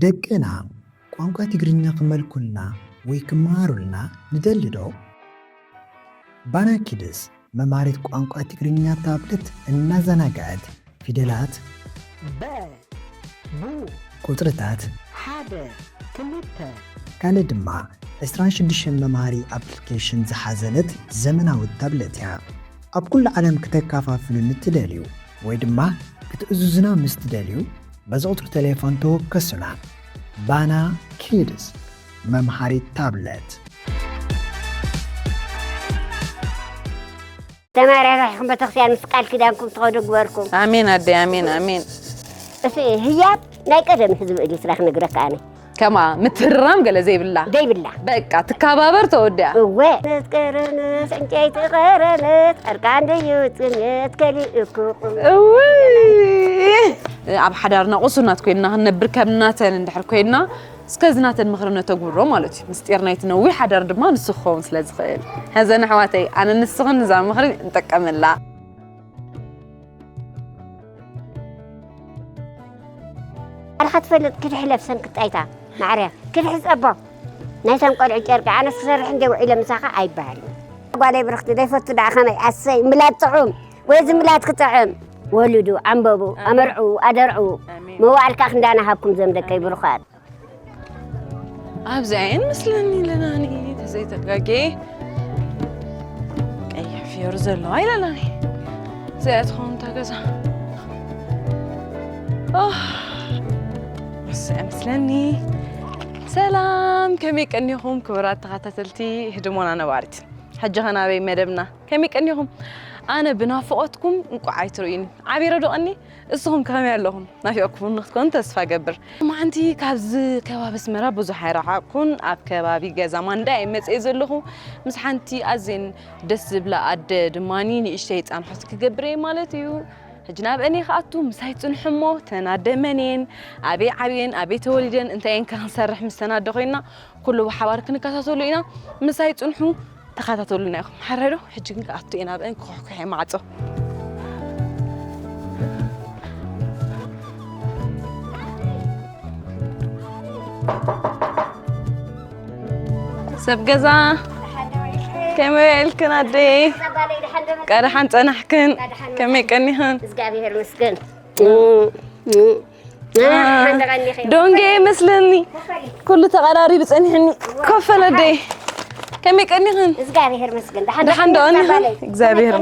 ደቅና ቋንቋ ትግርኛ ክመልኩልና ወይ ክመሃሩልና ንደሊ ዶ? ባና ኪድስ መምሃሪት ቋንቋ ትግርኛ ታብለት እናዘናግዐት ፊደላት፣ በ፣ ቡ፣ ቁጽርታት፣ ሓደ፣ ክልተ፣ ካልእ ድማ ዕስራን ሽዱሽተን መምሃሪ ኣፕሊኬሽን ዝሓዘለት ዘመናዊት ታብለት እያ። ኣብ ኩሉ ዓለም ክተከፋፍሉ ንትደልዩ ወይ ድማ ክትእዝዙና ምስ ትደልዩ፣ በዚ ቁጽሪ ቴሌፎን ተወከሱና። ባና ኪድስ መምሃሪት ታብለት። ተማርያ ራሕኹም ቤተክርስትያን ምስ ቃል ኪዳንኩም ተኸዶ ግበርኩም። ኣሜን ኣደይ ኣሜን ኣሜን። እስ ህያብ ናይ ቀደም ህዝቢ እዩ ስራ ክነግረካ ኣነ። ከማ ምትህርራም ገለ ዘይብላ ዘይብላ። በቃ ትካባበር ተወዲኣ። እወ መስቀረነስ ዕንጨይቲ ቀረነስ ዕርቃን ድዩ ጽሜት ከሊእኩ እውይ ኣብ ሓዳርና ቁሱናት ኮይንና ክንነብር ከም ናተን እንድሕር ኮይንና እስከ እዚ ናተን ምኽሪ ነተግብሮ ማለት እዩ። ምስጢር ናይቲ ነዊሕ ሓዳር ድማ ንሱ ክኸውን ስለ ዝኽእል። ሐዘን ኣሕዋተይ ኣነ ንስኽን እዛ ምኽሪ ንጠቀመላ። ባዕልኻ ትፈልጥ ክድሒ ለብሰን ክጣይታ ማዕርያ ክድሒ ጸቦ ናይተን ቆልዑ ጨርቂ ኣነስ ክሰርሕ እንደ ውዒለ ምሳኻ ኣይበሃልን። ጓለይ ብርኽቲ ዘይፈቱ ደኣ ከመይ ኣሰይ ምላድ ጥዑም ወይ እዚ ምላድ ክጥዕም ወልዱ ዓንበቡ ኣመርዕዉ ኣደርዕዉ መዋዕልካ ክንዳና ሃብኩም ዘም ደቀይ ብሩኻት። ኣብዚኣ እየን መስለኒ ኢለናኒ ተዘይተጋጌ ቀይሕ ፍዮሪ ዘለዋ ኢለናኒ እዚኣ ትኸውን እታ ገዛ እዚኣ መስለኒ ሰላም ከመይ ቀኒኹም ክቡራት ተኸታተልቲ ህድሞና ነባሪት ሕጂ ኸናበይ መደብና ከመይ ቀኒኹም ኣነ ብናፍቖትኩም እንቋዕ ኣይትርእዩኒ ዓቢረ ዶ ቀኒ እስኹም ከመይ ኣለኹም ናፊቕኩምኒ ክትኮኑ ተስፋ ገብር። ሎማዓንቲ ካብዚ ከባቢ ኣስመራ ብዙሕ ኣይረሓቕኩን። ኣብ ከባቢ ገዛ ማንዳ እየ መፅየ ዘለኹ። ምስ ሓንቲ ኣዝየን ደስ ዝብላ ኣደ ድማኒ ንእሽተይ ፃንሖት ክገብር እየ ማለት እዩ። ሕጂ ናብአን እየ ክኣቱ ምሳይ ፅንሑ እሞ ተን ኣደ መን እየን ኣበይ ዓብየን ኣበይ ተወሊደን እንታይ እየን ከ ክንሰርሕ ምስተን ኣደ ኮይንና ኩሉ ብሓባር ክንከታተሎ ኢና። ምሳይ ፅንሑ ተኸታተሉና ኢኹም። ሓራይ ዶ? ሕጂ ግን ክኣቱ እየ ናብአን ክኹሕኩሕ እየ ማዕፆ። ሰብ ገዛ ከመይ ውዒልክን ኣደይ? ቀደሓን ፀናሕክን? ከመይ ቀኒኽን? እግዚኣብሔር ይመስገን። ዶንጌ ይመስለኒ ኩሉ ተቐራሪቡ ጸኒሕኒ ኮፈለ ኣደይ ከመይ ቀኒኽን እግዚኣብሔር ይመስገን ደሓን ደሓን ዶ ቀኒኽን እግዚኣብሔር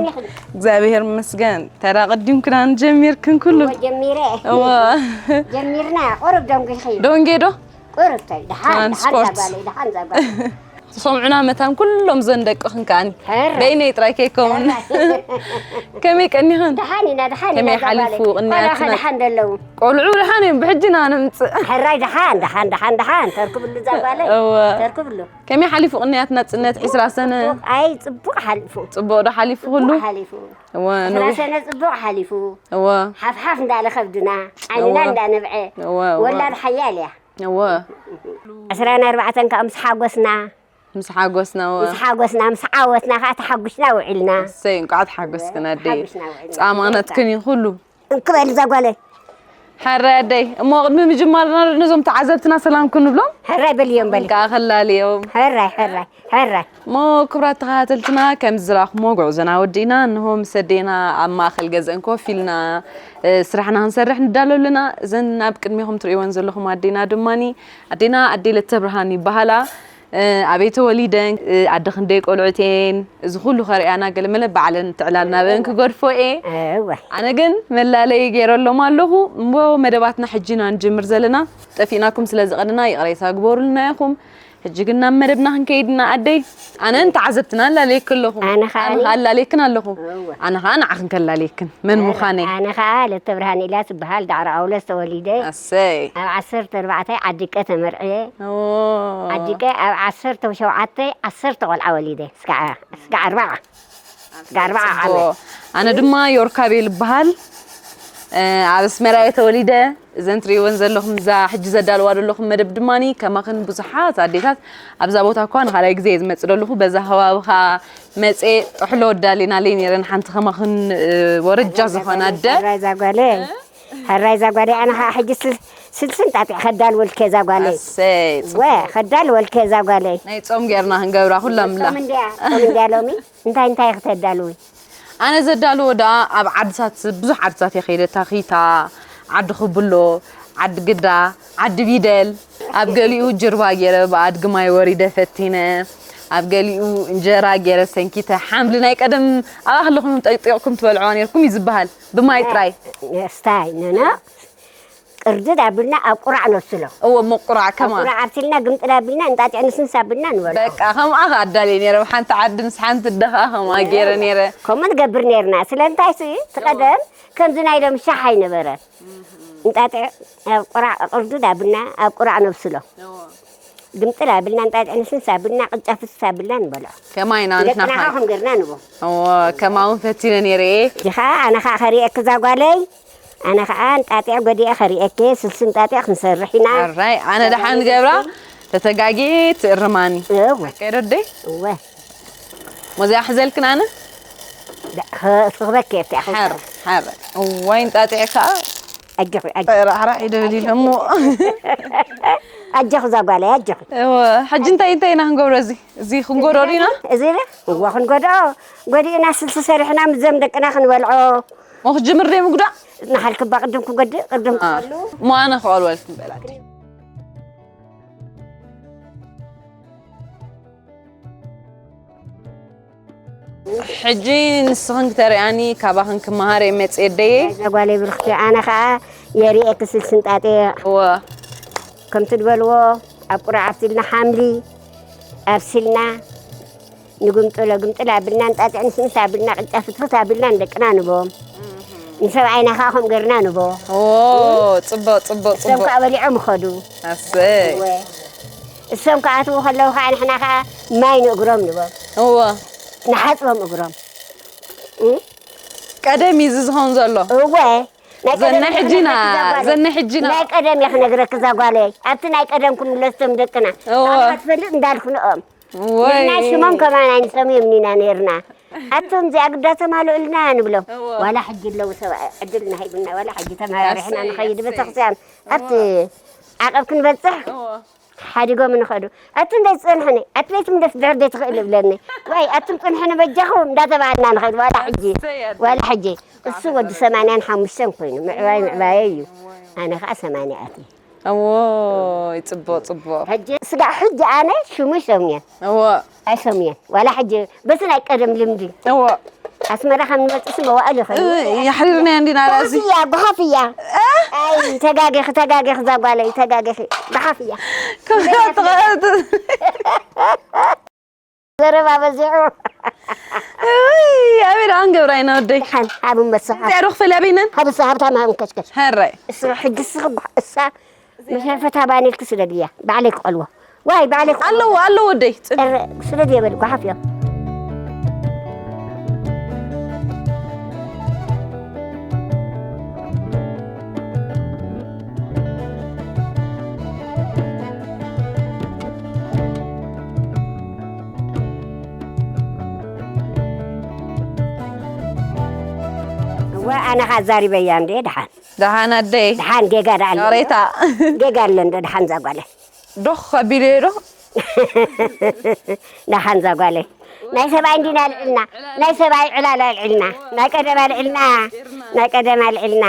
እግዚኣብሔር ይመስገን ተራ ቀዲምክናን ጀሚርክን ኩሉ ጀሚረ እወ ጀሚርና ቁሩብ ዶንጌ ኸዩ ዶንጌ ዶ ቁሩብ ታይ ደሓን ደሓን ትራንስፖርት ዛጓለይ ደሓን ዛጓለይ ትሰምዑና መታን ኩሎም ዘን ደቅኽን ከኣኒ በይነይ ጥራይ ከይከውን ከመይ ቀኒኽን ደሓን ኢና ደሓን ከመይ ሓሊፉ ቅንያትና ደሓን ደለዉ ቆልዑ ደሓን እዮም ብሕጂ ኢና ንምፅእ ሕራይ ደሓን ደሓን ደሓን ደሓን ተርክብሉ እዛ ጓለይ ተርክብሉ ከመይ ሓሊፉ ቅንያት ናፅነት ዒስራ ሰነ ኣይ ፅቡቅ ሓሊፉ ፅቡቅ ዶ ሓሊፉ ኩሉ ሓሊፉ ዒስራ ሰነ ፅቡቅ ሓሊፉ እወ ሓፍሓፍ እንዳለ ከብድና ዓይንና እንዳነብዐ ወላድ ሓያል እያ እወ ዕስራን ኣርባዕተን ከዓ ምስ ሓጎስና ምስ ሓጎስና እወ ምስ ሓጎስና ምስ ዓወትና ከዓ ተሓጒስና ውዒልና እሰይ እንቋዕ ተሓጎስክን ኣደይ ተሓጒስና ውዒልና። ፃማ ናትክን እዩ ኩሉ እንክበል እዛ ጓለይ ሕራይ ኣደይ እሞ ቅድሚ ምጅማርና ነዞም ተዓዘብትና ሰላም ክንብሎም ሕራይ በልዮም በል ከዓ ከላልዮም ሕራይ ሕራይ ሕራይ እሞ ክብራት ተኸታተልትና ከም ዝረኣኹሞ ጉዕዞና ወዲእና እንሆ ምስ ኣዴና ኣብ ማእኸል ገዝአን ኮፍ ኢልና ስራሕና ክንሰርሕ ንዳሎ ኣለና እዘን ኣብ ቅድሚኹም ትርእይወን ዘለኹም ኣዴና ድማ ኣዴና ኣዴ ለተብርሃን ይበሃላ ኣበይ ተወሊደን ኣደ ክንደይ ቆልዑት እየን እዚ ኩሉ ከርእያና ገለመለ ባዕለን ትዕላል ናበን ክገድፎ እየ ኣነ ግን መላለይ ገይረሎም ኣለኹ እሞ መደባትና ሕጂ ኢና ንጅምር ዘለና ጠፊእናኩም ስለ ዝቐንና ይቕሬታ ግበሩልና ኢኹም ሕጂ ግን ናብ መደብና ክንከይድ ኢና ኣደይ ኣነን ተዓዘብትና ኣላለየክ ኣለኹ ኣነ ከዓ ኣላለየክን ኣለኹ ኣነ ከዓ ንዓኽን ከላለየክን መን ምዃነይ ኣነ ከዓ ለተብርሃን ኢልያስ እበሃል ዳዕሮ ኣውለስ ተወሊደ ኣሰይ ኣብ ዓሰርተ ኣርባዕተ ዓዲቀ ተመርዕየ ዓዲቀ ኣብ ዓሰርተ ሸውዓተ ዓሰርተ ቆልዓ ወሊደ ስጋዕ ኣርባዓ ስጋዕ ኣርባዓ ዓመት ኣነ ድማ ዮርካቤል እበሃል ኣብ ኣስመራ እየ ተወሊደ እዘን ትርእይወን ዘለኹም እዛ ሕጂ ዘዳልዋ ዘለኹም መደብ ድማ ከማኽን ብዙሓት ኣዴታት ኣብዛ ቦታ እኳ ንኻልኣይ ግዜ እየ ዝመፅእ ዘለኹ በዛ ከባቢ ከዓ መፅየ ጥሕሎ ኣዳሊናለይ ነይረን ሓንቲ ከማኽን ወረጃ ዝኾነ ኣደ ሕራይ ዛጓለ ሕራይ ዛጓለ ኣነ ከዓ ሕጂ ስልስን ጣጢዕ ከዳልወልከ እዛ ጓለይ። ኣሰይ፣ ጽቡቕ። ወ፣ ከዳልወልከ እዛ ጓለይ። ናይ ጾም ጌርና ክንገብራ ኩላ ምላ። ጾም እንድያ፣ ጾም እንድያ ሎሚ። እንታይ እንታይ ክተዳልዊ? ኣነ ዘዳልዎ ደኣ ኣብ ዓድታት፣ ብዙሕ ዓድታት እየ ከይደ፣ ታኺታ፣ ዓዲ ክብሎ፣ ዓዲ ግዳ፣ ዓዲ ቢደል፣ ኣብ ገሊኡ ጅርባ ገይረ ብኣድጊ ማይ ወሪደ ፈቲነ፣ ኣብ ገሊኡ እንጀራ ገይረ ሰንኪተ፣ ሓምሊ ናይ ቀደም ኣብኣ ከለኹም ጠጢቕኩም ትበልዕዋ ነይርኩም እዩ ዝበሃል፣ ብማይ ጥራይ። ስታይ፣ ኖ፣ ኖ። ቅርድድ ኣቢልና ኣብ ቁራዕ ነብስሎ። እወ፣ ምቁራዕ ኣብ ከማን። ቁራዕ ኣብሲልና፣ ግምጥል ኣቢልና፣ እንጣጢዕ ንስንስ ኣቢልና ንበልዖ። በቃ፣ ከምኣ ከኣ ኣዳልየ ነይረ። ኣብ ሓንቲ ዓዲ ምስ ሓንቲ ኣደ ከኣ ከምኣ ገይረ ነይረ። ከምኡ ንገብር ነይርና። ስለምንታይ ሲ፣ እቲ ቀደም ከምዚ ናይ ሎሚ ሻሕ ኣይነበረን። እንጣጢዕ ኣብ ቁራዕ፣ ቅርድድ ኣቢልና ኣብ ቁራዕ ነብስሎ። እወ። ግምጥል ኣቢልና፣ እንጣጢዕ ንስንስ ኣቢልና፣ ቅጫ ፍስስ ኣቢልና ንበልዖ። ከማይ ኢና ንሕና ንደቅና ከኣ ከምኡ ጌርና ንቦ። እወ፣ ከምኣ እውን ፈቲነ ነይረ እየ። ዲኻ፣ ኣነ ከኣ ከርእየኪ እዛ ጓለይ። ኣነ ኸዓ እንጣጢዕ ጎዲኤ ኸርእየኪ፣ ስልሲ እንጣጢዕ ክንሰርሕ ኢና። ኣራይ፣ ኣነ ደሓን ገብራ ተተጋጊ ትእርማኒ። እወ። ሓቀይ ዶ ኣደይ? እወ። ሞዚያ ሕዘልክን ኣነ? ዳ-፣ ኸ-፣ ስኽበኪ እየ ኣብቲ ኣኽልቲ። ሓር፣ ሓር። እዋይ፣ እንጣጢዕ ከኣ ኣጆኺ፣ ኣጆኺ። ራሕራሕ ይደብል ኢለ እሞ። ኣጆኺ እዛ ጓለይ፣ ኣጆኺ። እወ፣ ሕጂ እንታይ፣ እንታይ ኢና ክንገብሮ እዚ? እዚ ክንጎድኦ ዲና? እዚ ዶ? እወ፣ ክንጎድኦ። ጎዲእና ስልሲ ሰሪሕና ምስዞም ደቅና ክንበልዖ። ሞ ክጅምር ደይ ምጉዳእ? ንሓልክባ ቅድም ክጎድእ፣ ቅድም አ፣ ክኸሉ። ሞ ኣነ ክቐልወልክን በላተይ። ሕጂ ንስኽን ክተርእያኒ ካባኽን ክመሃር እየ መፅየ ኣደየ። እዛ ጓለይ ብርኽቲ፣ ኣነ ኸዓ የርእየኪ ስልሲ እንጣጢዕ። እወ። ከምቲ ዝበልዎ ኣብ ቁራዕ ኣብሲልና ሓምሊ ኣብሲልና ንግምጥሎ፣ ግምጥል ኣቢልና፣ እንጣጢዕ ንስንስ ኣቢልና፣ ቅጫ ፍትፍት ኣቢልና ንደቅና ንቦም። ንሰብኣይና ኸዓ ከምኡ ገርና ንቦ። ኦ፣ ጽቡቕ፣ ጽቡቕ፣ እሶም ጽቡቕ። ከኣ በሊዖም ይኸዱ። ኣሰይ። እወ። እሶም ክኣትዉ ከለዉ ኸዓ ንሕና ኸዓ ማይ ንእግሮም ንቦም። እወ። ንሓጽቦም እግሮም። እ? ቀደም እዩ እዚ ዝኸውን ዘሎ። እወ። ናይ ቀደም ዘናይ ሕጂና፣ ክነግረኪ እዛ ጓለይ። ዘናይ ሕጂና። ናይ ቀደም እየ ክነግረኪ እዛ ጓለይ። ኣብቲ ናይ ቀደም ክምለስቶም ደቅና። እወ። ንዓኻ ትፈልጥ እንዳልኩ ንኦም። ወይ። ንሕና ሽሞም ከማን ኣይንሰምዮም ኢና ነይርና። ኣቶም እዚኣ ግዳ ተማልኡልና ንብሎም። እወ። ዋላ ሕጂ ኣለዉ ሰብኣይ ዕድል እናሂቡና፣ ዋላ ሕጂ ተመራሪሕና እሰይ፣ ንኸይድ እሰይ። ቤተክርስትያን። ኣብቲ እወ። ዓቐብ ክንበጽሕ እወ። ሓዲጎም ንኸዱ። ኣቲ እንደ ዝጸንሐኒ፣ ኣቲ ቤት እንደ ስድሕር ደይ ትኽእል ይብለኒ። ዋይ፣ ኣቱም ጽንሕኒ በጃኹም እንዳተባሃልና ንኸይድ፣ ዋላ ሕጂ፣ እሰይ፣ ኣቲ። ዋላ ሕጂ። እሱ ወዲ ሰማንያን ሓሙሽተን ኮይኑ፣ ምዕባይ ምዕባየ እዩ። ኣነ ኸዓ ሰማንያ ኣትየ። እዎይ፣ ጽቡቕ፣ ጽቡቕ። ሕጂ ስጋዕ ሕጂ ኣነ ሽሙ ይሰምየን። እዎ። ኣይሰምየን። ዋላ ሕጂ በቲ ናይ ቀደም ልምዲ። እዎ። ኣስመራ ከም ንመጽእሲ መዋእል ይኽእል። እ፣ የሕሪርናዮ እንዲና ርእሲ። ጉሓፍ እያ፣ ጉሓፍ እያ። እ? ኣይ፣ ተጋጌኺ፣ ተጋጌኺ፣ እዛ ጓለይ፣ ተጋጌኺ። ጉሓፍ እያ። ከምዛ ትቐ-፣ ዘረባ በዚሑ። እይ፣ ኣበይ ደኣ ክንገብራ ኢና ወደይ? ደሓን፣ ኣብ እመ ሰሓብ። እንታይ ዶ ክፈል ኣበይነን? ኣብ እሳ ሃብታም ሃብ ከሽከሽ። ሕራይ። እሱ ሕጂ እሱ ክጓ-፣ እሳ መሸፈታ ባን ኢልኪ ስደድያ። ባዕለይ ክቐልዎ። ዋይ፣ ባዕለይ ክቐልዎ። ኣለዎ፣ ኣለዎ ወደይ። ጽን- እረ፣ ስደድየ በል፣ ጓሓፍ እዮም። እዋ፣ ኣነ ኸኣ ኣዛሪበያ እንዴ፣ ደሓን። ደሓን ኣደይ። ደሓን ጌጋ ደኣ ኣሎ። ይቕሬታ። ጌጋ ኣሎ እንዶ፣ ደሓን እዛ ጓለይ። ዶኽ ኣቢለዮ ዶ? ደሓን እዛ ጓለይ። ናይ ሰብኣይ እንዲና ኣልዒልና። ናይ ሰብኣይ ዕላል ኣልዒልና። ናይ ቀደም ኣልዒልና። ናይ ቀደም ኣልዒልና።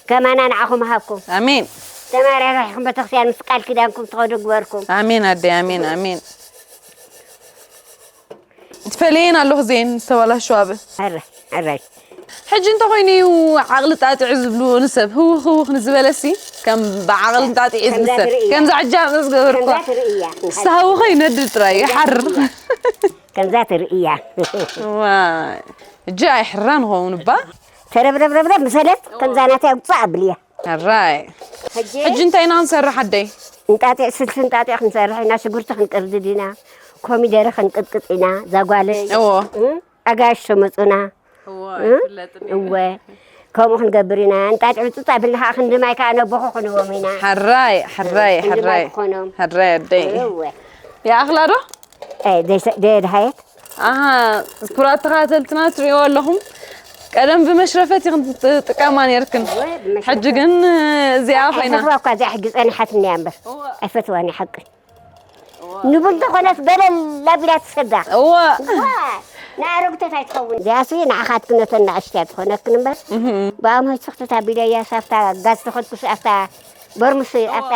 ከማና ንዓኹም ሃብኩም። ኣሜን። ተማራሪሕኩም ቤተክርስትያን ምስ ቃል ኪዳንኩም ትኸዱ ግበርኩም። ኣሜን ኣደይ፣ ኣሜን፣ ኣሜን። ትፈልየን ኣለኹ ዜን ዝተበላሸዋ ብ-፣ ኣረ፣ ኣረ። ሕጂ እንተኾይኑ እዩ ዓቕሊ ጣጥዒ ዝብልዎ ንሰብ ህውኽ ህውኽ ንዝበለሲ ከም ብዓቕሊ ጣጥዒ ከምዛ ዝምሰል። ትርእያ። ከምዛ ሕጂ ኣብ ዝገበርኳ። ከምዛ ትርእያ። ዝተሃውኸ ይነድድ ጥራይ፣ ይሓርር። ከምዛ ትርእያ። ዋይ፣ ሕጂ ኣይሕራን ኸውን እባ። ተረብረብረብረብ ምሰለት ከምዛ ናተይ ኣውፅእ ኣብልያ። ሕራይ። ሕጂ? ሕጂ እንታይ ኢና ክንሰርሕ ኣደይ? እንጣጢዕ፣ ስልሲ እንጣጢዕ ክንሰርሕ ኢና፣ ሽጉርቲ ክንቅርድድ ኢና፣ ኮሚደረ ክንቅጥቅጥ ኢና፣ ዛጓለይ። እዎ። እ? ኣጋይሽ ተመጹና። እዎ፣ እ? ኣይፍለጥን እዩ። እወ። ከምኡ ክንገብር ኢና። እንጣጢዕ ውጽውጽ ኣቢልና ከዓ ክንዲ ማይ ከዓ ነቦኹ ክንዎም ኢና። ሕራይ፣ ሕራይ፣ ክንዲ ማይ ሕራይ። ክኾኖም። ሕራይ ኣደይ። እወ። ይኣኽላ ዶ? ኣይ፣ ደይ-፣ ደይ-፣ ደሃየት? ኣሃ፣ ክቡራት ተኸታተልትና ትርእይዎ ኣለኹም። ቀደም ብመሽረፈት ኢኽን ትጥቀማ ነርክን። ሕጂ ግን እዚኣ ኮይና። ኣይፈትዋ እኳ እዚኣ ሕጂ ጸኒሓትኒ እያ እምበር። ኣይፈትዋን እያ ሓቂ። ንቡን ተኾነት በለል ኣቢላ ትሰዳ። እወ። እዋ፣ ንኣረግቶት ኣይትኸውን። እዚኣሲ ንዓኻትክን ነተን ንኣሽትያ ትኾነክን እምበር። ብኣምሆይ ስኽትታ ቢለያ ሳፍታ ጋዝ ተኸድኩስ ኣፍታ በርሙስ ኣፍታ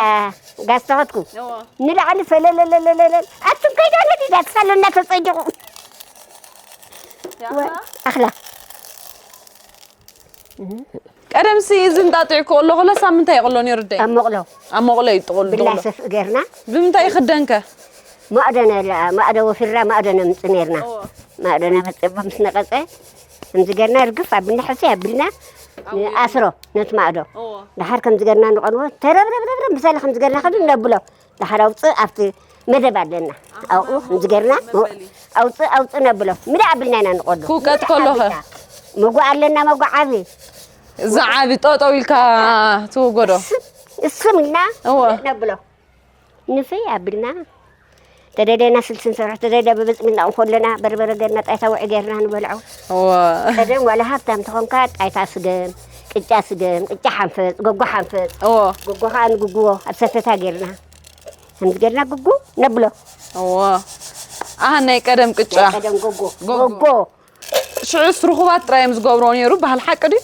ጋዝ ተኸድኩ። እወ። ንላዕሊ ፈለለለለለለ። ኣቱም ከይዳ ነዲዳ ትሳለና ተጸይቑ። ያኻ? ኣኽላ። ቀደምሲ እዚ እንጣጢዕ ክቕሎ ከሎ ሳምንታይ ይቕሎ ነይሩ ደይ? ኣብ መቕሎ። ኣብ መቕሎ እዩ ጥቕሉ ብላ ጥቕሎ። ሰፍእ ጌርና። ብምንታይ ይኽደንከ? ማዕዶ ነላ፣ ማዕዶ ወፊራ ማዕዶ ነምጽእ ኔርና። እዎ። ማዕዶ ነመጽእ ምስ ነቐጸ፣ ከምዚ ጌርና ርግፍ ኣቢልና ሕፍሲ ኣቢልና ንኣስሮ ነቲ ማዕዶ። እዎ። ደሓር ከምዚ ጌርና ንቐንዎ፣ ተረብረብረብረብ ምሳሌ ከምዚ ጌርና ከዱ ነብሎ። ደሓር ኣውፅእ ኣብቲ መደብ ኣለና። ኣብኡ ከምዚ ጌርና መበሊ። ኣውፅእ ኣውፅእ ነብሎ። ምዳ ኣቢልና ኢና ንቐዶ። ክውቀጥ ምዳ ከሎ ኸ? ኣቢልና። መጎ ኣለና፣ መጎ ዓቢ። እዚ ዓቢ ጠጠው ኢልካ ትውገዶ። እሱ፣ እሱ ምና እወ። ነብሎ። ንፍይ ኣቢልና። ተደደና ስልሲ ንሰርሕ፣ ተደደ ብብፅሚና እንኮለና በርበረ ጌርና ጣይታ ውዒ ጌርና ንበልዖ። እወ። ቀደም ዋላ ሃብታም ተኾንካ ጣይታ ስገም፣ ቅጫ ስገም፣ ቅጫ ሓንፈፅ፣ ጎጎ ሓንፈፅ። እወ። ጎጎ ከዓ ንጉጉዎ ኣብ ሰተታ ጌርና። ከምዚ ጌርና ጉጉ ነብሎ። እወ። ኣሃ ናይ ቀደም ቅጫ። ናይ ቀደም ጎጎ። ጎጎ። ጎጎ። ሽዑስ ርኹባት ጥራይ እዮም ዝገብርዎ ነይሩ። ባህል ሓቂ ድዩ?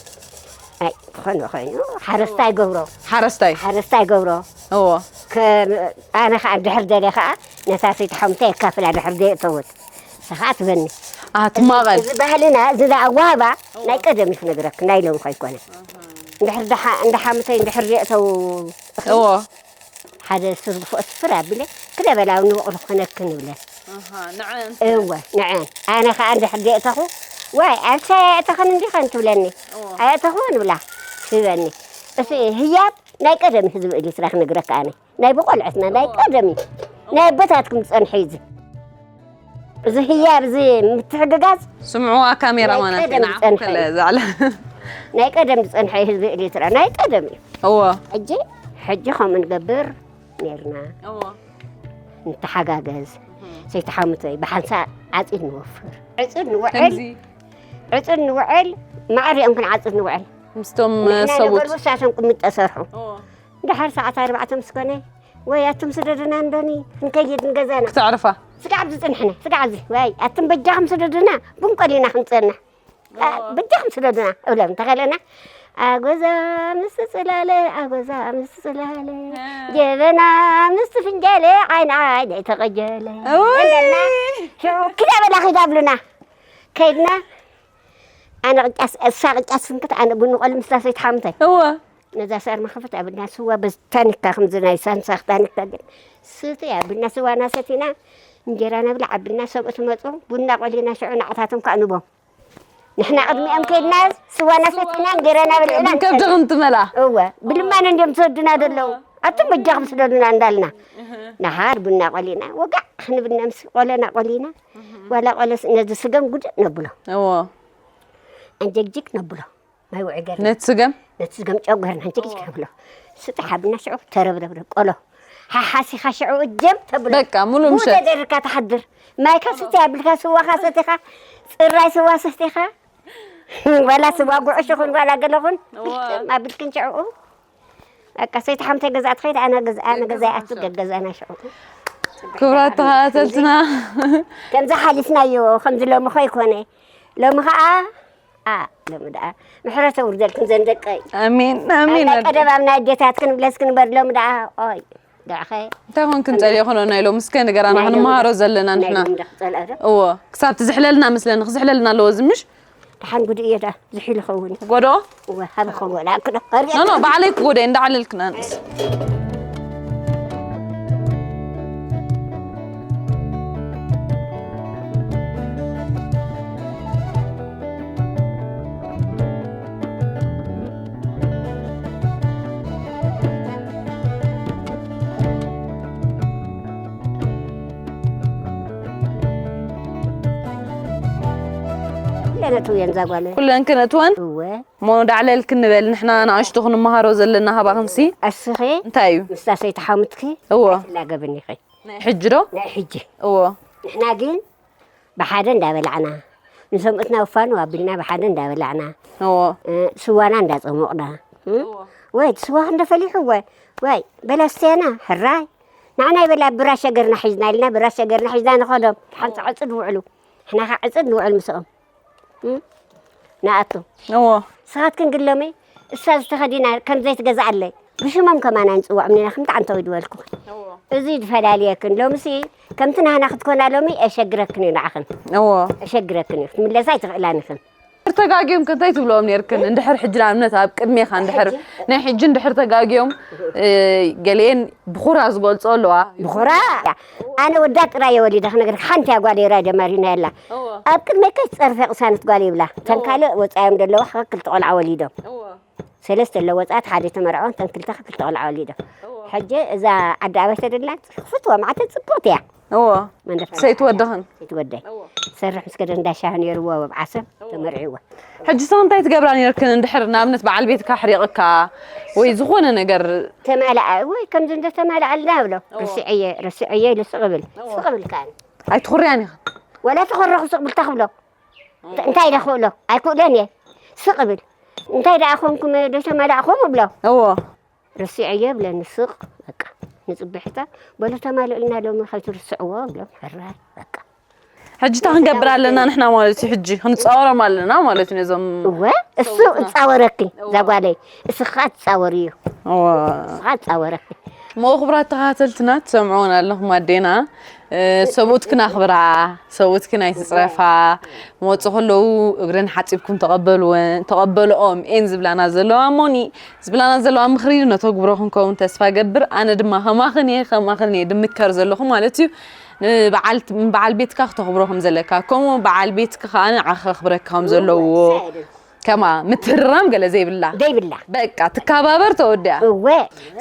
ኣይ፣ ዝኾነ ኮይኑ ሓረስታይ ገብሮ። ሓረስታይ? ሓረስታይ ገብሮ። እዎ። ከ-፣ ኣነ ኸዓ እንድሕር ደልየ ኸዓ ነታ ሰይቲ ሓሙተ የካፍላ፣ ድሕር ደየእተወት። ንሳ ኸዓ ትበኒ። ኣህ፣ ትማቐል። እዚ ባህልና፣ እዚ ኣዋህባ ናይ ቀደም እዩ ክነግረክ፣ ናይ ሎሚ ኸይኮነ። እንድሕር ደሓ-፣ እንዳ ሓሙተይ እንድሕር ደየእተው እዎ። ሓደ ስርግፎ ስፍር ኣቢለ፣ ክለ በላ ንበቕሉ ክኾነክን ይብለን። ኣሃ፣ ንዐን። እወ፣ ንዐን። ኣነ ኸኣ እንድሕር ደየእተኹ፣ ዋይ፣ ኣልሳ ኣየእተኽን እንዲኸን ትብለኒ። እወ። ኣየእተኽዎን ብላ ትህበኒ። እቲ ህያብ ናይ ቀደም ህዝቢ እሊትራ ክነግረካ ኣነ። ናይ ብቆልዕትና ናይ ቀደም እዩ። ናይ ኣቦታትኩም ዝጸንሐ እዩ እዚ። እዚ ህያብ፣ እዚ ምትሕግጋዝ ስምዕዋ ካሜራ ናይ ማናት ቀደም ንዓኹም ዝጸንሐ ከለ እዩ። ዛዕለ። ናይ ቀደም ዝጸንሐ እዩ ህዝቢ ኤርትራ፣ ናይ ቀደም እዩ። እወ። ሕጂ፣ ሕጂ ከምኡ ንገብር ነይርና። እወ። ንተሓጋገዝ። እህ። ሰይቲ ሓሙተይ፣ ብሓንሳእ ዓጺድ ንወፍር። ዕጹድ ንውዕል፣ ከምዚ። ዕጹድ ንውዕል፣ ማዕሪኦም ክንዓጽድ ንውዕል። ምስቶም ንሕና ሰብኡት። ንበልቡ፣ ንሳቶም ቅሚጦ ሰርሑ። እወ። ደሓር ሰዓት ኣርባዕተ ምስ ኮነ፣ ወይ ኣቱም ስደዱና እንዶኒ፣ ክንከይድ ንገዛና። ክተዕርፋ። ስጋዕ ኣብዚ ጽንሕና፣ ስጋዕ ኣብዚ፣ ወይ ኣቱም በጃኹም ስደዱና፣ ቡን ቆሊና ክንጸንሕ። ኣ፣ እዎ። በጃኹም ስደዱና፣ እብሎም እንተኸለና፣ ኣጎዛ ምስ ጽላለ፣ ኣጎዛ ምስ ጽላለ፣ እ። ጀበና ምስ ፍንጃለ፣ ዓይኒ ዓይነይ ተቐጀለ። እውይ! እንደና፣ ሽዑ ክዳ በላ ኺዳ ብሉና። ከይድና፣ ኣነ ቅጫ ስ-፣ እሳ ቅጫ ስንክት፣ ኣነ ቡን ቆሊ ምስታ ሰይቲ ሓሙተይ። እወ። ነዛ ሳር መኸፈት ኣብልና ስዋ በዚ ታኒካ፣ ከምዚ ናይ ሳንሳኽ ታኒካ ግን ስቲ ኣብልና ስዋና ሰቲና፣ እንጀራ ነብላ ኣብልና፣ ሰብኡት መጹ፣ ቡና ቆሊና ሽዑ ንዓታቶም ከኣ ንቦም። ንሕና ቅድሚኦም ከይድና ስዋና ሰቲና፣ እንጀራና በሊዕና ብከብዲ ንሰ-፣ ክንትመላ። እወ፣ ብልማን እንድዮም ዝሰዱና ዘለዉ። ኣቱም በጃኹም ስደዱና እንዳልና። እህ። ንሓር ቡና ቆሊና፣ ወጋዕ ክንብል ምስ ቆለና ቆሊና፣ እህ። ዋላ ቆለስ ነዚ ስገም ጉድ ነብሎ። እወ። ኣንጀግጅግ ነብሎ። ማይ ውዒ ገርና። ነቲ ስገም? ነቲ ስገም ጨው ገርና፣ እንጭቅጭቅ እዎ። ተብሎ። ስጥሕ ኣብና ሽዑ ተረብረብረብ ቆሎ። ሓሓሲኻ ሽዑ እጀም ተብሎ። በቃ፣ ሙሉ ምሸት። ተደርካ ትሓድር። ማይካ ስትያ ኣብልካ፣ ስዋኻ ሰቲኻ፣ ጽራይ ስዋ ሰቲኻ፣ ዋላ ስዋ ጉዕሽ ይኹን፣ ዋላ ገለ ይኹን፣ እዎ። ግጥም ኣብልክን ሽዑ። በቃ፣ ሰይቲ ሓምተ ገዛ ትኸይድ፣ ኣነ ገዛ፣ ኣነ ገዛ ኣቱ ገገዛና ሽዑ። ክብራት ተኸታተልትና። ከምዚ ሓሊፍናዮ፣ ከምዚ ሎሚ ኸይኮነ። ሎሚ ኸኣ ኣ፣ ሎሚ ደኣ ምሕረት ኣውርደልክን ዘን ደቀይ። ኣሜን፣ ኣሜን። ኣብ ናይ ቀደም ኣብ ናይ ኣዴታትክን ብለስክን እምበር ሎሚ ደኣ፣ ኦይ፣ ደዕኸ። እንታይ ኮንክን ጸሊእክኖ ናይ ሎሚ እስከ ንገራና ናይ ሎሚ ክንመሃሮ ደኣ፣ ዘለና ናይ ንሕና። ሎሚ ደኣ ክጸልኦ ዶ? እዎ፣ ክሳብ ትዝሕለልና መስለኒ፣ ክዝሕለልና ኣለዎ እዚ ምሽ? ደሓን ጉድ እየ ደኣ፣ ዝሒሉ ኸውን። ጎዶ? እወ፣ ሃበ ኸውን፣ ኣክሎ። ኖ፣ ኖ፣ ባዕለይ ክጎዶ እየ፣ እንዳዓለልክና ንስ። ኩለን ኣትውየን እዛ ጓለይ። ኩለን ክነትወን? እወ። እሞ ዳዕለል ክንበል፣ ንሕና ንኣሽቱ ክንመሃሮ ዘለና ካባኽንሲ። እስኺ እንታይ እዩ? ምስታ ሰይቲ ሓሙትኪ እወ። ኣይትላገብን ኢኺ። ናይ ሕጂ ዶ? ናይ ሕጂ። እወ። ንሕና ግን ብሓደ እንዳበላዕና፣ ንሰምኡትና ውፋኑ ኣቢልና ብሓደ እንዳበላዕና እዎ እ፣ ስዋና እንዳፀሞቕና እ? ወይ እቲ ስዋ ክንደፈሊሑ ወይ ወይ በላስተያና ሕራይ ንዓና ይበላ ብራሸ ገርና ሒዝና ኢልና ብራሸ ገርና ሒዝና ንኸዶም ሓንቲ ዕፅድ ውዕሉ ሕናኻ ዕፅድ ንውዕል ምስኦም እ? ንኣቱ እዎ ስኻትክን ግሎመይ እሳ ዝተኸዲና ከም ዘይትገዝኣለይ ብሽሞም ከማና ንፅውዖም ኒና ክምቲ ዓንተው ይድበልኩ እዚ ዝፈላልየክን ሎምሲ ከምቲ ናህና ክትኮና ሎሚ ኣሸግረክን እዩ ንዓኽን እዎ ኣሸግረክን እዩ ክትምለሳ ኣይትኽእላን ኢኽን ተጋጊዮም ከ እንታይ ትብልኦም ነርክን እንድሕር ሕጂ ንኣብነት ኣብ ቅድሜኻ እንድሕር ናይ ሕጂ እንድሕር ተጋጊዮም እ፣ ገሊኤን ብኹራ ዝገልጾ ኣለዋ ብኹራ ኣነ ወዳ ጥራይ የወሊደ ክነግር ሓንቲ እያ ጓል የራ ደማሪና የላ ኣብ ቅድመይ ከይትፀርፈ ቅሳነት ጓል ይብላ ተን ካልእ ወፃዮም ዘለዋ ክልተ ቆልዓ ወሊዶም ሰለስተ ኣለዎ ወፃት ሓደ ተመርዖ ተን ክልተ ክልተ ቆልዓ ወሊዶም ሕጂ እዛ ዓዲ ኣባይ ተደላ ክትዋ ማዕተ ፅቡቅቲ እያ እዎ መንደፍ ሰይትወድኽን ትወደይ ሰርሕ ምስ ከደ እንዳሻህ ነይርዎ ኣብ ዓሰብ ተመርዒዎ ሕጂ ሰው እንታይ ትገብራ ነርክን እንድሕር ንኣብነት በዓል ቤትካ ሕሪቕካ ወይ ዝኾነ ነገር ተማልኣ ወይ ከምዚ እንደ ተማልኣልና ብሎ ርስዐየ ርስዐየ ኢሉ ስቕ ብል ስቕ ብል ከኣኒ ኣይትኹርያን ኢኻ ወላ ተኸረኹ ስቕ ብል ተኽብሎ እንታይ ኢለ ክእሎ ኣይክእሎን እየ ስቕ ብል እንታይ ደኣ ኮንኩም ዶ ተማላእኹም እብሎ እዎ ርስዐየ ብለኒ ስቕ በቃ ንፅብሕታ በሉ ተማልእልና ሎሚ ከይትርስዕዎ ብሎም ሕራይ በቃ ሕጂ እታ ክንገብር ኣለና ንሕና ማለት እዩ ሕጂ ክንፃወሮም ኣለና ማለት እዩ ነዞም እወ እሱ እፃወረኪ እዛ ጓለይ እስኻ ትፃወር እዩ እዎ እስኻ ትፃወረኪ እሞ ክቡራት ተኸታተልትና ትሰምዑን ኣለኹም ኣዴና እ፣ ሰብኡትክን ኣኽብራ ሰብኡትክን ኣይትፅረፋ መፁ ከለዉ እግረን ሓፂብኩም ተቐበልወን ተቐበልኦም ኤን ዝብላና ዘለዋ እሞኒ ዝብላና ዘለዋ ምኽሪ ነተግብሮ ክንከውን ተስፋ ገብር ኣነ ድማ ከማኽን እየ ከማኽን እየ ድምከር ዘለኹ ማለት እዩ ንበዓል በዓል ቤትካ ክተኽብሮ ከም ዘለካ ከምኡ በዓል ቤትካ ከዓ ንዓኻ ክኽብረካ ከም ዘለዎ ከማ ምትህርራም ገለ ዘይብላ ዘይብላ በቃ ትካባበር ተወዲያ እወ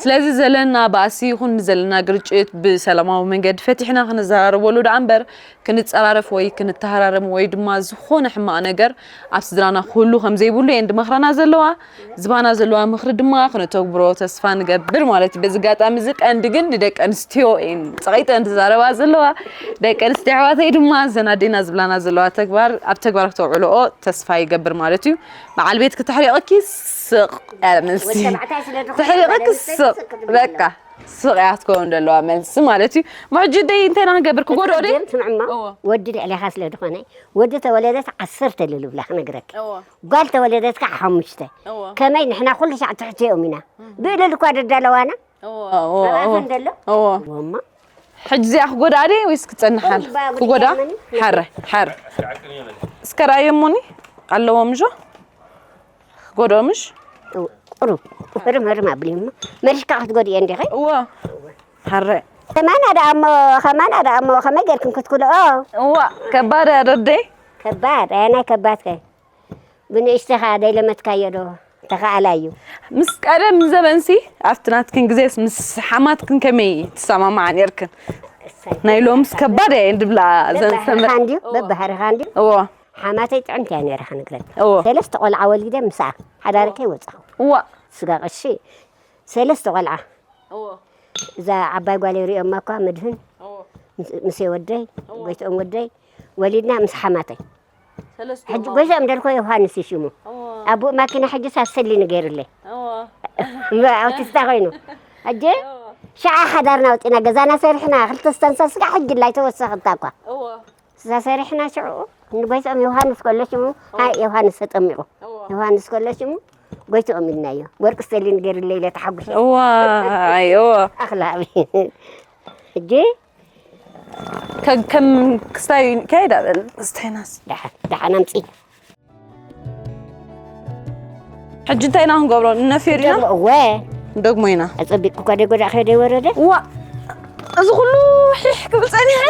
ስለዚ ዘለና ባእሲ ይኹን ዘለና ግርጭት ብሰላማዊ መንገዲ ፈቲሕና ክንዘራረበሉ ደኣ እምበር ክንፀራረፍ ወይ ክንተሃራረም ወይ ድማ ዝኾነ ሕማቕ ነገር ኣብ ስድራና ክህሉ ከም ዘይብሉ እየን ድመኽረና ዘለዋ ዝባና ዘለዋ ምኽሪ ድማ ክነተግብሮ ተስፋ ንገብር ማለት እዩ በዚ ኣጋጣሚ እዚ ቀንዲ ግን ንደቂ ኣንስትዮ እየን ፀቒጠን ዝዛረባ ዘለዋ ደቂ ኣንስትዮ ኣሕዋተይ ድማ ዘናዴና ዝብላና ዘለዋ ተግባር ኣብ ተግባር ክተውዕልኦ ተስፋ ይገብር ማለት እዩ በዓል ቤት ክተሕሪቕኪ ስቕ ያለ መልሲ ተሕሪቕኪ ስቕ በቃ ስቕ እያ ክትከውን ዘለዋ መልሲ ማለት እዩ ሞ ሕጂ ደይ እንታይ ኢና ክንገብር ክጎድኦ ደይ ትምዕማ ወዲ ልዕሌኻ ስለ ዝኾነ ወዲ ተወለደት ዓሰርተ ልልብላ ክነግረክ ጓል ተወለደት ከዓ ሓሙሽተ ከመይ ንሕና ኩሉ ሻዕ ትሕትኦም ኢና ብእልል እኳ ደዳለዋና ኣብኣፈን ዘሎ እዎ ወማ ሕጂ እዚኣ ክጎድኣ ድየ ወይስ ክፀንሓል ክጎዳ ሓረ ሓረ እስከ ረኣየሞኒ ኣለዎ ምሾ ክጎድኦ ምሽ ቁሩብ ህርም ህርም ኣብሊ እሞ መሪሽካ ክትጎድእዮ እንዲኸ እዎ ሓረ ከማና ደኣ እሞ ከማና ደኣ እሞ ከመይ ጌርክን ክትክልኦ እዋ ከባድ ኣደደይ ከባድ ኣያ ናይ ከባድ ከ ብንእሽተኻ ደይለመትካዮ ዶ ተኸኣላ እዩ ምስ ቀደም ዘበንሲ ኣብቲ ናትክን ግዜስ ምስ ሓማትክን ከመይ ትሰማማዓ ነርክን ናይ ሎምስ ከባድ እየ ድብላ ዘንሰምር በባህርኻ እንድዩ በባህርኻ እንድዩ እዎ ሓማተይ ጥዕምቲ እያ ነይራ ክንግረን እዎ ሰለስተ ቆልዓ ወሊደ ምስኣ ሓዳረከይ ወፃኹ እዋ ስጋ ቀሺ ሰለስተ ቆልዓ እዛ ዓባይ ጓል ሪኦማ እኳ መድህን ምስ ወደይ ጎይትኦም ወደይ ወሊድና ምስ ሓማተይ ሕጂ ጎይትኦም ደልኮ ዮሃንስ እዩ ሽሙ ኣቡእ ማኪና ሕጂ ሳሰሊ ንገይርለይ ኣውቲስታ ኮይኑ ሕጂ ሸዓ ሓዳርና ወፂና ገዛና ሰሪሕና ክልተ ስተንሳ ስጋ ሕጂ ላይ ተወሰኽታ እኳ እዛ ሰሪሕና ሽዑ ንጎይትኦም ዮሃንስ ከሎ ሽሙ ሃይ ዮሃንስ ተጠሚቑ ዮሃንስ ከሎ ሽሙ ጎይትኦም ኢልናዮ ወርቂ ስተሊን ገይርለ ኢለ ተሓጉሰ እዋይ እዋ ኣኽላቢ ሕጂ ከም ክስታይ ከይዳ በል ክስታይናስ ደሓን ደሓን ኣምፂ ሕጂ እንታይ ኢና ክንገብሮ ንነፍዮ ዲና እወ ንደግሞ ኢና ኣፀቢቅ እኳ ደጎዳ ከደ ወረደ እዋ እዚ ኩሉ ሒሕ ክብል ፀኒሐ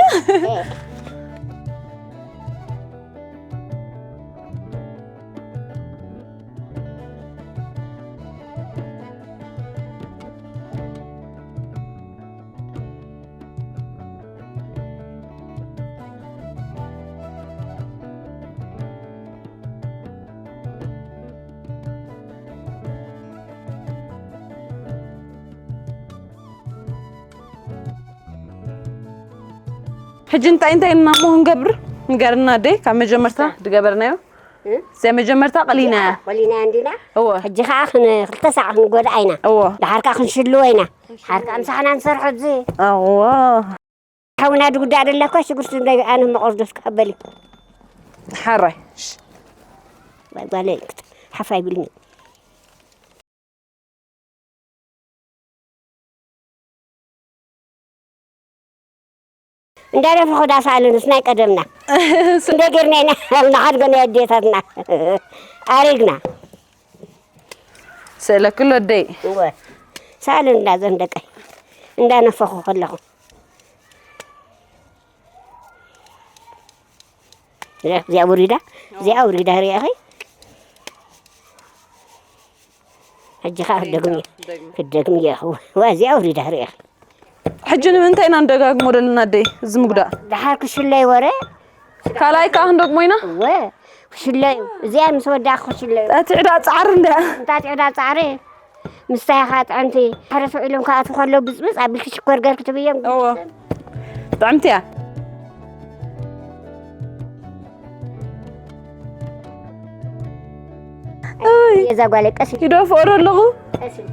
ሕጂ እንታይ እንታይ እና እሞ ክንገብር ንገርና ኣደይ፣ ካብ መጀመርታ ድገበርናዮ? እ? እዚኣ መጀመርታ ቀሊና እያ። ቆሊና እንዲና? እወ። ሕጂ ኸዓ ክን-፣ ክልተ ሳዕ ክንጎድኣ ኢና። እወ። ደሓር ከኣ ክንሽልዎ ኢና። ደሓር ከኣ ምሳሕና ንሰርሖ እዚ። እወ። ሓውና ድጉዳ ደለኳ ሽጉርቲ እንዳይ ኣነ መቆርዶስ ክቐበል እዩ። ሓራይ። እሺ። ባይ ባለ ሓፋይ ብልኒ። እንዳደፈኹ ዳሳኣለንስ ናይ ቀደምና። እንደ ጌርና ኢና፣ ንሓድጎ ናይ ኣዴታትና። ኣሪግና። ስእለክሎ ኣደይ። እወ። ሳእልን እንዳዘን ደቀይ። እንዳነፈኹ ከለኹ። እዚኣ ውሪዳ፣ እዚኣ ውሪዳ ርኢኺ? ሕጂ ኸዓ ክደግም እየ። ክደግም እየ። ዋ፣ እዚኣ ውሪዳ ርኢኺ? ሕጂ ንምንታይ ኢና ንደጋግሞ ዘለና ኣደይ? እዚ ምጉዳእ። ደሓር ክሽለይ ወረ? ካልኣይ ከኣ ክንደግሞ ኢና? እወ፣ ክሽለዩ። እዚኣ ምስ ወዳእኩ ክሽለዩ። እታ ትዕዳ ጻዕሪ እንድያ። እታ ትዕዳ ጻዕሪ። ምስታይ ኸዓ ጥዕምቲ። ሓደ ሰው ኢሎም ክኣትዉ ከለዉ ብጽብጽ ኣቢልኪ ሽኮር ገርኪ ትብዮም። እወ። ጥዕምቲ እያ። እይ፣ እዛ ጓለይ ቀስ ኢል-፣ ይደፍኦ ዶ ኣለኹ? ቀስ ኢል-፣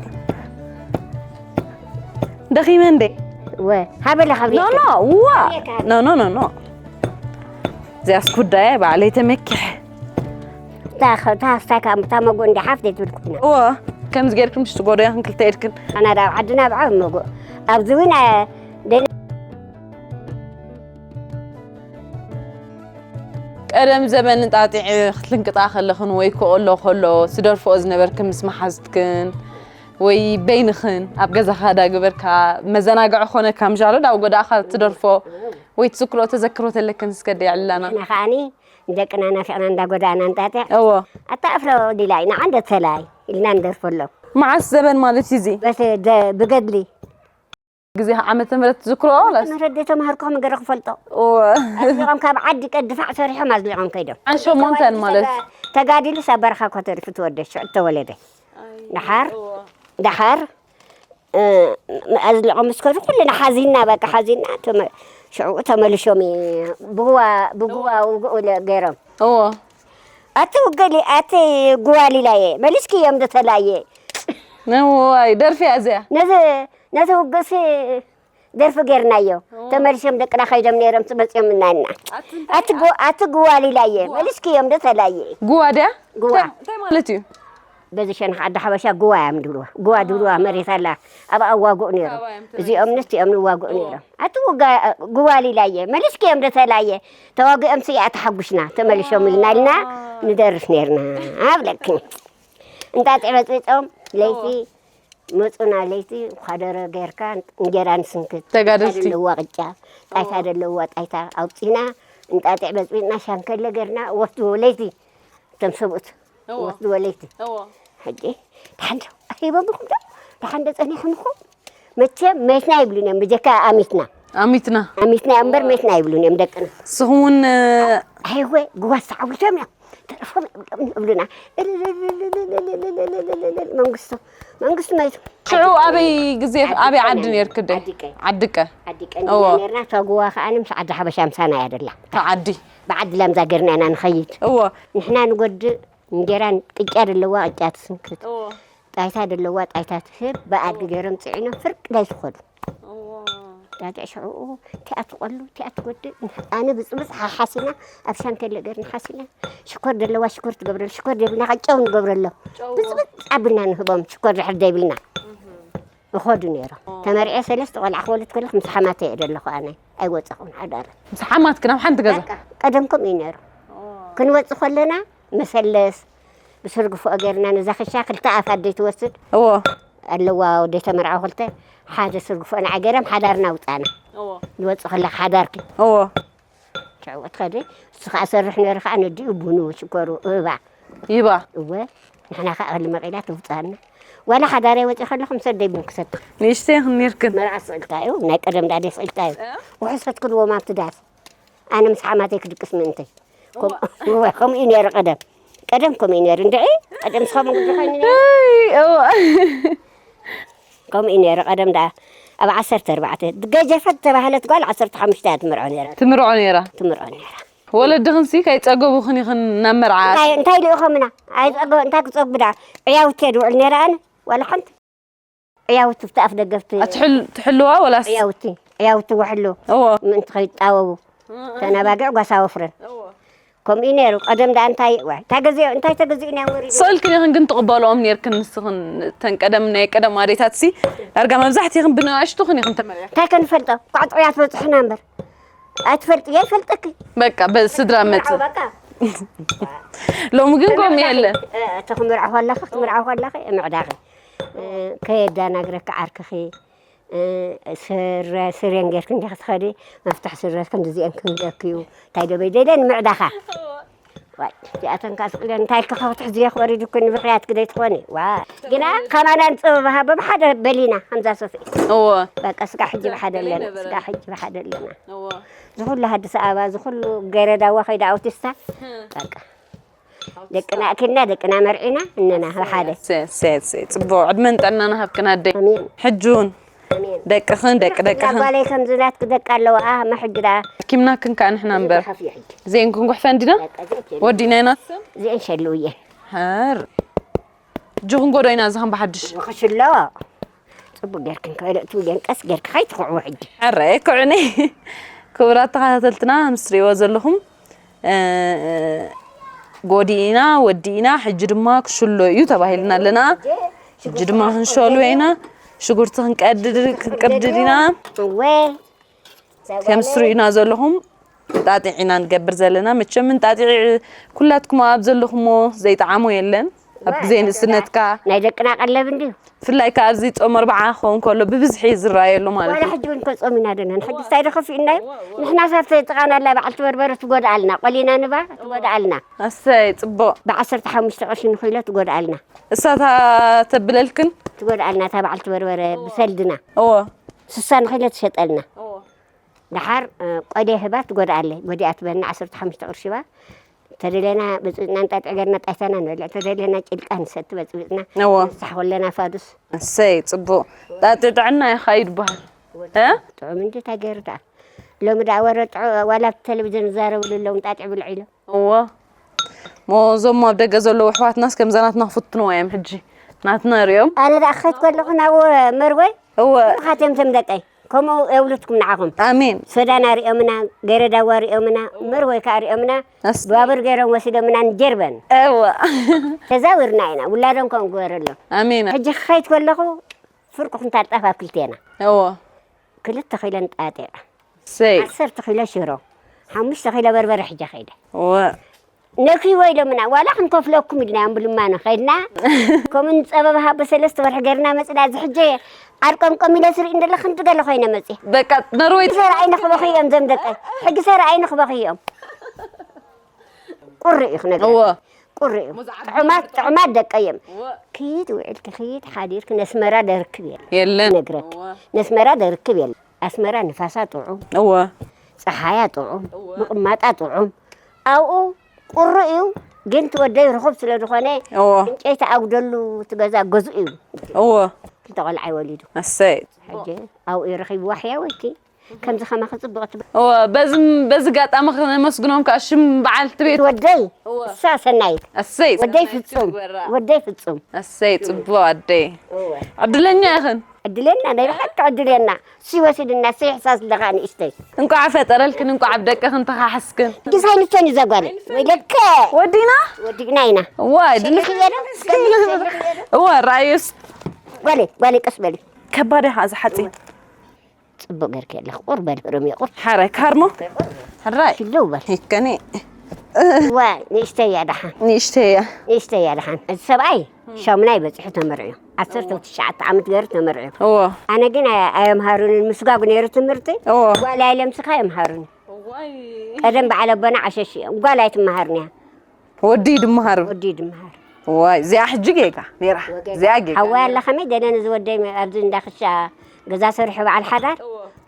ደኺመ እንዴ? ወ፣ ሃበለ ካብ ኖ፣ ኖ፣ ዋ። ኖ፣ ኖ፣ ኖ፣ ኖ። እዚኣስ ጉዳይ ባዕለይ ተመኪሐ። እታ ኸ-፣ እታ ስታካ-፣ እታ መጎ እንዲ ሓፍ ዘይትብል ኩና። እወ፣ ከምዚ ጌርክን ምሽ ትጎዶያ ክንክልተ ኢድክን። ኣና ዳ ኣብ ዓድና ብዓብ መጎ። ኣብዚ እውን፣ እ፣ ደን- ቀደም ዘበን እንጣጢዕ ክትልንቅጣ ከለኽን ወይ ኮሎ ኮሎ ትደርፍኦ ዝነበርክን ምስ መሓዝትክን ወይ በይንኽን ኣብ ገዛኻ ዳግበርካ መዘናግዒ ኮነካ ምሻሎ ዳው ጎዳእኻ ትደርፎ ወይ ትዝክሮ ተዘክሮ ተለክን እስከ ደይ ዕላና። ንሕና ከዓኒ ንደቅና ናፊቕና እንዳጎዳእና እንጣጢዕ። እዎ። ኣታ ኣፍሮ ዲላይ ንዓ እንደ ተላይ ኢልና ንደርፈሎም። መዓስ ዘበን ማለት እዩ እዚ? በቲ ደ-፣ ብገድሊ። ግዜ ዓመተ ምህረት ትዝክሮ? ዓመተ ምህረት ደይ ተማሃርኩ ከመይ ገይረ ክፈልጦ? እዎ። ኣዝሊቖም ካብ ዓዲ ቀ-፣ ድፋዕ ሰሪሖም ኣዝሊቖም ከይዶም። ዓን ሸሞንተን ማለት? ተጋ-፣ ተጋዲሉስ ኣብ በረኻ እኮ ተሪፉ ተወደ፣ ሽዑ ተወለደ። ኣይ፣ ደሓር፣ እዎ። ደሓር፣ እ፣ ኣዝሊቖም ምስ ከዱ ኩልና ሓዚንና፣ በቃ ሓዚንና፣ ተመ-፣ ሽዑ ተመልሾም ይ-፣ ብጉዋ፣ ብጉዋ እዎ። ውግኡ ለ-፣ ገይሮም። እዎ። ኣቲ ውገሊ፣ ኣቲ ጉዋሊላየ፣ መሊስኪ እዮም ዶ ተላየ? እዋይ፣ ደርፊ እያ እዚኣ። ነዚ፣ ነዚ ውግእሲ ደርፊ ጌርናዮ። እዎ። ተመሊሶም ደቅና ከይዶም ነይሮም፣ መጺኦም እናና። ኣቲ እንታይ ኣቲ ኣ-፣ ጉ-፣ ኣቲ ጉዋሊላየ፣ ጉዋ። መሊስኪ እዮም ዶ ተላየ? ጉዋ ድያ? ጉዋ። እንታይ፣ እንታይ ማለት እዩ? በዚ ሸነኽ ዓዲ ሓበሻ ጉዋ እዮም ድብልዋ። ጉዋ ድብልዋ መሬት ኣላ። ኣብኣ እዋግኡ ነይሮም። ካብኣ እዮም ተመሊሶም። እዚኦም ንስቲኦም ንዋግኡ እዎ። ነይሮም። ኣቲ ውጋ-፣ ጉዋሊላየ፣ መሊስኪ እዮም ዶ ተላየ? ተዋጊኦም ስያ ተሓጉስና፣ ተመሊሶም ኢልና ኢልና ኣዋ። ንደርፍ ነይርና። ኣብለኪ። እንጣጢዕ በጽቢጾም ለይቲ እዎ። መጹና፣ ለይቲ ኳደረ ጌርካ እንጀራ ንስንክት። ተጋደልቲ። ጣይታ ደለዋ ቅጫ፣ ጣይታ እዎ። ደለዋ ጣይታ ኣውጺና፣ እንጣጢዕ በጽቢጽና ሻንከለ ጌርና ወስድዎ ለይቲ። እቶም ሰብኡት እዎ። ወስድዎ ለይቲ። እዎ። ሕጂ፣ ደሓን ዶ ሂቦምኹም ዶ? ደሓን ዶ ጸኒሕምኹም? መቸም መትና ይብሉን እዮም፣ ብጀካ ኣሚትና። ኣሚትና። ኣሚትና እዮም እምበር፣ መትና ይብሉን እዮም ደቅና። ንስኹም እውን፣ እ፣ ኣይወ፣ ጉባዝ ተዓዊቶም እዮም፣ ተረፎም እዮም ይብሉና። መንግስቱ፣ መንግስቱ መይቱ። ሽዑ ኣበይ ግዜ፣ ኣበይ ዓዲ ነርክደ? ዓዲቀ። ዓዲቀ። ዓዲቀ እዎ። እንዲና ነርና፣ እታ ጉዋ ከኣ ምስ ዓዲ ሓበሻ ምሳና እያ ደላ። እታ ዓዲ። ብዓዲ ላምዛ ገርና ኢና ንኸይድ። እዎ። ንሕና ንጎድእ እንጀራን ቅጫ ደለዋ ቅጫ ትስንክት። እዎ። ጣይታ ደለዋ ጣይታ ትህብ፣ ብኣድጊ እዎ። ገይሮም ጽዒኖም ፍርቅ ዳይ ትኸዱ። እዎ። ዳድዕ ሽዑኡ፣ እቲኣ ትቆሉ፣ እቲኣ ትጎድእ፣ ኣነ ብጽብጽ ሓሓሲና፣ ኣብ ሻንከለ ገርና ሓሲና፣ ሽኮር ደለዋ ሽኮር ትገብረሉ፣ ሽኮር ደይብልና ከ ጨው ንገብረሎ። ጨው። ብጽብጽ ኣቢልና ንህቦም፣ ሽኮር ድሕር ደይብልና። እህ። ይኸዱ ነይሮም። እዎ። ተመርዕየ ሰለስተ ቆልዓ ክወልድ ከለኹ ምስ ሓማተይ እየ ዘለኹ ኣነ። ኣይወጸኹን ሓዳር። ምስ ሓማትኪ ናብ ሓንቲ ገዛ? በቃ፣ ቀደም ከምኡ እዩ ነይሩ። እዎ። ክንወጽእ ከለና መሰለስ ብስርግፎ ገርና ነዛ ክሻ ክልተ ኣፍ ኣደይ ትወስድ። እዎ። ኣለዋ ወደይ ተመርዓው ክልተ፣ ሓደ ስርግፎ ንዓ ገረም ሓዳርና ውጻና። እዎ። ንወጽእ ከለኻ ሓዳርኪ። እዎ። ትዕወት ከደ፣ እሱ ከኣ ሰርሕ ነይሩ ከኣ ነዲኡ ቡኑ ሽኮሩ እባ። ይባ። እወ፣ ንሕና ከኣ እኽሊ መቒላ ትውጻና። ዋላ ሓዳረይ ወጺእ ከለኹ ምስ ኣደይ ቡን ክሰቲ። ንእሽተይ ኔርክን። መርዓ ስቕልካ እዩ፣ ናይ ቀደም ዳዴ ስቕልካ እዩ። እ? ውሑስ ፈትክልዎም ኣብቲ ዳስ። ኣነ ምስ ሓማተይ ክድቅስ ምእንተይ። ከም-፣ እዋ። እወ፣ ከምኡ እዩ ነይሩ ቀደም። ቀደም ከምኡ እዩ ነይሩ። እንድዒ፣ ቀደም ዝኸውን ጉዳይ ኮይኑ ነይሩ። እይ፣ እዋ። ከምኡ እዩ ነይሩ። ቀደም ደኣ ኣብ ዓሰርተ ኣርባዕተ ገጀፈት ተባህለት ጓል ዓሰርተ ሓሙሽተ እያ ትምርዖ ነይራ። ትምርዖ ነይራ። ትምርዖ ነይራ። ወለድኽንሲ ከይጸገቡኽን ኢኽን ናብ መርዓ? እንታይ እንታይ ልእኾምና? ኣይጸገቡ እንታይ ክጸግቡ ደኣ? ዕያውቲ እየ ድውዕል ነይረ ኣነ። ዋላ ሓንቲ ዕያውቲ ኣብቲ ኣፍ ደገፍቲ ኣትሕል- ትሕልዋ ወላስ? ዕያውቲ ዕያውቲ ውሕሉ እዎ። ምእንቲ ከይጣወቡ ተናባግዕ ጓሳ ወፍረን እዎ። ከምኡ እዩ ነይሩ። ቀደም ደኣ እንታይ ዋይ እንታይ ገዚኦ እንታይ ተገዚኡ ናይ ወሪዱ። ስእልክን ኢኽን ግን ትቕበልኦም ነይርክን ንስኽን እተን ቀደም ናይ ቀደም ኣዴታት ሲ ዳርጋ መብዛሕትኽን ብንኣሽቱኽን ኢኽን ተመርዕኽን። እንታይ ከንፈልጦ ቋጥዑ እያ ትበፅሕና እምበር ኣይትፈልጥ እየ ይፈልጠኪ። በቃ በስድራ መጽ በቃ ሎሚ ግን ከምኡ የለን። ተኽምርዖ ከለኺ ክትምርዖ ከለኺ ምዕዳኺ ከየዳናግረኪ ዓርክኺ ስረ ስሬን ጌርክ እንዲኻ ትኸዲ መፍትሕ ስረ ከምዚአን ክህለክዩ እንታይ ደበይ ደደን ምዕዳኻ። ዋይ እዚኣተን ካስቅለን እንታይ ከኸትሕ ዝየኽበሪ ድኩን ብኽያት ክደይ ትኾኒ ዋ ግና ከማናን ጽበባሃ ብብሓደ በሊና ከምዛ ሶፊ እዎ በቃ ስጋ ሕጂ ብሓደ ኣለና ስጋ ሕጂ ብሓደ ኣለና እዎ ዝኹሉ ሃዲስ ኣበባ ዝኹሉ ገረዳዋ ከይዳ ኣውቲስታ በቃ ደቅና ኣኪልና ደቅና መርዒና እነና ሓደ ሰ- ሰ- ሰ- ጽቡቕ ዕድመን ጥዕናን ሃብክን ኣደይ ኣሜን ሕጂ እውን ኣሜን ደቅኽን ደቂ ደቅኽን ጓለይ ከምዚ ናትክ ደቂ ኣለዋ መሕግዳ ሓኪምናክን ከዓ ንሕና እምበር ከፍየ ሕጂ ዘይንክን ጉሕፈ እንዲና በቃ ዘይትየ ወዲና ኢና እዚአን ሸልውየ ሃር እጅኹን ጎዶ ኢና ዝኸን ብሓድሽ ክሽሎ ጽቡቅ ጌርክን ከለእቱ ጌን ቀስ ጌርክ ከይትኽዕዎ ሕጂ ሕረ ኩዕኒ ክቡራት ተኸታተልትና ምስ ትሪእዎ ዘለኹም እ፣ ጎዲእና ወዲእና ሕጂ ድማ ክሽሎ እዩ ተባሂልና ኣለና ሕጂ ድማ ክንሸሉ ኢና ሽጉርቲ ክንቀድድ ክንቅድድ ኢና እወ ከም ትሪእና ዘለኹም እንጣጢዕ ኢና ንገብር ዘለና መቸም እንጣጢዕ ኩላትኩም ኣብ ዘለኹሞ ዘይጠዓሞ የለን ኣብ ግዜ ንእስነትካ ናይ ደቅና ቀለብ እንድዩ ብፍላይ ከዓ ኣብዚ ጾም ኣርብዓ ክኸውን ከሎ ብብዝሒ ዝረኣየሉ ማለት ዋላ እዩ ሕጂ እውን ከጾም ኢና ደና ንሕጂ እንታይ ዶ ከፊእና እዩ ንሕና ሳብተ ጥቓና ኣላ በዓልቲ በርበረ ትጎድኣልና ቆሊና ንባ ትጎድኣልና ኣሰይ ጽቡቕ ብዓሰርተ ሓሙሽተ ቅርሺ ንኺሎ ትጎድኣልና እሳታ ተብለልክን ትጎድኣልና እታ በዓልቲ በርበረ ብሰልድና እዎ ስሳ ንኺሎ ትሸጠልና እዎ ደሓር ቆዴ ህባ ትጎድኣለይ ጎዲኣ ትበልና ዓሰርተ ሓሙሽተ ቅርሺ ባ ተደለና ብፅብፅና እንጣጥዕ ገርና ጣይታና ንበልዕ ተደለና ጭልቃ ንሰቲ በፅብፅና እዎ ንሳሕ ከለና ፋዱስ እሰይ ፅቡቅ ጣጢ ጥዕና ይካይድ በሃል እ ጥዑም እንጂ እንታይ ገይሩ ደኣ ሎሚ ደኣ ወረ ጥዑ ዋላ ኣብቲ ቴሌቪዥን ዝዛረብሉ ኣለዉ ጣጢ ብልዑ ኢሎም እዎ ሞ እዞም ኣብ ደገ ዘለዉ ኣሕዋትናስ ከምዛ ናትና ክፍትንዋ እዮም ሕጂ ናትና ሪኦም ኣነ ደኣ ክኸይድ ከለኹ ናብ መርወይ እወ ብኻትዮም ደቀይ ከምኡ የውልድኩም ንዓኹም ኣሜን ሶዳና ሪኦምና ገረዳዋ ሪኦምና መርወይ ከዓ ሪኦምና ኣስ- ባቡር ገይሮም ወሲዶምና ንጀርበን እወ ተዛዊርና ኢና ውላዶም ከም ግበረሎም ኣሜን ሕጂ ክኸይድ ከለኹ ፍርቁ ክንታል ጣፍ ኣብ ክልቴና እወ ክልተ ኪሎ ንጣጢዕ ሰይ ዓሰርተ ኪሎ ሽሮ ሓሙሽተ ኪሎ በርበረ ሕጂ ከይደ እወ ነኪዎ ኢሎምና ዋላ ክንከፍለኩም ኢልናዮም ብልማኖ ከይድና ከምኡ ንፀበብ ሃቦ ሰለስተ ወርሒ ገርና መፅና እዚ ሕጂ ዓርቆምቆም ኢለ ስርኢ እንደለ ክንዲ ገለ ኮይነ መፅእ በቃ ነርወይ ሰር ኣይንኽበኺ እዮም ዘም ደቀ ሕጂ ሰር ኣይንኽበኺ እዮም ቁሪ እዩ ክነገር እወ ቁሪ እዩ ጥዑማት ጥዑማት ደቀ እዮም ክይድ ውዕልኪ ክይድ ሓዲርኪ ነስመራ ደርክብ የለ የለን ነግረኪ ነስመራ ደርክብ የለ ኣስመራ ንፋሳ ጥዑም እወ ፀሓያ ጥዑም ምቕማጣ ጥዑም ኣብኡ ቁሩ እዩ ግን ትወደይ ርኹብ ስለ ዝኾነ እወ ዕንጨይቲ ኣጉደሉ ትገዛ ገዙ እዩ እወ ክልተ ቆልዓ ይወሊዱ ኣሰይ ሕጂ ኣብኡ እዩ ረኺብዋ ሕያወይቲ ከምዚ ከማኺ ፅቡቕ ትብል እወ በዚ በዚ ጋጣሚ ክነመስግኖም ከዓ ሽም በዓልቲ ቤት ወደይ እሳ ሰናይት ኣሰይ ወደይ ፍጹም ወደይ ፍጹም ኣሰይ ፅቡቅ ኣደይ ዕድለኛ ኢኽን ዕድለና ናይ ብሓቂ ዕድለና ሲ ወሲድና ሲ ሕሳስ ኣለኻ ንእሽተይ እንቋዕ ፈጠረልክን እንቋዕ ኣብ ደቅኽን ተኻሕስክን ዲዛይን እቶን እዩ ዘጓለ ወይለከ ወዲና ወዲግና ኢና ዋይ ድልክ እየ ዶ እዋ ራዩስ ጓለይ ጓለይ ቀስ በሊ ከባድ ኢኻ እዚ ሓፂን ፅቡቅ ገርክ የለ ቁር በል ሮሚ ቁር ሓራይ ካርሞ ሕራይ ሽለው በል ሂከኒ ዋ ንእሽተይ እያ ደሓን ንእሽተይ እያ ንእሽተይ እያ ደሓን እዚ ሰብኣይ ሻሙናይ በፂሑ ተመርዕዩ ዓሰርተ ትሽዓተ ዓመት ገይሩ ተመርዕዩ እዎ ኣነ ግን ኣየምሃሩንን ምስጋጉ ነይሩ ትምህርቲ እዎ ጓል ኣይለምስኻ የምሃሩኒ ቀደም በዓል ኣቦና ዓሸሽ እዮም ጓል ኣይትመሃርን እያ ወዲ ድምሃር ወዲ ድምሃር ዋይ እዚኣ ሕጂ ጌጋ ነይራ እዚኣ ጌጋ ሓወይ ኣላ ከመይ ደለኒ ዝወደይ ኣብዚ እንዳክሻ ገዛ ሰሪሑ በዓል ሓዳር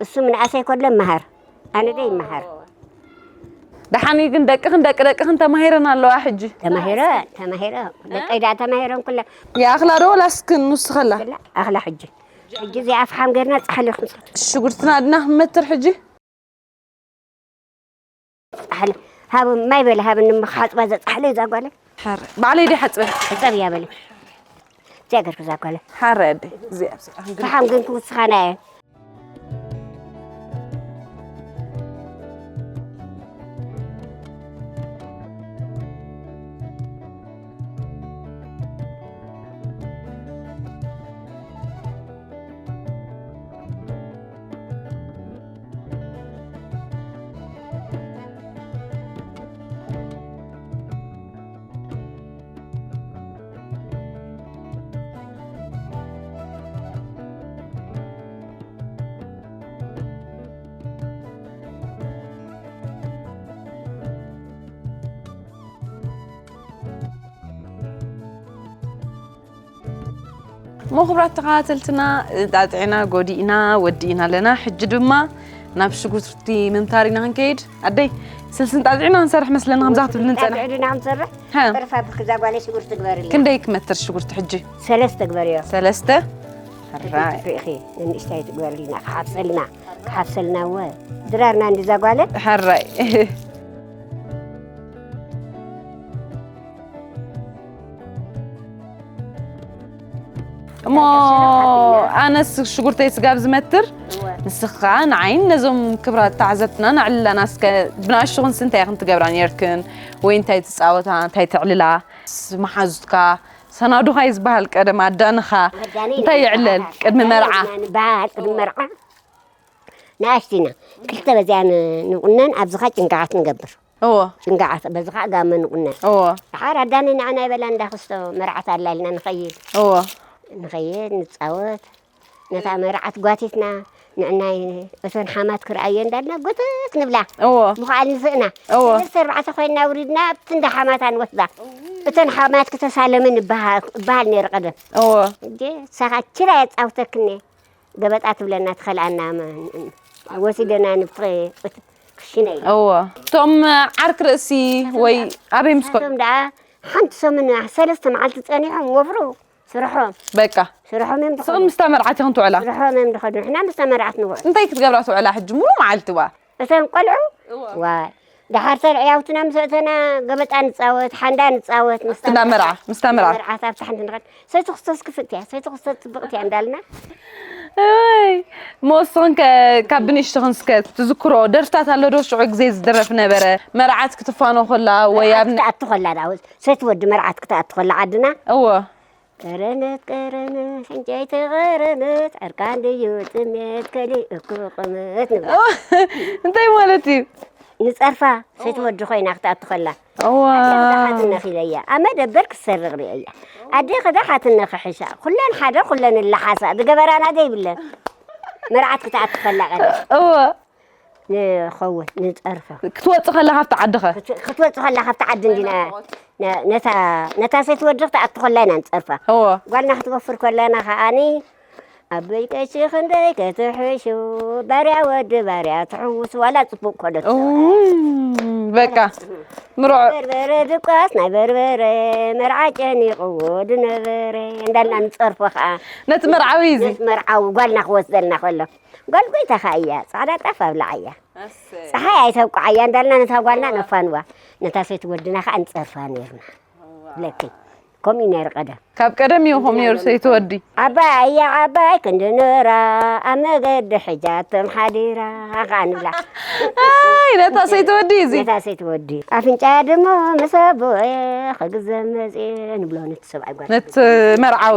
እሱ ምንኣሰይ ኮሎ መሃር ኣነ ደ ይመሃር ደሓን ግን ደቅኽን ደቂ ደቅኽን ተማሂረን ኣለዋ ሕጂ ተማሂረ ተማሂረ ደቀይ ደኣ ተማሂረን ኩለ ይኣኽላ ዶ ወላስ ክንውስኸላ ኣኽላ ሕጂ ሕጂ እዚኣ ኣፍሓም ገርና ፃሕሊ ክንሰት ሽጉርትና ድና ክንመትር ሕጂ ፃሕሊ ሃብ ማይ በለ ሃብ ንምክሓፅባ ዘፃሕለ እዛ ጓለ። ሓረ ባዕለይ ዲ ሓፅበ ሕፀብ እያ በለ። እዚኣ ገርክ እዛ ጓለ። ሓረ ኣደ እዚኣ ብስራሕ ፈሓም ግን ክውስኻና እየ። እሞ ክቡራት ተኸታተልትና ጣጥዕና ጎዲእና ወዲእና ኣለና። ሕጂ ድማ ናብ ሽጉርቲ ምምታር ኢና ክንከይድ። ኣደይ ስልሲ ጣጥዕና ክንሰርሕ መስለና ከምዛ ክትብል ንፀንሕ። ዕድና ምሰርሕ ሃ። ጥርፋ ብክዛ ጓለ ሽጉርቲ ትግበርልና። ክንደይ ክመትር ሽጉርቲ ሕጂ? ሰለስተ ግበርዮ። ሰለስተ። ራይ። ርኢኺ ንእሽታይ ትግበርልና ክሓፍሰልና ክሓፍሰልና እወ ድራርና እንዲዛ ጓለ ሕራይ። እሞ ኣነስ ሽጉርተይ ስጋብ ዝመትር ንስኻ ንዓይን ነዞም ክብራት ተዓዘብትና ነዕልለና እስከ ብንኣሽቱ ክንሲ እንታይ ኢኽን ትገብራ ነርክን ወይ እንታይ ትፃወታ እንታይ ተዕልላ ስ- መሓዙትካ ሰናዱኻ እዩ ዝበሃል ቀደም ኣዳንኻ እንታይ ይዕለል ቅድሚ መርዓ በሃል ቅድሚ መርዓ ንኣሽቲና ክልተ በዚኣ ንቁነን ኣብዚ ኸ ጭንጋዓት ንገብር እዎ ጭንጋዓት በዚ ከዓ ጋመ ንቁነን እዎ ድሓር ኣዳኒ ንዓና ይበላ እንዳክስቶ መርዓት ኣላልና ንኸይድ እዎ ንኸይድ ንፃወት ነታ መርዓት ጓቲትና ንዕናይ እተን ሓማት ክርኣዮ እንዳልና ጎተት ንብላ እዎ ምዃል ንስእና እዎ ሰለስተ ኣርባዕተ ኮይና ውሪድና ኣብቲ እንዳ ሓማታ ንወስዳ እተን ሓማት ክተሳለምን ይበሃል ነይሩ ቀደም እዎ እንዴ ሳኻ ችላ የፃውተክኒ ገበጣ ትብለና ትኸልኣና ወሲደና ንብቲ ክሽነ ኢለ እዎ እቶም ዓርክ ርእሲ ወይ ኣበይ ምስ ኮ- እቶም ደኣ ሓንቲ ሰሙን ሰለስተ መዓልቲ ፀኒሖም ወፍሩ ስርሖም በቃ ስርሖም እዮም ስቕን ምስታ መርዓት ኢኹም ትውዕላ ስርሖም እዮም ድኸዱ ንሕና ምስታ መርዓት ንውዕል እንታይ ክትገብራ ትውዕላ ሕጂ ሙሉ መዓልቲ ዋ እተን ቆልዑ ዋይ ደሓር ተን ዕያውትና ምስ ኣተና ገበጣ ንፃወት ሓንዳ ንፃወት ምስታ እንዳ መርዓ ምስታ መርዓ መርዓት ኣብታ ሓንቲ ንኸድ ሰይቲ ክርስቶስ ክፍት እያ ሰይቲ ክርስቶስ ፅብቕቲ እያ እንዳልና ኣይ መወስኽን ከ ካብ ብንእሽትኽን እስከ ትዝክሮ ደርፍታት ኣሎ ዶ ሽዑ ግዜ ዝድረፍ ነበረ መርዓት ክትፋኖ ኮላ ወይ ኣብ ክትኣቱ ከላ ዳ ሰይቲ ወዲ መርዓት ክትኣቱ ከላ ዓድና እወ ቀረነት ቀረነት ዕንጨይቲ ቀረነት ዕርቃን ድዩ ጥሜት ከሊእ እኮ ቅመት ንብላ እንታይ ማለት እዩ ንፀርፋ ሰይቲ ወዲ ኮይና ክትኣቱ ከላ እዋ ሓትነኽ ኢለያ ኣብ መደበር ክትሰርቕ ርእየያ ኣዴ ክዳ ሓትነኽ ሕሻ ኩለን ሓደ ኩለን እለሓሳ ዝገበራና ዘይብለን መርዓት ክትኣቱ ከላ ቀረ እወ ንኸውን ንፀርፋ ክትወፅእ ከላ ካብቲ ዓድኸ ክትወፅእ ከላ ካብቲ ዓዲ እንዲና ነታ ሰይቲ ወዲ ክትኣቱ ከላ ኢና ንፀርፋ እወ ጓልና ክትወፍር ከለና ከዓኒ ኣበይ ቀሺ ክንደይ ክትሕሹ ባርያ ወዲ ባርያ ትሕውስ ዋላ ፅቡቅ ኮለት እም፣ በቃ ምርዖ በርበረ ድቋስ ናይ በርበረ መርዓ ጨኒቕዎ ድነበረ እንዳልና ንፀርፎ ከዓ ነቲ መርዓዊ እዚ ነቲ መርዓዊ ጓልና ክወስደልና ከሎ ጓል ጎይታ ከዓ እያ ፃዕዳ ጣፍ ኣብላዓ እያ ፀሓይ ኣይተብቋዓያ እንዳልና ነታ ጓልና ነፋንዋ ነታ ሰይቲ ወድና ከዓ ንፀርፋ ነይርና ለኪ ከምኡ እዩ ነይሩ ቀደም ካብ ቀደም እዩ ከምኡ ነይሩ ሰይቲ ወዲ ዓባይ እያ ዓባይ ክንዲ ኖራ ኣብ መገዲ ሕጃቶም ሓዲራ ከዓ ንብላ ኣይ ነታ ሰይቲ ወዲ እዚ ነታ ሰይቲ ወዲ ኣፍንጫ ድሞ ምስ ኣቦየ ክግዘም መፅየ ንብሎ ነቲ ሰብኣይ ጓል ነቲ መርዓዊ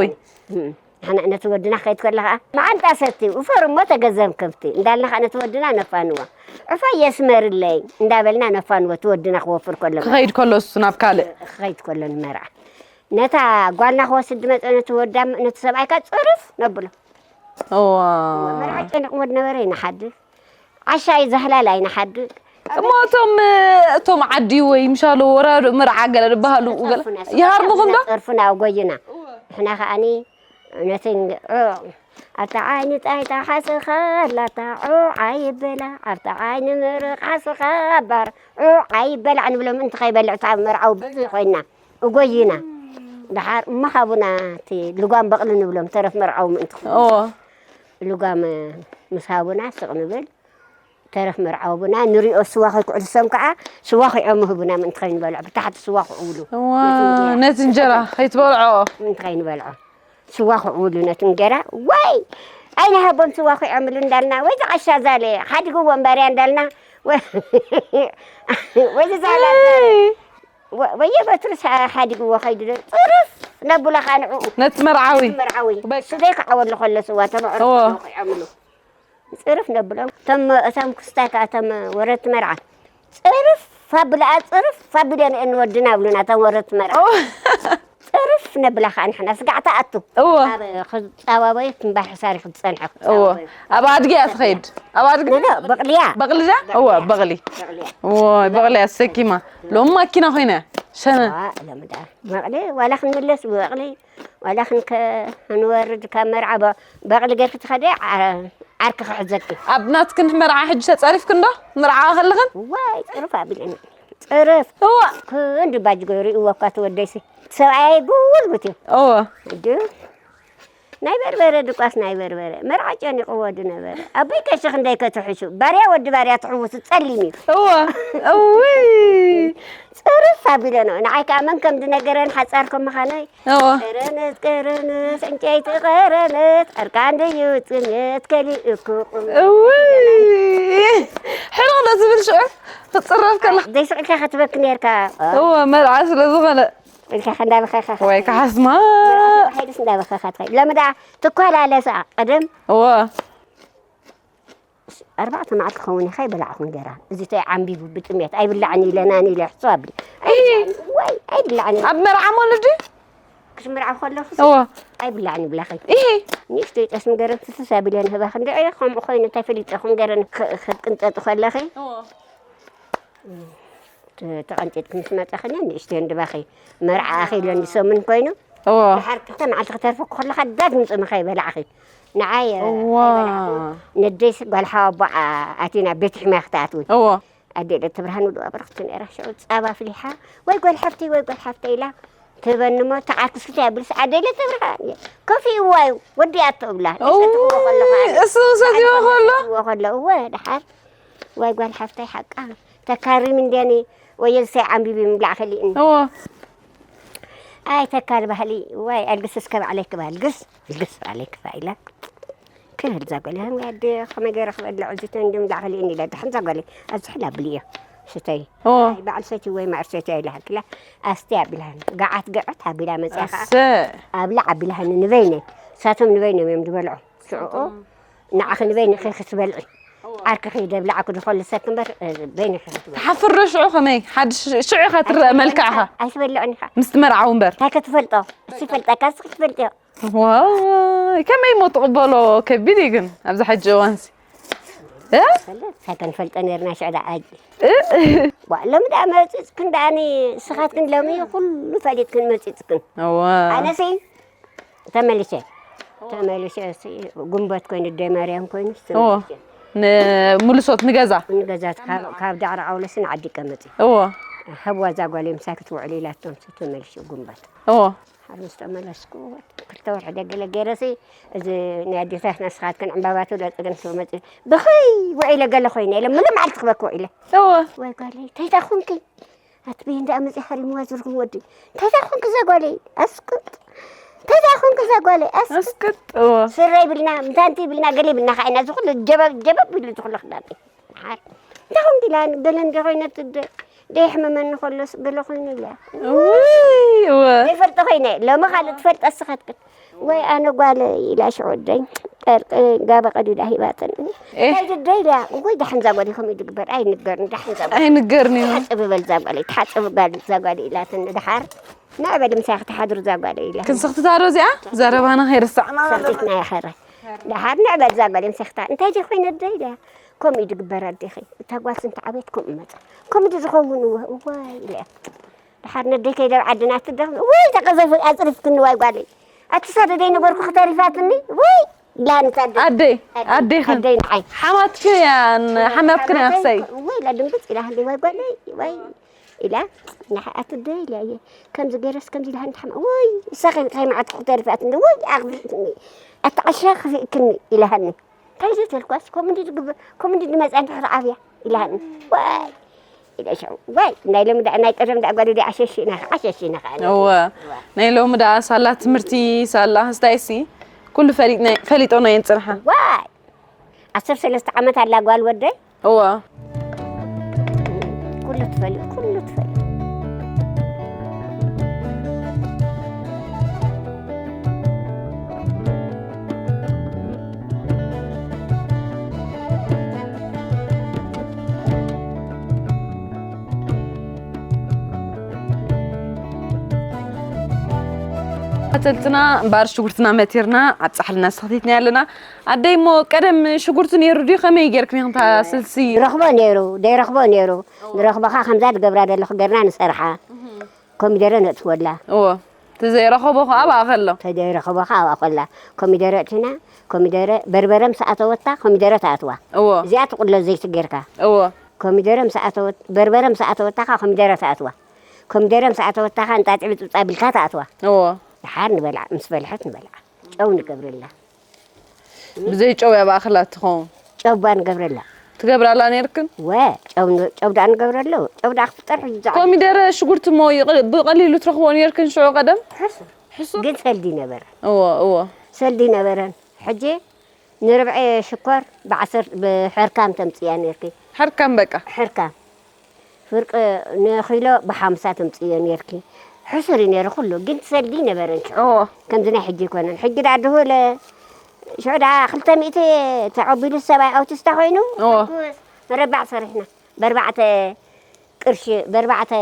ንሕና ነቲ ወድና ክኸይድ ከሎ ከዓ መዓንጣ ሰቲ ውፈር እሞ ተገዘም ከብቲ እንዳልና ከዓ ነቲ ወድና ነፋንዎ ዕፋ የስመርለይ እንዳበልና ነፋንዎ እቲ ወድና ክወፍር ከሎ ክኸይድ ከሎ እሱ ናብ ካልእ ክኸይድ ከሎ ንመርዓ ነታ ጓልና ክወስድ ድመፀ ነቲ ወዳ ነቲ ሰብኣይካ ፅርፍ ነብሎ እዋ መርዓ ጨኒቕ ወድ ነበረ ይንሓድግ ዓሻ እዩ ዘህላል ኣይንሓድግ እሞ እቶም እቶም ዓዲ ወይ ምሻሎ ወራዶ መርዓ ገለ ዝበሃሉ ገለ ይሃርምኹም ዶ ፀርፉና ኣጎይና ንሕና ከዓኒ ነቲ ኣብታ ዓይኒ ጣይታ ሓስኻ ኣላታ ዑዓ ይበላ ኣብታ ዓይኒ ምርቕ ሓስኻ ኣባር ዑዓ ይበላዕ ንብሎም እንተ ከይበልዕ እታ መርዓዊ ብዙ ኮይና እጎይና ደሓር እሞ ሃቡና እቲ ልጓም በቕሊ ንብሎም ተረፍ መርዓዊ ምእንቲ ኦ ልጓም ምስ ሃቡና ስቕ ንብል ተረፍ መርዓዊ ቡና ንሪኦ፣ ስዋ ከይክዕልሶም ከዓ ስዋ ኪዖሙ ህቡና ምእንቲ ከይንበልዖ፣ ብታሕቲ ስዋ ክዕውሉ። እዋ፣ ነቲ እንጀራ ከይትበልዖ። ምእንቲ ከይንበልዖ ስዋ ክዕውሉ ነቲ እንጀራ። ወይ ኣይንሃቦም ስዋ ኪዖምሉ እንዳልና፣ ወይ ዝዓሻ ዛለ ሓዲግዎ እምበርያ እንዳልና፣ ወይ ዝዛላ ወየ በትሪ ሓዲግዎ ከይዱ፣ ፅርፍ ነብላ ከዓ ንዕኡ ነቲ መርዓዊ መርዓዊ ስደይ ክዓወሉ ከሎ ስዋ ተመዕሮ እዎ። ኪዖምሉ። ፅርፍ ነብሎም። እቶም እቶም ክስታይ ከዓ እቶም ወረድቲ መርዓ ፅርፍ ፋብልኣ፣ ፅርፍ ፋብልኦ ንወድና ብሉና እቶም ወረድቲ መርዓ። ፅርፍ ነብላ ከዓ ንሕና ስጋዕ ትኣቱ። እዎ። ኣብ ክፃባበዩ ትንባር ሕሳሪ ክትፀንሐ እዎ። ኣብ ኣድጊ እያ ትኸይድ። ኣብ ኣድጊ ኖ፣ ኖ፣ በቕልያ። በቕሊ ድያ? እዎ፣ በቕሊ። በቕልያ። እዎ፣ በቕሊ እያ ተሰኪማ። ሎም ማኪና ኮይነ ሸነ ዋ፣ ሎምዳ በቕሊ ዋላ ክንምለስ ብበቕሊ ዋላ ክንከ- ክንወርድ ካብ መርዓ በ- በቕሊ ገርኪ ትኸደ ዓ- ዓርኪ ክሕዘኪ። ኣብ ናትክን መርዓ ሕጂ ተጻሪፍክን ዶ? መርዓ ከለኽን? ዋይ፣ ፅርፍ ኣቢለኒ። ፅርፍ እዋ። ክንዲ ባጅ ገይሩ ይወካ ትወደይሲ። ሰብኣይ ጉልጉት እዩ። እዎ። ድዩ ናይ በርበረ ድቋስ ናይ በርበረ መርዓ ጨኒቕዎ ድነበረ ኣቦይ ቀሺ ክንደይ ከትሕሹ ባርያ ወዲ ባርያ ትሕውሱ ጸሊም እዩ። እዎ። እውይ። ጽርፍ ኣቢለ ነው ንዓይ ከዓ መን ከም ዝነገረን ሓጻር ከም ምዃነይ እዎ። ቀረነት ቀረነት ዕንጨይቲ ቀረነት ዕርቃን ድዩ ጽሜት ከሊእኩ ቁም እውይ። ሕርቕ ዶ ዝብል ሽዑ ክትጽረፍ ከላ። ዘይስቕ ኢልካ ክትበኪ ነርካ። እዎ መርዓ ስለ ዝኾነ። ኢልካ እንዳበኸኻ ወይ ከሓስማ። ሓይልስ እንዳበኸኻ ትኸይድ ሎሚ ደኣ ትኳላለሳ። ቀደም እዎ። ኣርባዕተ መዓልቲ ክኸውን ኢኻ ይበላዕኹ እንጀራ። እዚ እንታይ ዓንቢቡ ብጥሜት ኣይብላዕን ኢለናን ኢለ ሕቶ ኣብሊ። ወይ ኣይብላዕን። ኣብ መርዓ ሞልዲ? ክስምርዓ ከለኹ እዎ። ኣይብላዕን ይብላኺ። ይሄ ንእሽተይ ጠስሚ ገረን ፍስስ ኣቢለን ህባኺ። እንድዒ ከምኡ ኮይኑ እንታይ ፈሊጠኹም ገረን ክ- ክትቅንጠጡ ከለኺ። ተ- ተቐንጢጥኪ ምስ መጻኽኒ ንእሽተይ እንድባኺ። መርዓ ኣኺለን ሰሙን ኮይኑ። እዎ። ድሓር ክልተ መዓልቲ ክተርፈኩ ከለኻ ዳግም ጽምኻ ይበላዕኺ። ንዓይ እዋ። ነደይስ ጓል ሓዋ ኣቦዓ ኣቲና ቤት ሕምያ ክትኣትዊ። እዎ። ኣዴ ኢለ ትብርሃን ውድዋ ብርኽቲ ነይራ። ሽዑ ጻባ ኣፍሊሓ፣ "ወይ ጓል ሓፍተይ፣ ወይ ጓል ሓፍተይ" ኢላ ትህበኒ እሞ፣ ተዓርክስኪ እንታይ ኣብልስ ኣዴ ኢለ ትብርሃን። ከፊእዋ እዩ፣ ወዲኣቶ እብላ። እውይ፣ እሱ ሰትይዎ ከሎ? ሰትይዎ ከሎ፣ እወ፣ ደሓር፣ "ወይ ጓል ሓፍተይ ሓቃ፣ ተካሪም እንድያኒ፣ ወይ የዝሰይ ዓንቢቢ ምብላዕ ከሊእኒ." እዎ። ኣይ ተካል ባህሊ፣ ወይ ኣልግስ እስከ ባዕለይ ክባ፣ ኣልግስ፣ ኣልግስ ባዕለይ ክባ ኢላ። ክህል ዛጎል፣ ወይ ኣደ፣ ከመይ ገይረ ክበልዕ፣ እዚ ተንድም ላዕሊ እንዲ ኢላ፣ ደሓን ዛጎል፣ ኣብዚ ሕላ ብልዮ፣ ስተይ። እዎ። ኣይ በዓል ሰቲ ወይ ማዕር ሰቲ ኢላ፣ ክላ፣ ኣስቲ ኣቢላን፣ ገዓት ገዐት ኣቢላ መጽያ ከኣ፣ ኣሰ። ኣብላ ኣቢላን ንበይነ፣ ሳቶም ንበይነ እዮም ዝበልዑ። ሽዑ፣ ንዓኺ ንበይነ ኺ ክትበልዒ፣ ዓርኪ ኺ ደብላዕኩ ድኾሉ ሰክ እምበር፣ በይነ ኺ ክትበልዒ። ሓፍሮ ሽዑ ከመይ? ሓድሽ ሽዑ ኢኻ ትረአ መልክዕኻ። ኣይትበልዕን ኢኻ። ምስ ትመርዓው እምበር። እንታይ ከትፈልጦ? እሱ ይፈልጠካ፣ እሱ ክትፈልጥዮ። ዋይ፣ ከመይ እሞ ትቕበሎ? ከቢድ እዩ ግን ኣብዚ ሕጂ እዋንሲ። እ? እንታይ ከንፈልጦ ነርና ሽዑ ደኣ ኣጅ። እ? ዋ፣ ሎሚ ደኣ መጺጽክን ደኣኒ፣ ስኻትክን ሎሚ ኩሉ ፈሊጥክን መጺጽክን። እዋ። ኣነሲ ተመሊሰ፣ ተመሊሰ ሲ ጉንበት ኮይኑ፣ ደይ ማርያም ኮይኑ እዎ። ተመሊሰ። ንምሉሶት ንገዛ። ንገዛ ካብ፣ ካብ ዳዕሮ ዓውለሲ ንዓዲ ቀመጺ። እዎ። ሃብዋ እዛ ጓለይ ምሳይ ክትውዕል ኢላቶም ሲ ተመሊሰ ጉንበት። እዎ። ሓር ምስ ተመለስኩ ክልተ ወርሒ ደገለ ገይረሲ፣ እዚ ናይ ኣዴታትና ስኻትክን ዕምባባ ትብሎ ጸገም ትመጽእ። ብኸይ ውዒለ ገለ ኮይነ ኢለ፣ ሙሉ መዓልቲ ክበኪ ውዒለ። እዎ። ወይ ጓለይ፣ እንታይ ደኣ ኾንኪ? ኣቲ በይ እንዳ መጺኣ ሃሪምዋ ዝርኩም ወዲ። እንታይ ደኣ ኾንኪ እዛ ጓለይ? ኣስቅጥ። እንታይ ደኣ ኾንኪ እዛ ጓለይ? ኣስቅጥ። ኣስቅጥ። እዎ። ስረ ይብልና፣ ምታንቲ ይብልና፣ ገለ ይብልና፣ ኸዓ ኢና ዝኹሉ ጀበብ፣ ጀበብ ይብሉ ዝኹሉ ክዳነይ። ሓር። እንታይ ኾንኪ ኢላ፣ ገለ እንደ ኾይነት ደ-፣ ደይሕመመኒ ከሎስ ገለ ኾይኑ ኢላ። እውይ፣ እወ። ዘይፈልጦ ኮይነ፣ ሎሚ ካልእ ትፈልጦ እስኻትክን። ወይ ኣነ ጓለ ኢላ ሽዑ ደይ፣ ጨርቂ ጋቢ ቀዲዳ ሂባትኒ። ኤህ። እንታይ ድደ ኢላ፣ ወይ ዳሕን ዛጓል ኢኹም እዩ ዝግበር፣ ኣይንገርን፣ ዳሕን ዛጓል። ኣይንገርን እዩ። ተሓጽቢ በል ዛጓል፣ ተሓጽቢ ጓል ዛጓል ኢላትኒ ድሓር። ንዕበል ምሳይ ክትሓድሩ ዛጓል ኢላ። ክንስኽትታ ዶ እዚኣ? ዘረባና ከይርስዕና። ሰኽቲትና ይኸረ። ድሓር ንዕበል ዛጓል ምሳይ ክታ-፣ እንታይ ደ ኮይነ ድደ ኢላ። ከምኡ እዩ ዝግበር ኣዴኺ። እታ ጓል ስንት ዓቤት ከምኡ መጻ። ከምኡ ዶ ዝኸውን እወ፣ እዋይ ኢለ። ድሓር ነደይ ከይደ ኣብ ዓድና ትደኽም። ወይ ተቐዘፊ ኣጽሪፍክኒ ዋይ ጓለይ። ኣቲ ሳደደይ ነበርኩ ክተሪፋትኒ። ወይ ኢላ ንሳደ። ኣደይ፣ ኣዴኽን። ኣደይ ንዓይ። ሓማትክን እያ፣ ሓማትክን እያ ክሳይ። ወይ ኢላ ድንግጽ ኢላ ሃለይ ዋይ ጓለይ፣ ወይ ኢላ ንሓ-፣ ኣቲ ኣደይ ኢላ እየ። ከምዚ ገይረስ ከምዚ ኢላ ሃኒ ሓማ-፣ ወይ እሳ ከይ-፣ ከይመዓት ክተሪፋትኒ። ወይ ኣኽፊእክኒ። ኣቲ ዓሻ ክፊእክኒ ኢላ ሃኒ። እንታይ ዘተልኳስ ከምኡ እንዲ ዝግበር ከምኡ እንዲ ዝመፃ እንድሕር ዓብያ ኢላኒ። ዋይ ኢለ ሽዑ ዋይ ናይ ሎሚ ደኣ ናይ ቀደም ደኣ ጓል ወዲ ዓሸሽ ኢና ዓሸሽ ኢና ከዓ እወ ናይ ሎሚ ደኣ ሳላ ትምህርቲ ሳላ ስታይሲ ኩሉ ፈሊጥና- ፈሊጦና እየን ፅንሓ ዋይ ዓሰርተ ሰለስተ ዓመት ኣላ ጓል ወደይ እወ ኩሉ ትፈልጥ ኩሉ ትፈልጥ ተልትና እምበኣር ሽጉርትና መቲርና ኣብ ፃሕልና ሰኽቲትና ኣለና ኣደይ እሞ ቀደም ሽጉርቲ ነይሩ ድዩ ከመይ ጌርክን ኢኽን እታ ስልሲ ይረኽቦ ነይሩ ደይረኽቦ ነይሩ ንረኽቦ ከዓ ከምዛ ትገብራ ዘለኹ ገርና ንሰርሓ ኮሚደረ ነእትወላ እዎ ተዘይረኸቦ ከዓ ኣብኣ ከሎ ተዘይረኸቦ ከዓ ኣብኣ ከላ ኮሚደረ እቲና ኮሚደረ በርበረ ምስ ኣተወታ ኮሚደረ ትኣትዋ እዎ እዚኣ ትቁሎ ዘይቲ ጌርካ እዎ ኮሚደረ ምስ ኣተወት በርበረ ምስ ኣተወታ ከዓ ኮሚደረ ትኣትዋ ኮሚደረ ምስ ኣተወታ ከዓ እንጣጢዕ ብፅብፃ ቢልካ ትኣትዋ እዎ ድሓር ንበልዓ ምስ በልሐት ንበልዓ ጨው ንገብረላ ብዘይ ጨው እያ ብኣኽላ ትኸውን ጨው ባ ንገብረላ ትገብራላ ነይርክን ወ ጨው ን- ጨው ዳ ንገብረሉ ጨው ዳ ክፍጠር ሕጂ ዝዓ- ኮሚደረ ሽጉርቲ እሞ ይቕ- ብቐሊሉ ትረኽቦ ነይርክን ሽዑ ቀደም ሕሱር ግን ሰልዲ ነበረ እዎ እዎ ሰልዲ ነበረን ሕጂ ንርብዒ ሽኮር ብዓሰር ብሕርካም ተምፅያ ነርኪ ሕርካም በቃ ሕርካም ፍርቂ ንኪሎ ብሓምሳ ተምፅዮ ነርኪ ሕሱር እዩ ነሩ ኩሉ ግን ሰልዲ ነበረን ሽዑ እዎ ከምዚ ናይ ሕጂ ይኮነን ሕጂ ዳ ድሁለ ሽዑ ዳ ክልተ ሚእቲ ተቐቢሉ ሰብኣይ ኣውቲስታ ኮይኑ እዎ መረባዕ ሰሪሕና በርባዕተ ቅርሺ በርባዕተ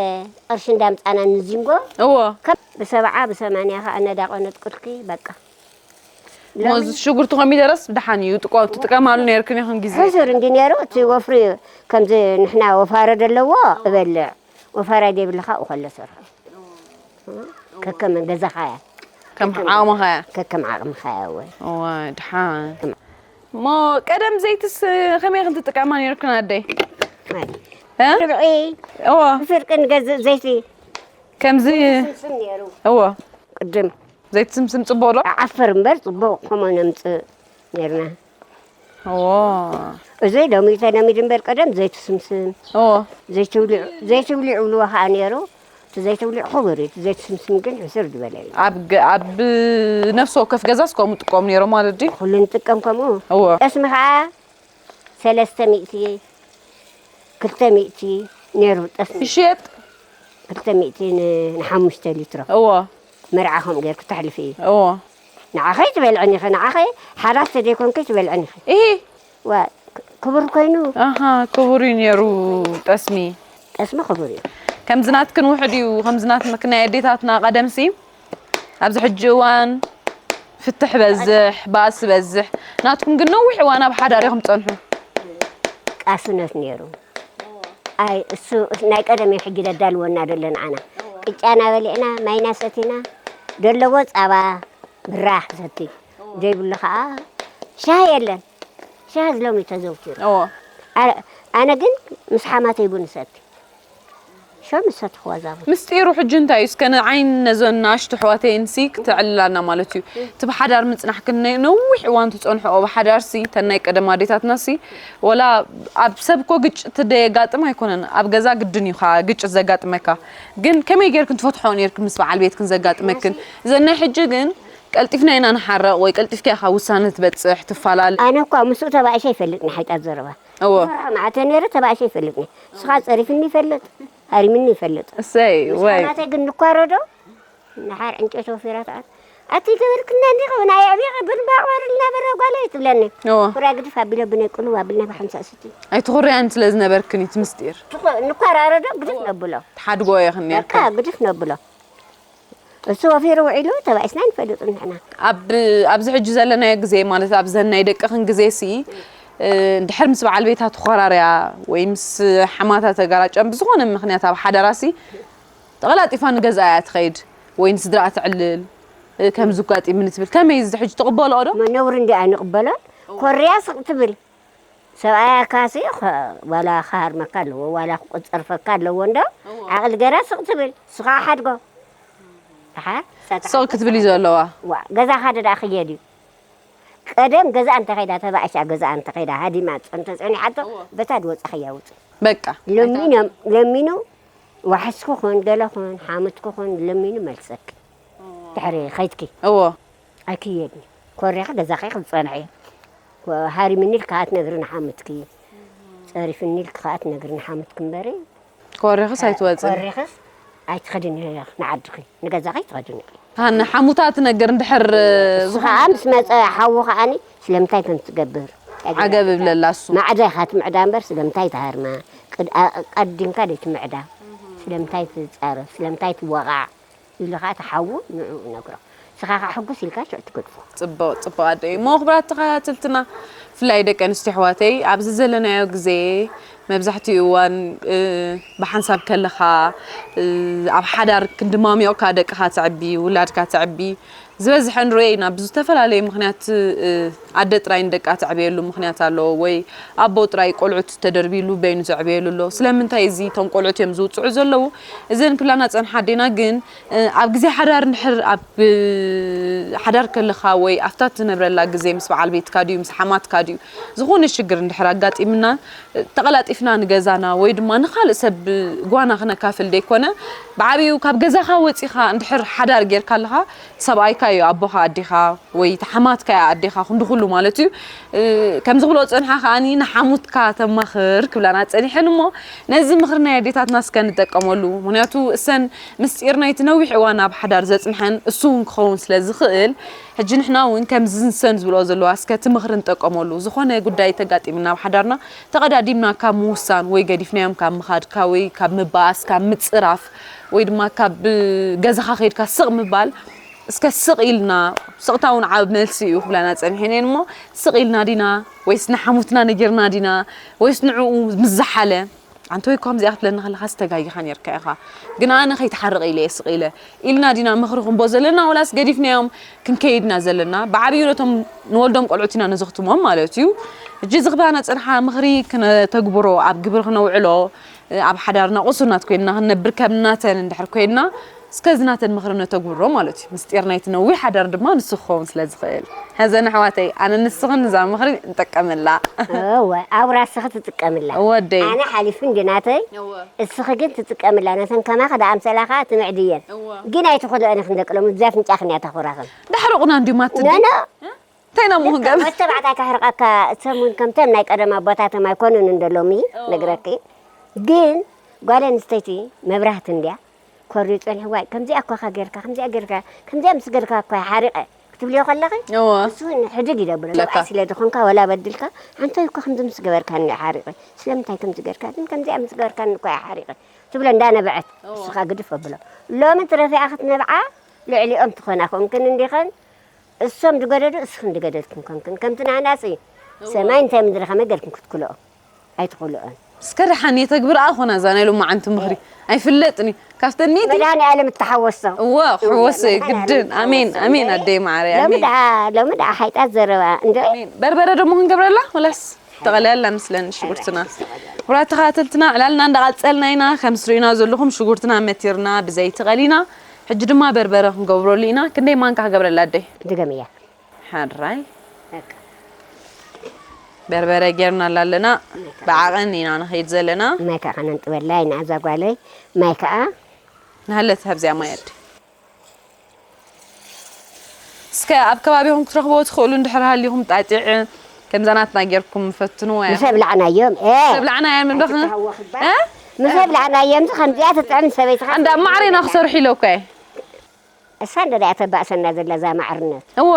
ቅርሺ እንዳምፃና ንዚንጎ እዎ ከም ብሰብዓ ብሰማንያ ከዓ ነዳቆነት ቅልኪ በቃ ሞዝ ሽጉርቲ ኮሚደረስ ብድሓን እዩ ጥቆ ትጥቀማሉ ነርክን ኢኹን ግዜ ሕሱር እንዲ ነይሩ እቲ ወፍሪ ከምዚ ንሕና ወፋረ ዘለዎ እበልዕ ወፋረ ዘይብልካ እኮለ ሰርሖ ከከም ገዛኻያ ከም ዓቕምኻያ ከከም ዓቕምኻያ እወ እዋ ድሓን እሞ ቀደም ዘይትስ ከመይ ክንትጥቀማ ነርክን ኣደይ እ? ርብዒ እዎ ብፍርቂ ንገዝእ ዘይቲ ከምዚ ስም ነይሩ እዎ ቅድም ዘይትስምስም ፅቡቅ ዶ ዓፈር እምበር ፅቡቅ ከምኡ ነምፅእ ነርና እዎ እዚ ሎሚ ተለሚድ እምበር ቀደም ዘይትስምስም እዎ ዘይትብሊዑ ዘይትብሊዑ ብልዎ ከዓ ነይሩ እቲ ዘይትብሊዑ ክቡር እዩ እቲ ዘይትስምስም ግን ሕስር ዝበለ እዩ ኣብ ገ- ኣብ ነፍሲ ወከፍ ገዛስ ከምኡ ጥቀሙ ነይሮም ማለት ድዩ ኩሉ ንጥቀም ከምኡ እዎ ጠስሚ ከዓ ሰለስተ ሚእቲ ክልተ ሚእቲ ነይሩ ጠስሚ ይሽየጥ ክልተ ሚእቲ ን- ንሓሙሽተ ሊትሮ እዎ መርዓ ከምኡ ጌርኩ ተሕልፊ እዩ እዎ ንዓኸይ ትበልዕኒ ኢኺ ንዓኸይ ሓራስ ተዘይኮንኪ ትበልዕኒ ኢኺ እሂ ዋ ክቡር ኮይኑ ኣሃ ክቡር እዩ ነይሩ ጠስሚ ጠስሚ ክቡር እዩ ከምዚ ናትክን ውሕድ እዩ ከምዚ ናት ናይ ኣዴታትና ቀደምሲ ኣብዚ ሕጂ እዋን ፍትሕ በዝሕ ባእሲ በዝሕ ናትኩም ግን ነዊሕ እዋን ኣብ ሓዳር ኢኹም ትፀንሑ ቃስነት ነይሩ ኣይ እሱ ናይ ቀደም እዩ ሕጂ ደዳልወና ደሎ ንዓና ቅጫና በሊዕና ማይና ሰቲና ደለዎ ፃባ ብራህ ሰቲ ዘይብሉ ከዓ ሻሂ የለን ሻሂ ዝሎም እዩ ተዘውቲሩ እዎ ኣረ- ኣነ ግን ምስ ሓማተይ ቡን ሰቲ ሸም ሰትኽዋ ዛቡ ምስጢሩ ሕጂ እንታይ እዩ እስከ ንዓይን ነዞን ንኣሽቱ ኣሕዋተይን ሲ ክተዕልላና ማለት እዩ እቲ ብሓዳር ምፅናሕክን ናይ ነዊሕ እዋን ትፀንሕኦ ብሓዳር ሲ ተን ናይ ቀደም ኣዴታትና ሲ ወላ ኣብ ሰብ እኮ ግጭት ደየጋጥም ኣይኮነን ኣብ ገዛ ግድን እዩ ከዓ ግጭት ዘጋጥመካ ግን ከመይ ጌርክን ትፈትሖ ኔርክን ምስ በዓል ቤትክን ዘጋጥመክን እዘን ናይ ሕጂ ግን ቀልጢፍና ኢና ንሓረቕ ወይ ቀልጢፍካ ኢኻ ውሳነ ትበፅሕ ትፋላል ኣነ እኳ ምስኡ ተባእሸ ይፈልጥኒ ሓይጣት ዘረባ እዎ ፈርሖ ማዕተ ነይረ ተባእሸ ይፈልጥኒ ንስኻ ፀሪፍኒ ይፈልጥ ሃሪምኒ ይፈልጥ እሰይ ወይ ናተይ ግን ንኳረዶ ንሓር ዕንጨይቲ ወፊራ ተኣት ኣቲ ገበርክና እንዲ ኸው ናይ ኣዕቢኻ ብንባቕባር እናበረ ጓለይ ትብለኒ እዎ ኩራ ግድፍ ኣቢለ ብነይ ቅሉ ኣቢልና ብሓምሳ ስቲ ኣይትኹርያን ስለ ዝነበርክን እዩ እቲ ምስጢር ንኳራረዶ ግድፍ ነብሎ ትሓድጎ ኢኽን በቃ ኔርክን ግድፍ ነብሎ እሱ ወፊሩ ውዒሉ ተባኢስና ንፈልጥ ንሕና ኣብ ኣብዚ ሕጂ ዘለናዮ ግዜ ማለት ኣብዘን ናይ ደቅኽን ግዜ ሲ እ፣ እንድሕር ምስ በዓል ቤታ ተኾራርያ ወይ ምስ ሓማታ ተጋራጨን ብዝኾነ ምኽንያት ኣብ ሓዳራ ሲ ተቐላጢፋ ንገዝኣ እያ ትኸይድ ወይ ንስድራኣ ትዕልል እ፣ ከምዚ ኣጋጢሙኒ ትብል ከመይ እዚ ሕጂ ትቕበልኦ ዶ መነውሪ እንዲኣ ንቕበሎን ኮርያ ስቕ ትብል ሰብኣያ ካሲ ዋላ ክሃርመካ ኣለዎ ዋላ ክቁፀርፈካ ኣለዎ እንዶ ዓቕሊ ገራ ስቕ ትብል ስኻ ሓድጎ ደሓር ስቕ ክትብል እዩ ዘለዋ ዋ ገዛኻ ደዳ ክየድ እዩ ቀደም ገዛ እንተኸይዳ፣ ተባእሻ ገዛ እንተኸይዳ፣ ሃዲማ እንተጸኒሓቶ፣ እወ። በታ ዝወጻኺ ያውጽ። በቃ። ለሚኖም፣ ለሚኑ፣ ዋሕስኪ ኹን፣ ገለ ኹን፣ ሓሙትኪ ኹን፣ ለሚኑ መልሰኪ። ድሕሪ ኸይድኪ። እዎ። ኣይክየድን። ኮሪኺ ገዛኺ ክትጸንሒ። ሃሪምኒ ኢልካ ትነግሪ ንሓሙትኪ። ጸሪፍኒ ኢልካ ትነግሪ ንሓሙትኪ እምበሪ። ኮሪኽስ ኣይትወጽን። ኮሪኽስ ኣይትኸድን ኢኺ ንዓድኺ። ንገዛኺ ኣይትኸድን ኢኺ። ሃ፣ ንሓሙታ ትነግር እንድሕር ንሱ ዝኾነ ኸኣ ምስ መጸ ሓዉ ኸኣኒ ስለምንታይ ከም ትገብር። ዓገብ እብለላ እሱ። ማዕዳ ኢኻ ትምዕዳ እምበር ስለምንታይ ትሃርማ? ቅድ-፣ ኣ-፣ ቀዲምካ ደይ ትምዕዳ? ስለምንታይ ትጻረፍ? ስለምንታይ ትወቓዕ? ኢሉ ኸኣ እቲ ሓዉ ንዕኡ ይነግሮ። ንስኻ ኸኣ ሕጉስ ኢልካ ሽዑ ትገድፎ። ጽቡቕ፣ ጽቡቕ ኣደይ። እሞ ክቡራት ተኸታተልትና፣ ብፍላይ ደቂ ኣንስትዮ ኣሕዋተይ፣ ኣብዚ ዘለናዮ ግዜ መብዛሕትኡ እዋን፣ እ፣ ብሓንሳብ ከለኻ፣ እ፣ ኣብ ሓዳር ክንዲ ማሚቕካ ደቅኻ ተዕቢ፣ ውላድካ ተዕቢ፣ ዝበዝሐ ንሪኦ ኢና ብዝተፈላለየ ምኽንያት፣ እ፣ ኣደ ጥራይ ንደቃ ተዕብየሉ ምኽንያት ኣለዎ፣ ወይ ኣቦ ጥራይ ቆልዑት ተደርቢሉ በይኑ ዘዕብየሉ ኣሎ። ስለምንታይ እዚ እቶም ቆልዑት እዮም ዝውጽዑ ዘለዉ? እዘን ክብላና ጸንሓ ኣዴና ግን፣ እ፣ ኣብ ግዜ ሓዳር እንድሕር ኣብ፣ እ፣ ሓዳር ከለኻ ወይ ኣብታ ትነብረላ ግዜ ምስ በዓል ቤትካ ድዩ ምስ ሓማትካ ድዩ ዝኾነ ሽግር እንድሕር ኣጋጢምና፣ እ፣ ተቐላጢፍና ንገዛና ወይ ድማ ንኻልእ ሰብ ጓና ክነካፍል ደይኮነ፣ ብዓብዩ ካብ ገዛኻ ወጺኻ እንድሕር ሓዳር ጌርካ ኣለኻ፣ ሰብኣይካ እዩ ኣቦኻ ኣዴኻ ወይ ተሓማትካ እያ ኣዴኻ ክንዲ ኩሉ ማለት እዩ። እ፣ ከምዚ ክብሎ ዝጸንሓ ከኣኒ ንሓሙትካ ተማኽር ክብላና ጸኒሐን እሞ ነዚ ምኽሪ ናይ ኣዴታትና እስከ ንጠቀመሉ። ምኽንያቱ እሰን ምስጢር ናይቲ ነዊሕ እዋን ኣብ ሓዳር ዘጽንሐን እሱ እውን ክኸውን ስለ ዝኽእል፣ ሕጂ ንሕና እውን ከምዚ ንሰን ዝብልኦ ዘለዋ እስከ እቲ ምኽሪ ንጠቀመሉ። ዝኾነ ጉዳይ ተጋጢምና ኣብ ሓዳርና ተቐዳዲምና ካብ ምውሳን ወይ ገዲፍናዮም ካብ ምኻድ፣ ካብ ወይ ካብ ምባኣስ፣ ካብ ምጽራፍ ወይ ድማ ካብ ገዛኻ ከይድካ ስቕ ምባል እስከ ስቕ ኢልና፣ ስቕታ እውን ዓብ መልሲ እዩ ክብላና ጸኒሐን እየን እሞ፣ ስቕ ኢልና ዲና ወይስ ንሓሙትና ነጊርና ዲና ወይስ ንዕኡ ምስ ዝሓለ፣ ኣንተ ወይ እኮ ከምዚኣ ክትብለኒ ከለኻስ ተጋጊኻ ኔርካ ኢኻ፣ ግን ኣነ ከይትሓርቕ ኢለ እየ ስቕ ኢለ ኢልና ዲና ምኽሪ ክንቦ ዘለና፣ ወላስ ገዲፍናዮም ክንከይድ ኢና ዘለና? ብዓብዩ ነቶም ንወልዶም ቆልዑት ኢና ነዘኽትሞም ማለት እዩ። ሕጂ እዚ ክብላና ጸንሓ ምኽሪ ክነተግብሮ፣ ኣብ ግብሪ ክነውዕሎ፣ ኣብ ሓዳርና ቁሱናት ኮይንና ክንነብር ከም ናተን እንድሕር ኮይንና፣ እስከ እዚ ናተን ምኽሪ ነተግብሮ ማለት እዩ። ምስጢር ናይቲ ነዊሕ ሓዳር ድማ ንሱ ክኸውን ስለ ዝኽእል። ሐዘን ኣሕዋተይ፣ ኣነ ንስኽን እዛ ምኽሪ ንጥቀመላ። እወ፣ ኣውራ እስኺ ትጥቀምላ። እወ ኣደይ። ኣነ ሓሊፉ እንዲ ናተይ፣ እወ። እስኺ ግን ትጥቀምላ። ነተን ከማኺ ደኣ ኣምሰላ ኸኣ ትምዕድየን። እወ። ግን ኣይትኽእልኦን ኢኽን ደቂ ሎሚ፣ ብዛ ኣፍንጫኽን እያ ተኹራኽን። ዳሕረቑና እንድዩ ማትዲ። ኖ፣ ኖ። እ? እንታይ ኢና እሞ ልክዕ፣ ክንገብር? ወዲ ተባዕታይ ከሕርቐካ፣ እሶም እውን ከምተን ናይ ቀደም ኣቦታቶም ኣይኮኑን እንዶ ሎሚ፣ እወ። ነግረኪ። ግን ጓል ኣንስተይቲ መብራህቲ እንድያ፣ ኮርዩ ጸኒሑ፣ "ዋይ፣ ከምዚኣ እኳ ኻ ጌርካ፣ ከምዚኣ ጌርካ፣ ከምዚኣ ምስ ገርካ እኳ እየ ሓሪቐ" ክትብልዮ ከለኺ፣ እወ። ንሱ እውን ሕድግ ይደብሎ። ለካ። ሰብኣይ ስለ ዝኾንካ፣ ወላ በድልካ፣ "ኣንታይ እኳ ከምዚ ምስ ገበርካኒ እየ ሓሪቐ፣ ስለምንታይ ከምዚ ጌርካ፣ ግን ከምዚኣ ምስ ገበርካኒ እኳ እየ ሓሪቐ" ትብሎ እንዳነበዐት፣ እወ። ንሱ ኸኣ ግድፍ ኣብሎ። ሎሚ ትረፊኣ ክትነብዓ፣ ልዕሊኦም ትኾና ኮንክን እንዲኸን፣ እሶም ዝገደዱ እስኽን ዝገደድክን ኮንክን፣ ከምቲ ንኣናጺ እወ። ሰማይ እንታይ ምድሪ ከመይ ጌርክን ክትክልኦ ኣይትኽእልኦን። እስከ ደሓን የተግብርኣ ኾና እዛ ናይ ሎማዓንቲ ምኽሪ። ኣይፍለጥን እዩ። ካብተን ሚእቲ መድሃኒኣለም እተሓወሶ። እወ፣ ክሕወሶ እዩ መድሃኒኣለም ግድን። ኣሜን፣ እተሓወሶ። ኣሜን፣ ኣደይ ማዓረይ፣ ሎሚ ኣሜን። ደኣ፣ ሎሚ ደኣ ሓይጣት ዘረባ፣ እንዶ? ኣሜን። በርበረ ደሞ ክንገብረላ? ወላስ? ተቐልያላ መስለኒ ሽጉርትና። ክቡራት ተኸታተልትና፣ ዕላልና እንዳቐጸልና ኢና። ከም ትርእዩና ዘለኹም ሽጉርትና መቲርና ብዘይቲ ቀሊና። ሕጂ ድማ በርበረ ክንገብረሉ ኢና። ክንደይ ማንካ ክገብረላ ኣደይ? ድገምያ። ሓራይ። በቃ። በርበረ ጌርናላ ኣለና። ብዓቐን ኢና ንኸይድ ዘለና። ማይ ከዓ ከነንጥበላ ኢና እዛ ጓለይ። ማይ ከዓ ናሃለት ኣብዚኣ ማይ ኣደይ። እስከ ኣብ ከባቢኹም ክትረኽብዎ ትኽእሉ እንድሕር ሃሊኹም ጣጢዕ ከምዛ ናትና ጌርኩም ፈትንዎ እያ። ምስ ኣብላዕናዮም፣ እ። ምስ ኣብላዕናዮም እንዶ ኸ-፣ ኣይትተሃወኽ እባ። እ? ምስ ኣብላዕናዮም ከምዚኣ ትጥዕም ሰበይትኻ። እንዳ ማዕሬና ክሰርሑ ኢለ እኮ እየ። እሳ እንደ ደኣ ተባእሰና ዘላ እዛ ማዕርነት። እወ።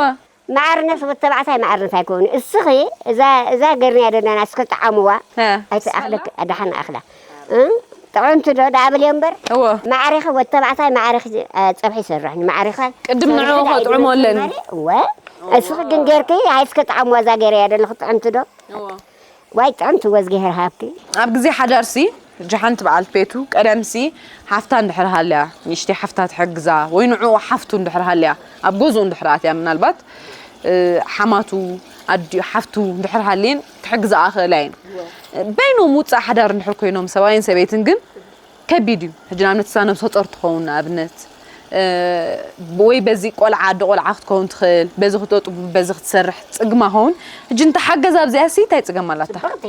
ማዕርነት ወድ ተባዕታይ ማዕርነት ኣይኮኑ። እስኺ እዛ፣ እዛ ገርንያ ዘለና እስከ ጠዓምዋ። እ። ኣይትኣኽለክ-፣ ደሓን ኣኽላ። እ? ጥዕምቲ ዶ ደኣ ብልዮ እምበር? እወ። ማዕሪኺ ወድ ተባዕታይ ማዕሪኺ፣ እ፣ ጸብሒ ይሰርሕ። ማዕሪኻ ቅድም ንዕኡ ጸብሒ ከጥዕሞ ደኣ ኣለኒ። እምበር፣ እወ። እስኺ ግን ጌርኪ፣ ሃይ እስከ ጠዓምዋ እዛ ገይረያ ዘለኹ ጥዕምቲ ዶ? እወ። ዋይ ጥዕምቲ ወዝጊሄር ሃብኪ። ኣብ ግዜ ሓዳርሲ፣ ሕጂ ሓንቲ በዓልቲ ቤቱ፣ ቀደምሲ ሓፍታ እንድሕር ሃልያ፣ ንእሽተይ ሓፍታ ትሕግዛ፣ ወይ ንዕኡ ሓፍቱ እንድሕር ሃልያ፣ ኣብ ገዝኡ እንድሕር ኣትያ ምናልባት፣ እ፣ ሓማቱ፣ ኣዲኡ፣ ሓፍቱ እንድሕር ሃልየን ክሕግዝኣ ክእላ እየን። በይኖም ውጻእ ሓዳር እንድሕር ኮይኖም፣ ሰብኣይን ሰበይትን ግን ከቢድ እዩ። ሕጂ ንኣብነት፣ እሳ ነብሰ ጾር ትኸውን ንኣብነት፣ እ፣ ወይ በዚ ቆልዓ ኣደ ቆልዓ ክትከውን ትኽእል፣ በዚ ክተጥቡ፣ በዚ ክትሰርሕ ጽግማ ኸውን። ሕጂ እንተ ሓገዝ ኣብዚኣ ሲ እንታይ ጽገም ኣላታ? ጽብቕቲ።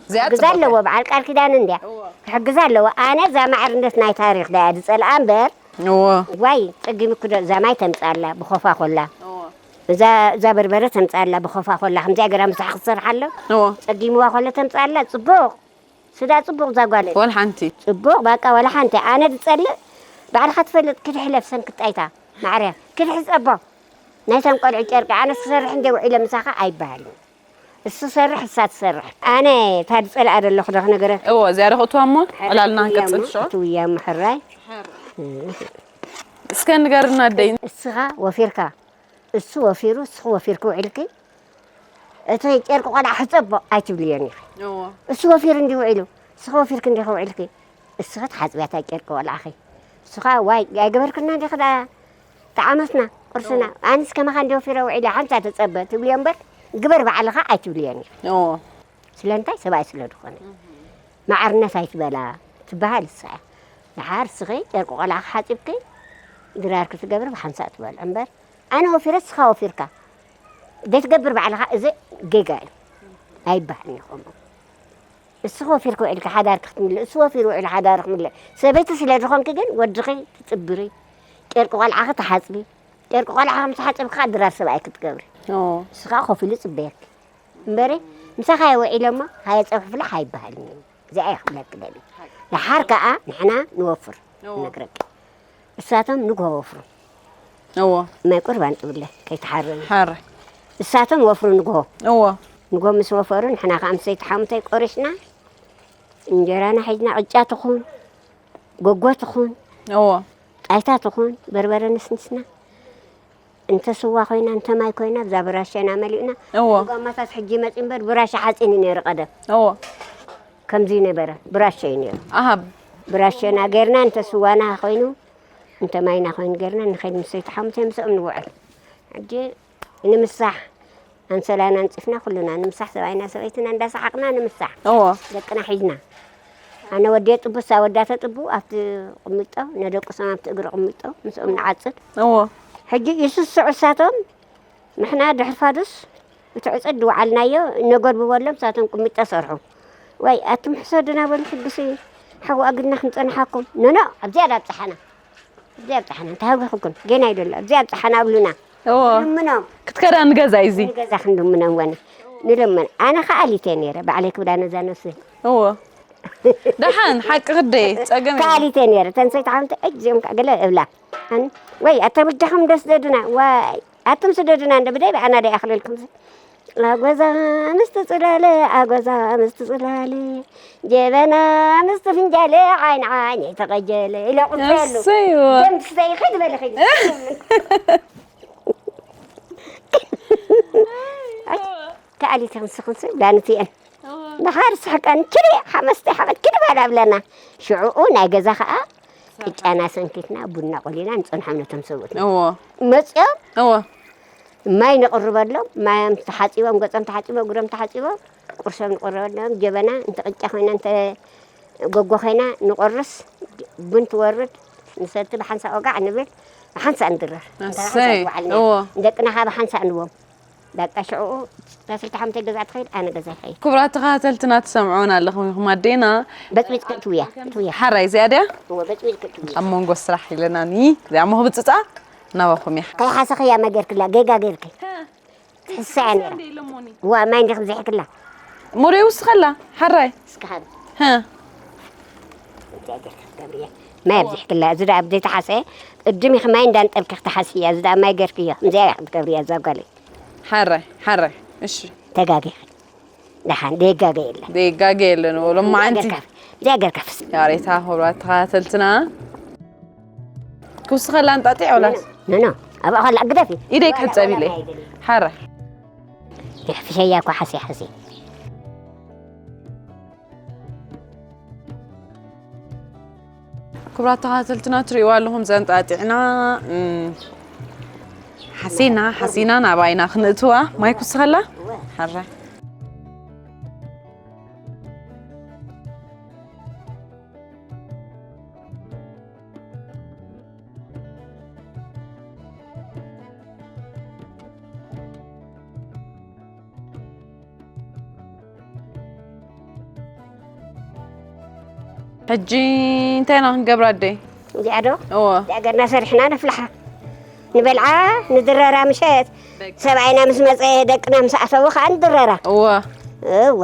እዚኣ ክሕግዛ ጽብቕቲ ኣለዎ እያ። በዓል ቃል ኪዳን እንድያ። እወ። ክሕግዛ ኣለዎ። ኣነ እዛ ማዕርነት ናይ ታሪኽ ድያ ዝጸልኣ እምበር፣ እወ። ዋይ፣ ጸጊምኩ ዶ እዛ ማይ ተምጽኣላ ብኾፋ ኮላ። እወ። እዛ፣ እዛ በርበረ ተምጽኣላ ብኾፋ ኮላ። ከምዚኣ ገይራ ምሳሕ ክትሰርሓ ኣሎ። እወ። ጸጊምዋ ኮሎ ተምጽኣላ። ጽቡቕ። ስዳ ጽቡቕ እዛ ጓል። ወላ ሓንቲ። ጽቡቕ፣ በቃ ወላ ሓንቲ። ኣነ ዝጸልእ ባዕልኻ ትፈልጥ ክድሕለፍ ሰንክጣይታ። ማዕርያ፣ ክድሒ ጸቦ። ናይቶም ቆልዑ ጨርቂ ኣነስ ክሰርሕ እንደ ውዒለ ምሳኻ ኣይበሃልን። እሱ ሰርሕ፣ እሳ ትሰርሕ። ኣነ እታ ዝጸልኣ ዘለኹ ዶ ክነግረካ? እወ፣ እዚኣ ዶ ክእትዋ እሞ? ዕላልና ክንቀጽል እሞ፣ ሽዑ? እትውያ እሞ ሕራይ። እስከ ንገርና ኣደይ። እስኻ ወፊርካ፣ እሱ ወፊሩ፣ እስኺ ወፊርኪ ውዒልኪ፣ እቲ ጨርቂ ቆልዓ ክጸቦ ኣይትብልዮን ኢኺ። እወ። እሱ ወፊሩ እንዲ ውዒሉ፣ እስኺ ወፊርኪ እንዲኺ ውዒልኪ፣ እስኺ ትሓጽብያ እታ ጨርቂ ቆልዓኺ። እሱ ኸኣ ዋይ ኣይገበርክና እንዲኺ ደኣ ተዓመስና ቁርስና። እወ። ኣነስ ከማኻ እንዲ ወፊረ ውዒለ ሓንሳ ተጸበ ትብልዮ እምበር ግበር ባዕልኻ ኣይትብልዮን ኢኺ። እወ። ስለምንታይ? ሰብኣይ ስለ ዝኾነ። ማዕርነት ኣይትበላ ትበሃል እሳ እያ። ደሓር እስኺ ጨርቂ ቆልዓኺ ሓጺብኪ ድራርኪ ትገብሪ ብሓንሳእ ትበልዑ እምበር ኣነ ወፊረ እስኻ ወፊርካ ዘይትገብር ባዕልኻ እዚ ጌጋ እዩ። ኣይበሃልን እዩ ከምኡ። እስኺ ወፊርኪ ውዒልኪ ሓዳርኪ ክትምልእ፣ እሱ ወፊሩ ውዒሉ ሓዳሩ ክምልእ። ሰበይቲ ስለ ዝኾንኪ ግን ወድኺ ትጽብሪ፣ ጨርቂ ቆልዓኺ ትሓጽቢ፣ ጨርቂ ቆልዓኺ ምስ ሓጸብኪ ከኣ ድራር ሰብኣይ ክትገብሪ። ኦ። እሱ ከኣ ኮፍ ኢሉ ይጽበየኪ። እምበሪ ምሳኻ ውዒለ እሞ ሃየ ጸብሒ ፍላሕ ኣይበሃልን እዩ። እዚኣ እየ ክብለኪ ደልየ። ደሓር ከኣ ንሕና ንወፍር እዎ። ነግረኪ። እሳቶም ንግሆ ወፍሩ። እዎ። ማይ ቁርባን ጥብለ ከይተሓረመ። ሓረ። እሳቶም ወፍሩ ንግሆ። እዎ። ንግሆ ምስ ወፈሩ ንሕና ከኣ ምስ ዘይተሓሙተይ ቆሪስና እንጀራና ሒዝና ቅጫ ትኹን፣ ጎጎ ትኹን፣ እዎ። ጣይታ ትኹን፣ በርበረ ነስኒስና። እንተ ስዋ ኮይና፣ እንተ ማይ ኮይና፣ ብዛ ብራሸና መሊእና። እዎ። ጎማታት ሕጂ መጺ እምበር ብራሸ ሓጺን እዩ ነይሩ ቀደም። እዎ። ከምዚ ነበረ፣ ብራሸ እዩ ነይሩ። ኣሃ። ብራሸና ጌርና፣ እንተ ስዋና ኮይኑ፣ እንተ ማይና ኮይኑ ጌርና፣ ንኸይድ ምስ ዘይተሓሙተ ምስኦም ንውዕል። ሕጂ ንምሳሕ፣ ኣንሶላና ኣንጺፍና ኩሉና ንምሳሕ፣ ሰብኣይና ሰበይትና እንዳሰሓቕና ንምሳሕ። እዎ። ደቅና ሒዝና። ኣነ ወደየ ጥቡ፣ እሳ ወዳ ተጥቡ፣ ኣብቲ ቅሚጦ፣ ነደቁሶም ኣብቲ እግሪ ቅሚጦ፣ ምስኦም ንዓጽድ። እዎ። ሕጂ ይስስዑ እሳቶም፣ ንሕና ድሕሪ ፋዱስ፣ እቲ ዕጽድ ዝወዓልናዮ፣ ነጎድብበሎም፣ እሳቶም ቅሚጦ ሰርሑ። ዋይ፣ ኣቱም ሕሰዱና በሉ፣ ሕግሲ፣ ሓዊ ኣግድና ክንጸንሓኩም። ኖኖ፣ ኣብዚኣ ዳብጽሓና። ኣብዚኣ ኣብጽሓና፣ እንተሃዊኹኩም፣ ጌና ይደሎ፣ ኣብዚኣ ኣብጽሓና ኣብሉና። እዎ። ልምኖም። ክትከዳ ንገዛ እዩ እዚ። ንገዛ ክንልምኖም ወነ። ንልምን። ኣነ ከኣ ኣሊተ ነይረ፣ ባዕለይ ክብላ ነዛ ነፍሲ። እዎ። ደሓን፣ ሓቂ ክደይ፣ ጸገም የለን። ከኣሊተ ነይረ፣ ተንሰይ ተሓምተ፣ እጅ እዚኦም ከኣ ገለ እብላ። ኣን-፣ ወይ፣ ኣታ ብጃኹም ደስ ደድና፣ ዋይ፣ ኣቱም ስደድና እንደ ብደይ ብኣና ደይ ኣኽለልኩም። ኣጎዛ ምስቲ ጽላለ፣ ኣጎዛ ምስቲ ጽላለ፣ ጀበና ምስቲ ፍንጃለ፣ ዓይን ዓይነይ ተቐጀለ፣ ኢለ ቁጸሉ። እሰይዎ። ደም ትስተይ፣ ኺድ በሊ ኺድ። ኣይ፣ ተኣሊተን ስኽንስ ብላንትየን። እዎ። ደሓር ስሕቀን፣ ኪዲ ሓመስተ ሓመድ ኪዲ በላ ብለና። ሽዑኡ ናይ ገዛ ኸኣ ቅጫና ሰንኪትና፣ ቡና ቆሊና ንጸንሖም ነቶም ሰብኡት። እዎ። መጺኦም እዎ። ማይ ነቕርበሎም፣ ማዮም ተሓጺቦም፣ ገጾም ተሓጺቦም፣ እግሮም ተሓጺቦም፣ ቁርሶም ንቕርበሎም፣ ጀበና እንተ ቅጫ ኮይና እንተ ጎጎ ኮይና ንቆርስ፣ ቡን ትወርድ፣ ንሰቲ ብሓንሳእ ወጋዕ ንብል፣ ብሓንሳእ ንድረር። እንተ እሰይ፣ ሓንሳእ ንወዓል እዎ። ንደቅና ከኣ ብሓንሳእ ንቦም። በቃ ሽዑኡ፣ እታ ስልቲ ሓሙተ ገዛ ትኸይድ፣ ኣነ ገዛ ይኸይድ። ክቡራት ተኸታተልትና ትሰምዑና ኣለኹም ኢኹም ኣዴና። በጥቢጥ ክትውያ፣ ክትውያ። ሓራይ እዚኣ ድያ? እዎ፣ በጥቢጥ ክትውያ። ኣብ መንጎ ስራሕ ኢለናኒ፣ እዚኣ ሞ ክብጽጻ ናባኹም እያ። ከይሓሰኽያ መገርክላ፣ ጌጋ ጌርኪ። ትሕስያ ነይራ። እዋ፣ ማይ እንዲኹም ዝሕክላ። ሞሬ ውስኸላ፣ ሓራይ። እስከ ሃብ። ሀ። እንታይ ገርኪ ክትገብርያ? ማይ ኣብዚሕክላ፣ እዚ ደኣ ኣብ ዘይተሓሰየ፣ ቅድም ኢኺ ማይ እንዳንጠልኪ ክትሓስያ፣ እዚ ደኣ ማይ ገርክዮ። ከምዚኣ ኢኺ ክትገብርያ፣ እዛ ጓለይ። ሓራይ፣ ሓራይ። እሺ። ተጋጊኺ። ደሓን፣ ዘይጋገ የለን። ዘይጋገ የለን፣ ሎማዓንቲ። ዘይጋገ ከፍ-፣ ዘይጋገ ከፍስ። ያሬታ፣ ክቡራት ተኸታተልትና። ክውስኸላ እንጣጢዕ ወላስ? ኖ፣ ኖ፣ ኣብኣ ኸላ ግደፊ። ኢደይ ክሕጸብ ኢለ። ሓራይ። የሕፍሸያ እኮ ሓስያ ሓስያ። ክቡራት ተኸታተልትና ትርእይዋ ኣለኹም ዘንጣጢዕና፣ እም፣ ሓሲና፣ ሓሲና ናባይና ክነእትዋ ማይ ክውስኸላ። ሓራይ። ሕጂ እንታይ ኢና ክንገብራ ኣደይ? እዚኣ ዶ እዎ እዚኣ ገርና ሰሪሕና ነፍልሓ ንበልዓ ንድረራ ምሸት ሰብኣይና ምስ መፀ ደቅና ምስ ኣተዉ ከዓ ንድረራ እዎ እወ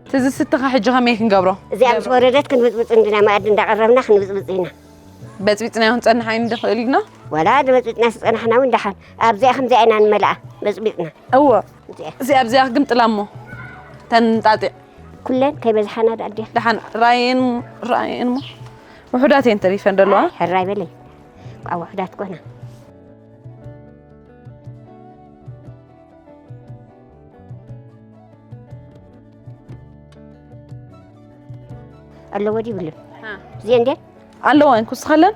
እቲ ዝስተ ኸ ሕጂ ከመይ ክንገብሮ? እዚኣ ምስ ወረደት ክንብፅብፅ እንዲና መኣዲ እንዳቐረብና ክንብፅብፅ ኢና በፅቢፅናዮ ክንፀንሕ ኣይንድኽእል ኢና። ወላ በፅቢፅና ዝፀናሕና እውን ደሓን ኣብዚኣ ከምዚኣ ኢና ንመልኣ በፅቢፅና እዎ እዚኣ እዚ ኣብዚኣ ክግምጥላ እሞ ተንጣጢዕ ኩለን ከይበዝሓና ደኣ ኣዲያ ደሓን ራየን ራየን እሞ ውሑዳት እየን ተሪፈን ዘለዋ። ሕራይ በለይ ቋ ውሑዳት ኮና ኣለዎ ድዩ ይብሉ እዚአ እንዴ ኣለዋ እንኩስኻለን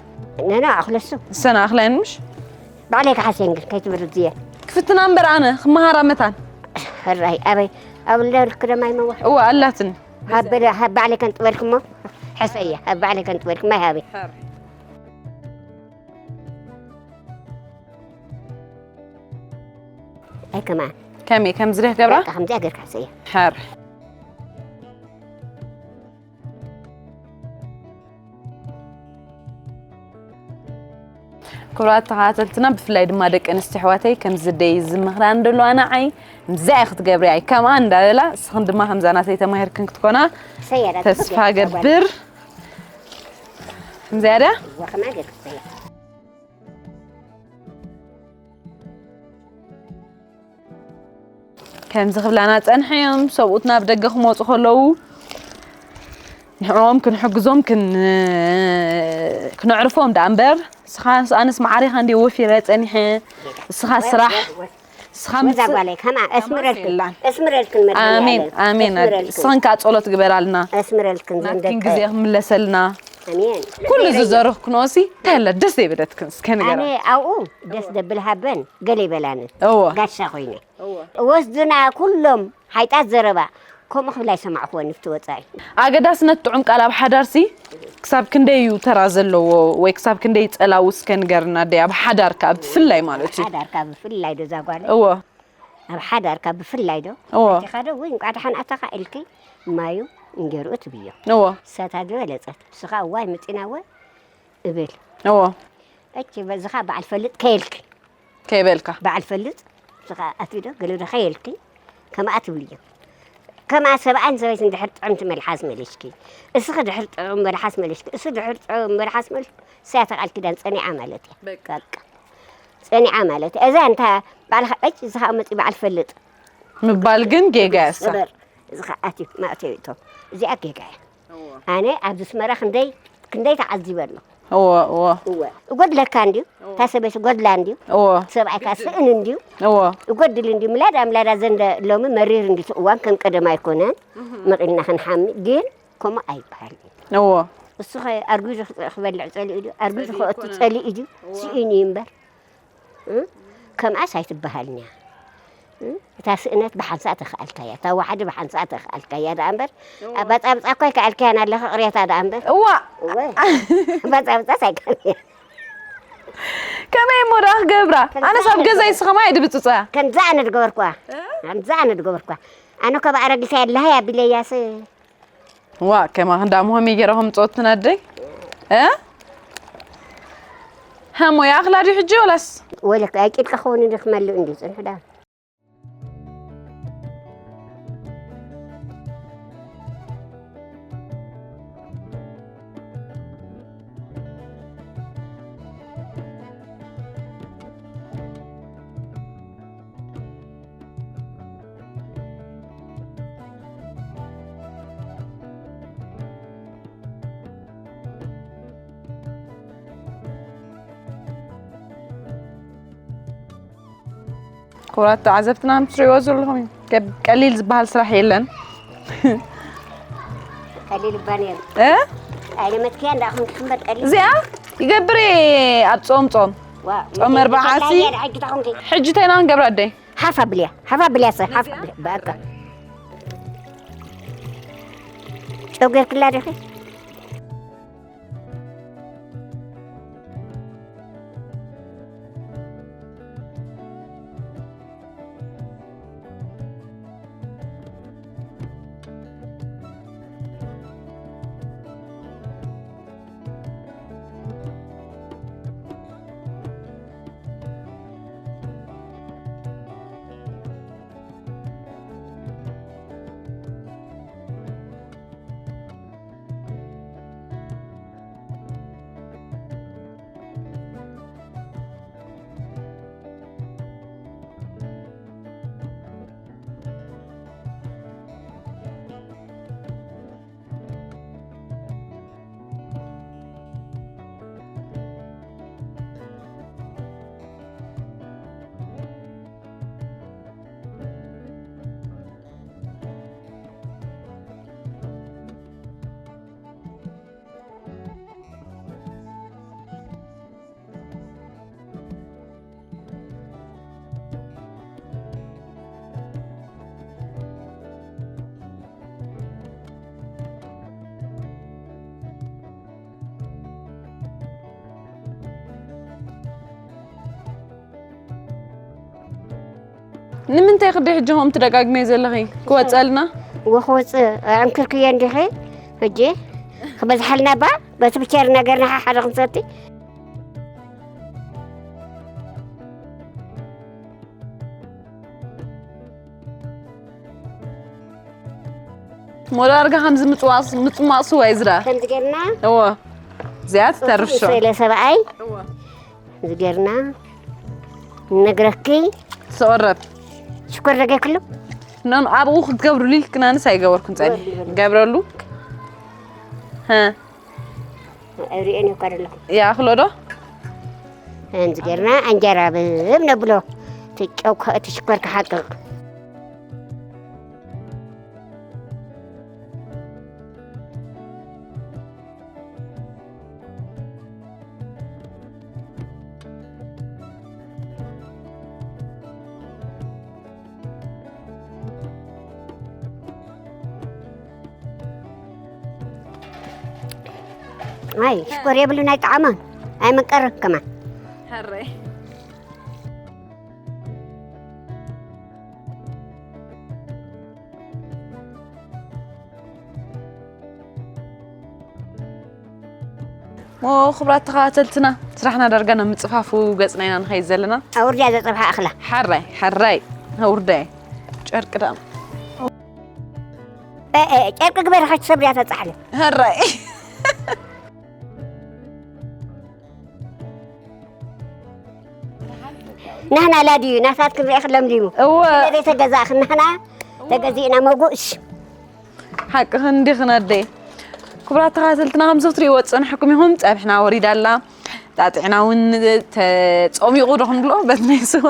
ነና ኣኽለሱ እሰና ኣኽላየን ምሽ ባዕለይ ክሓስየን ግን ከይትብል እዚአ ክፍትና እምበር ኣነ ክመሃራ መታን ሕራይ ኣበይ ኣብ ልደርክ ደማ ይመዋ እዋ ኣላትኒ ሃበለ ሃብ ባዕለይ ከንጥበልክሞ ሕሰየ ሃብ ባዕለይ ከንጥበልክማ ይሃበይ ኣይ ከማን ከመይ ከም ዝደህ ገብራ በቃ ከምዚኣ ገርካ ሕሰየ ሓር ክቡራት ተኸታተልትና ብፍላይ ድማ ደቂ ኣንስትዮ ኣሕዋተይ ከምዚ ደይ ዝምኽራን ደለዋ ንዓይ ምዚኣ ክትገብሪ ኣይ ከማ እንዳበላ እስኽን ድማ ከምዛ ናተይ ተማሂርክን ክትኮና ሰየዳ ተስፋ ገብር ከምዚኣ ድያ ወኸማ ገርካ ሕሰየ ከምዚ ክብላና ጸንሐ እዮም ሰብኡት ናብ ደገ ክመፁ ከለዉ ንዕኦም ክንሕግዞም ክን- ክነዕርፎም ደኣ እምበር እስኻ ኣነስ ማዕሪኻ እንዲ ወፊረ ጸኒሐ እስኻ ስራሕ እስኻ ወዛ ምጽእ ጓለይ ከማ እስምረልክን የላን። እስምረልክን መድሃኒ ኣሜን ዓለም። ኣሜን ኣደ እስምረልክን። እስኽን ከዓ ጸሎት ግበራልና እስምረልክን ዘን ናትክን ደቀ ግዜ ክምለሰልና ኣሜን ኩሉ ዝዘረኽክኖ ሲ እንታይ ኣለ ደስ ዘይበለትክን እስከ ኣነ ንገራ ኣብኡ ደስ ደብል ሃበን ገለ ይበላንን እዎ ጋሻ ኮይነ ወስድና ኩሎም ሓይጣት ዘረባ ከምኡ ክብል ኣይሰማዕክዎ ንፍቲ ወፃኢ ኣገዳስነት ጥዑም ቃል ኣብ ሓዳርሲ ክሳብ ክንደይ እዩ ተራ ዘለዎ ወይ ክሳብ ክንደይ ጸላው እስከ ንገርና ደይ ኣብ ሓዳርካ ብፍላይ ማለት እዩ ሓዳርካ ብፍላይ ዶ ዛጓለ እዎ ኣብ ሓዳርካ ብፍላይ ዶ እዎ ቲኻ ዶ ወይ እንቋ ደሓን ኣታኻ ኢልኪ ማዩ እንጌርኡ ትብዮ እዎ ሳታ ዝበለጸት ንስኻ እዋይ ምፂና ወ እብል እዎ እቺ በዝኻ በዓል ፈልጥ ከየልኪ ከይበልካ በዓል ፈልጥ ንስኻ ኣትዩ ዶ ገለ ዶ ከየልኪ ከምኣ ትብልዮ ከማ ሰብኣይን ሰበይትን ድሕር ጥዑምቲ መልሓስ መሊሽኪ እስኺ ድሕር ጥዑም መልሓስ መሊሽኪ እሱ ድሕር ጥዑም መልሓስ መሊሽ ሳታ ቃል ኪዳን ጸኒዓ ማለት እያ በቃ። በቃ ጸኒዓ ማለት እያ እዛ እንታ ባዕልኻ እጭ እዚ ከዓ መፂ በዓል ፈልጥ ምባል ግን ጌጋ ያሳ እበር እዚ ከዓ ኣትዩ ማእተዩ እቶ እዚኣ ጌጋ እያ ኣነ ኣብዚ ስመራ ክንደይ ክንደይ ተዓዚበ ኣሎ እዎ እዎ እወ እጎድለካ እንድዩ እታ ሰበይቲ ጎድላ እንድዩ እዎ ሰብኣይካ ስእን እንድዩ እዎ እጎድል እንድዩ ምላዳ ምላዳ ዘንደ ሎሚ መሪር እንድዩ እቲ እዋን ከም ቀደም ኣይኮነን መቒልና ክንሓሚ ግን ከምኡ ኣይበሃል እዩ እዎ እሱ ኸ ኣርጉዙ ክበልዕ ጸሊኡ ድዩ ኣርጉዙ ክኣቱ ጸሊኡ ድዩ ስኢኑ እዩ እምበር እ? ከምኣስ ኣይትበሃልን እያ እ? እታ ስእነት ብሓንሳእ ተኽኣልካያ እታ ዋሕዲ ብሓንሳእ ተኽኣልካያ ደኣ እምበር ኣባጻብጻ እኳ ኣይከኣልካያን ኣለኻ ቅሬታ ደኣ እምበር እዋ እወ ኣባጻብጻስ ኣይከኣልካያ ከመይ እሞ ደኣ ክገብራ ኣነስ ኣብ ገዛይ ስኸማ እየ ድብፅፀያ ከምዛ ኣነ ድገበርኳ ከምዛ ኣነ ድገበርኳ ኣነ እኮ ብኣረጊሳ ኣለሃ ኣቢለያስ ዋ ከማ ክንዳ ምሆም ገይረ ከም ፀወት ትነደይ እ ሃሞ ይኣኽላ ድዩ ሕጂ ወላስ ወለካ ኣይቂድካ ክኸውን እንዲ ክመልእ እንዲ ፅንሑ ዳ ክቡራት ተዓዘብትና ምስ ትሪእዎ ዘለኹም እዩ። ከብ- ቀሊል ዝበሃል ስራሕ የለን። ቀሊል እባ ነይሩ እ? ኣይለመትክያ እንዳኹም ክምበር ቀሊል እዚኣ ይገብር እየ ኣብ ጾም ጾም ዋ ጾም መርባዓሲ ሕጂ ታኹምኪ ሕጂ ተይና ክንገብራ ኣደይ ሓፍ ኣብልያ ሓፍ ኣብልያ ሰ ሓፍ ኣብልያ በቃ ጨው ገርክላ ዲኺ ንምንታይ ክዲ ሕጂ ከምኡ ትደጋግመዮ ዘለኺ? ክወፀልና? ወክወፅእ ኣዕንክርክዮ እንዲኺ? ሕጂ ክበዝሓልና ባ በቲ ብቸር ነገርና ሓደ ክንሰቲ። ሞላ ኣርጋ ከምዚ ምፅዋስ ምፅማቕ ስዋ ይዝራ። ከምዚ ጌርና እዎ። እዚኣ ትተርፍ ሸው። ስለ ሰብኣይ እዎ። እዚ ጌርና ነግረኪ። ስቕረብ። ሽኮር ደገክሉ? ነን ኣብኡ ክትገብሩሉ ኢልክናንስ ኣይገበርኩን ጸኒ። ገብረሉ? ሀ። ሪኤን እኮ ኣለኹ። ይኣኽሎ ዶ? ከምዚ ጌርና እንጀራ ብብ ነብሎ። እቲ ጨው ከ-፣ እቲ ሽኮር ክሓቅቕ። ኣይ ሽኮር የብሉን ኣይጠዓሞን ኣይመቀረን ከማን። ሕራይ። ሞ ክቡራት ተኸታተልትና ስራሕና ዳርጋ ናብ ምፅፋፉ ገፅና ኢና ንኸይድ ዘለና። ኣውርድያ ዘፀብሓ እኽላ። ሕራይ ሕራይ። ኣውርዳይ ጨርቂ ዳ። ጨርቂ ግበሪ ከይትሰብርያ ተፃሕሊ። ሕራይ። ናህና ላድዩ ናሳትክን ሪእኽ ለምሊሙ እወ። ስለዘይ ተገዛእኽን ናህና ተገዚእና መጉእሽ። ሓቅኽን እንዲኽን ኣደይ። ክቡራት ተኸታተልትና ከምዚ ክትሪእዎ ዝፀናሕኩም ኢኹም ፀብሕና ወሪዳ ኣላ። ጣጥዕና እውን ተፀሚቑ ዶ ክንብሎ በቲ ናይ ስዋ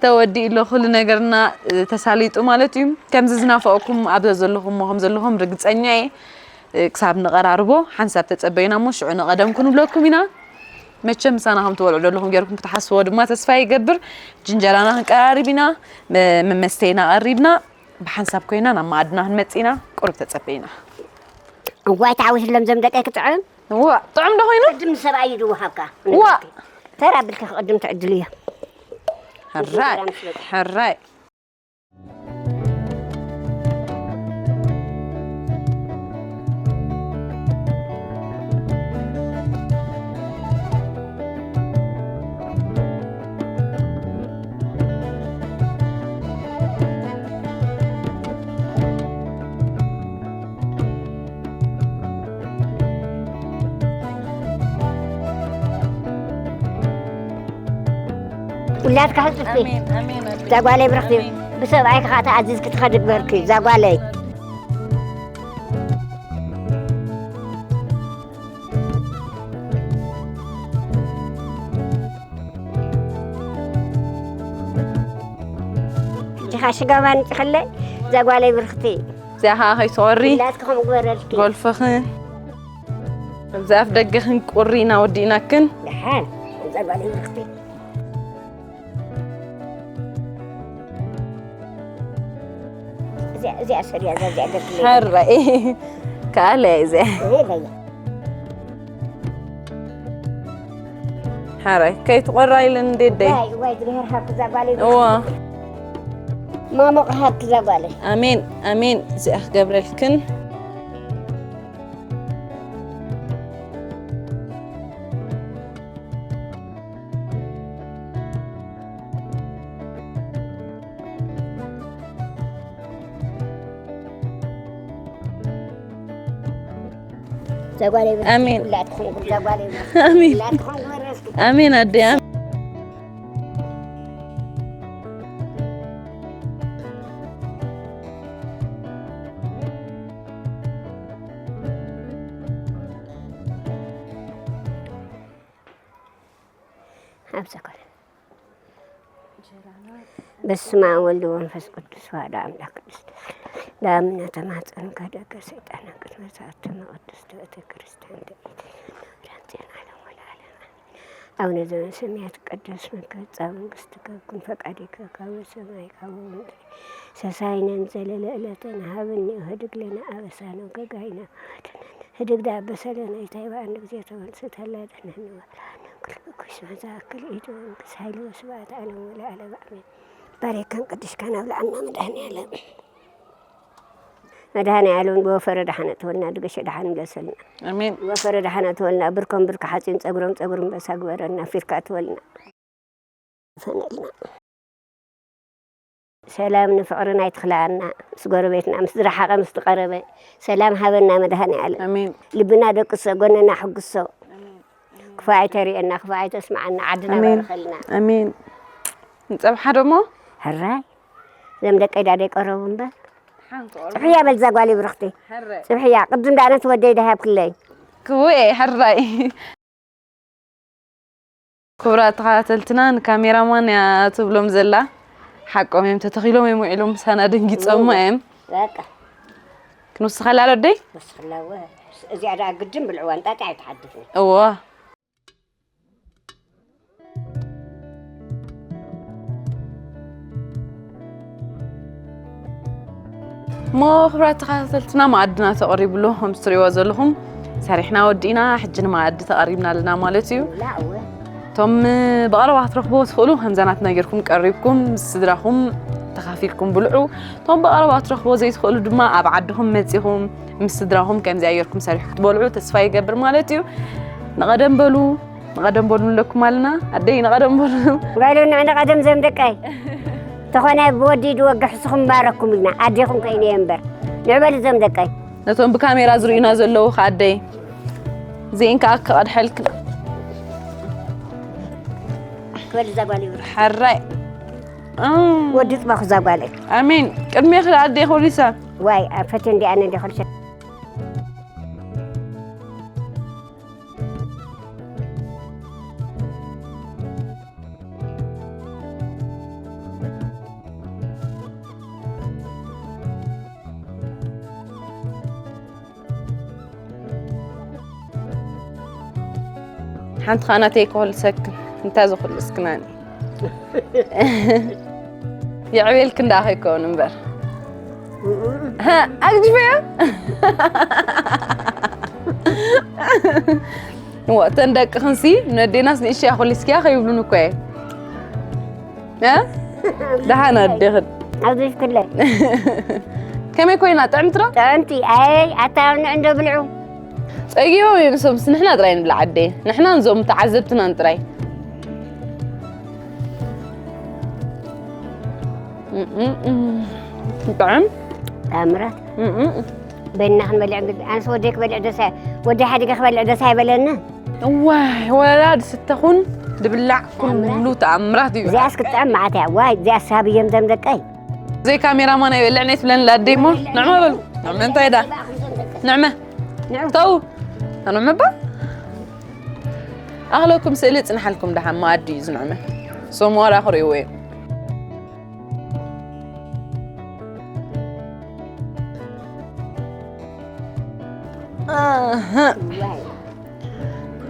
ተወዲኡ ኣሎ ኩሉ ነገርና ተሳሊጡ ማለት እዩ። ከምዚ ዝናፈቕኩም ኣብ ዘለኹሞ ከም ዘለኹም ርግፀኛ እየ። ክሳብ ንቐራርቦ ሓንሳብ ተጸበዩና እሞ ሽዑ ንቐደም ክንብለኩም ኢና። መቸም ምሳና ከም ትበልዑ ዘለኹም ጌርኩም ክትሓስብዎ ድማ ተስፋ ይገብር። ጅንጀራና ክንቀራርብ ኢና፣ መ-፣ መመስተይና ቀሪብና ብሓንሳብ ኮይና ናብ መኣድና ክንመጽእ ኢና። ቁሩብ ተጸበዩና። እዋይ ተዓዊትሎም ዞም ደቀይ ክጥዕም። እዋ፣ ጥዑም ዶ ኮይኑ? ቅድም ንሰብኣይ እዩ ዝወሃብካ። እዋ። ተራ ብልኪ ክቕድም ትዕድልዮ። ሕራይ፣ ሕራይ። ውላድካ ሕጽብቲ። ኣሜን፣ ኣሜን፣ ኣሜን። እዛ ጓለይ ብርኽቲ፣ ኣሜን። ብሰብኣይካ ኸኣ ተኣዚዝኪ ትኸዲ ግበርኪ፣ እዛ ጓለይ። ዲኻ ሽጋማ ንጭኸለ፣ እዛ ጓለይ ብርኽቲ። እዚኣ ኸኣ ከይትቖሪ። ውላድኪ ከምኡ ግበረልኪ። ጎልፍኽን። ኣብዚ ኣፍ ደገኽን ቁሪና ወዲእናክን። ደሓን፣ እዛ ጓለይ ብርኽቲ። እዚኣ፣ እዚኣ ሰሪያ፣ እዛ፣ እዚኣ ገርግለይ። ሕራይ። ከኣለ እዚኣ። እየ ለያ። ሕራይ። ከይትቆራ ኢለን እንዴ ደይ? ዋይ፣ ዋይ፣ እግዚኣብሔር ሃብቲ እዛ ጓለይ። እዋ። ማሞቕ ሃብቲ እዛ ጓለይ። ኣሜን፣ ኣሜን። እዚኣ ክገብረልክን። እዛ ጓለይ በርትዒ፣ ኣሜን። ኩላ ትኹን፣ እዛ ጓለይ በርትዒ፣ ኣሜን። ኩላ ትኹን፣ ክብረት ይስጥልኪ። ኣሜን ኣደይ፣ ኣሜን። ኣብ ዘኮነ። በስመ አብ ወልድ ወመንፈስ ቅዱስ፣ ዋህዶ አምላክ ቅዱስ። ዳም እናተማጸንካ ደገ ሰይጣን ቅድመ ሰዓት ተመ ቅዱስ ትእቲ ክርስቲያን ደቂት። ራንቴን ዓለም ወለዓለም አሜን። አቡነ ዘበሰማያት ቅዱስ ስምከ ትምጻእ መንግስትከ ወይኩን ፈቃድከ ከመ በሰማይ ከማሁ በምድር። ሰሳይነን ዘለለ ዕለተን ሀበነ ዮሐድግ ለነ አበሳነ ወገጋይነ ከመ ንሕነኒ ህድግ ዳበሰለነ ኢታይ በአንድ ጊዜ ተወልስት አላደነን ወላነ ኩሉ ኩሽ መዛክል ኢድ መንግስት ኃይል ወስብሐት ዓለም ወለዓለም አሜን። ባሪካን ቅዱሽካን ኣብልዓልና መድሃኒዓለም። መድሃኒዓለም ብወፈረ ደሓነ ተወልና፣ ድገሸ ደሓን ይመለሰልና። ኣሜን። ወፈረ ደሓነ ተወልና፣ ብርኮም ብርክ ሓፂን፣ ፀጉሮም ፀጉሪ ኣንበሳ ግበረልና፣ ፊርካ ተወልና። ፈነልና። ሰላም ንፍቕርን ኣይትኽልኣና፣ ምስ ጎረቤትና፣ ምስ ዝረሓቐ፣ ምስ ዝቐረበ፣ ሰላም ሃበና መድሃኒዓለም። ኣሜን። ልብና ደቅሶ፣ ጎንና ሕጉሶ። ክፉእ ኣይተርእየና፣ ክፉእ ኣይተስምዓና፣ ዓድና ኣሜን። ባርኸልና። ኣሜን። ንፀብሓ ደሞ ሕራይ፣ እዞም ደቀይ ዳ ደይቀረቡ እምበር። ጽብሕያ በል እዛ ጓለይ ብርኽቲ። ጽብሕያ፣ ቅድም ዳ ነቲ ወደይ ዳ ሃብክለይ። ክቡኤ ሕራይ። ክቡራት ተኸታተልትና፣ ንካሜራማን እያ ትብሎም ዘላ። ሓቆም እዮም፣ ተተኺሎም እዮም ውዒሎም፣ ምሳና ደንጊጾሞ እዮም። በቃ። ክንውስኸላ ዶ ኣደይ? ወስኽላ እወ። እዚኣ ደኣ ግድን ብልዕዋ፣ እንጣጢዕ ኣይትሓድፍን። እዎ። እሞ ክቡራት ተኸታተልትና፣ መኣድና ተቐሪቡ ኣሎ። ከምዚ ትሪእዎ ዘለኹም ሰሪሕና ወዲእና፣ ሕጂ ንመኣዲ ተቐሪብና ኣለና ማለት እዩ። ብላዕ እወ። እቶም ብቐረባ ክትረኽብዎ ትኽእሉ፣ ከምዛ ናትና ጌርኩም ቀሪብኩም ምስ ስድራኹም ተኻፊልኩም ብልዑ። እቶም ብቐረባ ክትረኽብዎ ዘይትኽእሉ ድማ ኣብ ዓድኹም መጺኹም ምስ ስድራኹም ከምዚኣ ጌርኩም ሰሪሑ ክትበልዑ ተስፋ ይገብር ማለት እዩ። ንቐደም በሉ፣ ንቐደም በሉ ንብለኩም ኣለና። ኣደይ ንቐደም በሉ። በሉ ንዕ ንቐደም ዘም ደቀይ። ተኾነ ብወዲ ድወግሕ ንስኹም ባረኩም ኢልና ኣዴኹም ከይነ እየ እምበር። ንዕ በሉ ዘም ደቀይ። ነቶም ብካሜራ ዝርእዩና ዘለዉ ከኣደይ እዚኤን ከኣ ክቐድሐልክን። ክበል እዛ ጓል ይብሉ። ሕራይ። እም፣ ወዲ ጽባኹ እዛ ጓለይ። ኣሜን። ቅድሜ ክዳ ኣደይ ኮሊሳ። ዋይ ኣፈት እንዲ ኣነ እንዲ ኮልሰ። ሓንቲ ኻናተይ ክኹልሰክን እንታ ዝኹልስክናኒ። የዕቤልክን ደኣ ከይከውን እምበር። ሃ፣ ኣግዲፈዮ። እሞ እተን ደቅኽንሲ ነዴናስ ንእሽያ ኮሊስክያ ከይብሉን እኮ እየ። እ? ደሓን ኣዴኽን። ኣብዚ ፍክለይ። ከመይ ኮይና ጥዕምቲ ዶ? ጥዕምቲ ኣይ ኣታ ንዕ እንዶ ብልዑ። ጸጊቦም እዮም እሶምስ፣ ንሕና ጥራይ ንብላዕ ኣደ። ንሕና ንዞም ተዓዘብትናን ጥራይ። እም፣ እም፣ እም። ጥዑም። ታምራት እም፣ እም። በይንና ክንበልዕ እንግዲህ ኣነስ ወደይ ክበልዕ ደስ ኣይ- ወደይ ሓዲገ ክበልዕ ደስ ኣይበለኒ። እዋይ፣ ወላ ድስተ ኹን ድብላዕ ኩሉ ተኣምራት እዩ። እዚኣስ ክትጥዕም መዓት እያ። ዋይ እዚኣስ ሃብዮም ዘም ደቀይ። ዘይ ካሜራማን ኣይበልዕን እየ ትብለኒ ኣደይ እሞ ንዕመ በሉ። ንዕመ እንታይ ዳ? ንዕመ። ተው። ንዕመ ባ? ኣኽለኩም ስእሊ ጽንሓልኩም ደሓን መኣዲ እዩ ዝንዕመ። ሶም ዋላ ክርእይዎ እዮም። ኣህ።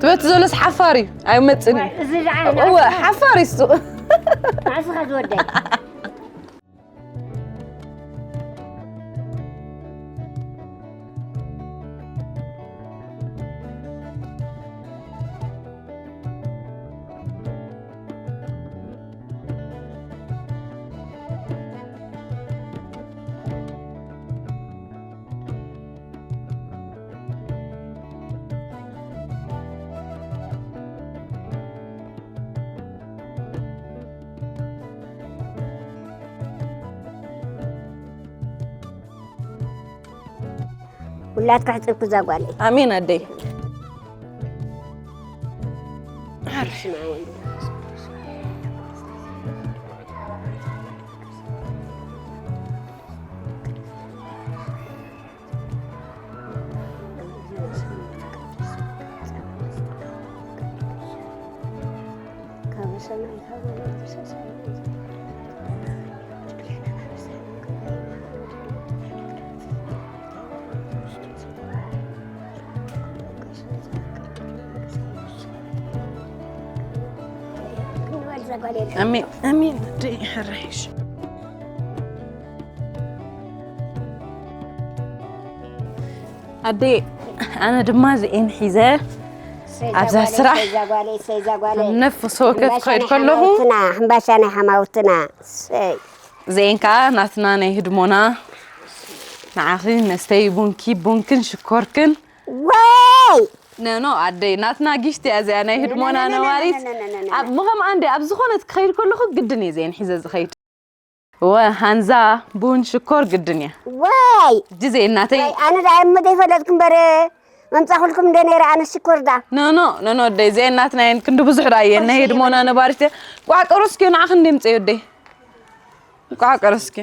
ትበቲ ዘሎስ ሓፋር እዩ ኣይመጽን እዩ። እዚ ደኣ እወ ሓፋር እዩ እሱ። ንዕስኻ ዝወደይ። ውላድ ከሕጽብኩ እዛ ጓለይ። ኣሜን ኣደይ። ኣሜን ኣሜን። ደይ ሕራይሽ ኣደይ፣ ኣነ ድማ እዚኤን ሒዘ ኣብዛ ስራሕ ነፍስ ወከፍ ክኸይድ ከለኹ ሕምባሻ ናይ ሓማውትና፣ ሕምባሻ ናይ ሓማውትና። ሰይ። እዚኤን ከዓ ናትና ናይ ህድሞና፣ ንዓኺ መስተይ ቡንኪ፣ ቡንክን ሽኮርክን። ወይ! ነኖ ኣደይ፣ ናትና ጊሽቲ እያ እዚኣ ናይ ህድሞና ነባሪት። ኣብ ምኸም ኣንዴ ኣብ ዝኾነት ክኸይድ ከለኹ ግድን እየ እዚኤን ሒዘ ዝኸይድ። ወ ሃንዛ፣ ቡን ሽኮር ግድን እያ። ወይ! ጅዜ እናተይ። ወይ፣ ኣነ ደኣ እሞ ዘይፈለጥኩ እምበር፣ መምጻኹልኩም እንደ ነይረ ኣነ ሽኮር ዳ። ኖ፣ ኖ፣ ኖ፣ ኖ፣ ኣደይ፣ እዚኤን ናትና እየን። ክንዲ ብዙሕ ደኣ እየን። ናይ ህድሞና ነባሪት እየ። ቋዕ ቀረስኪ፣ ንዓኺ እንደ ምጸዮ፣ ኣደይ። ቋዕ ቀረስኪ።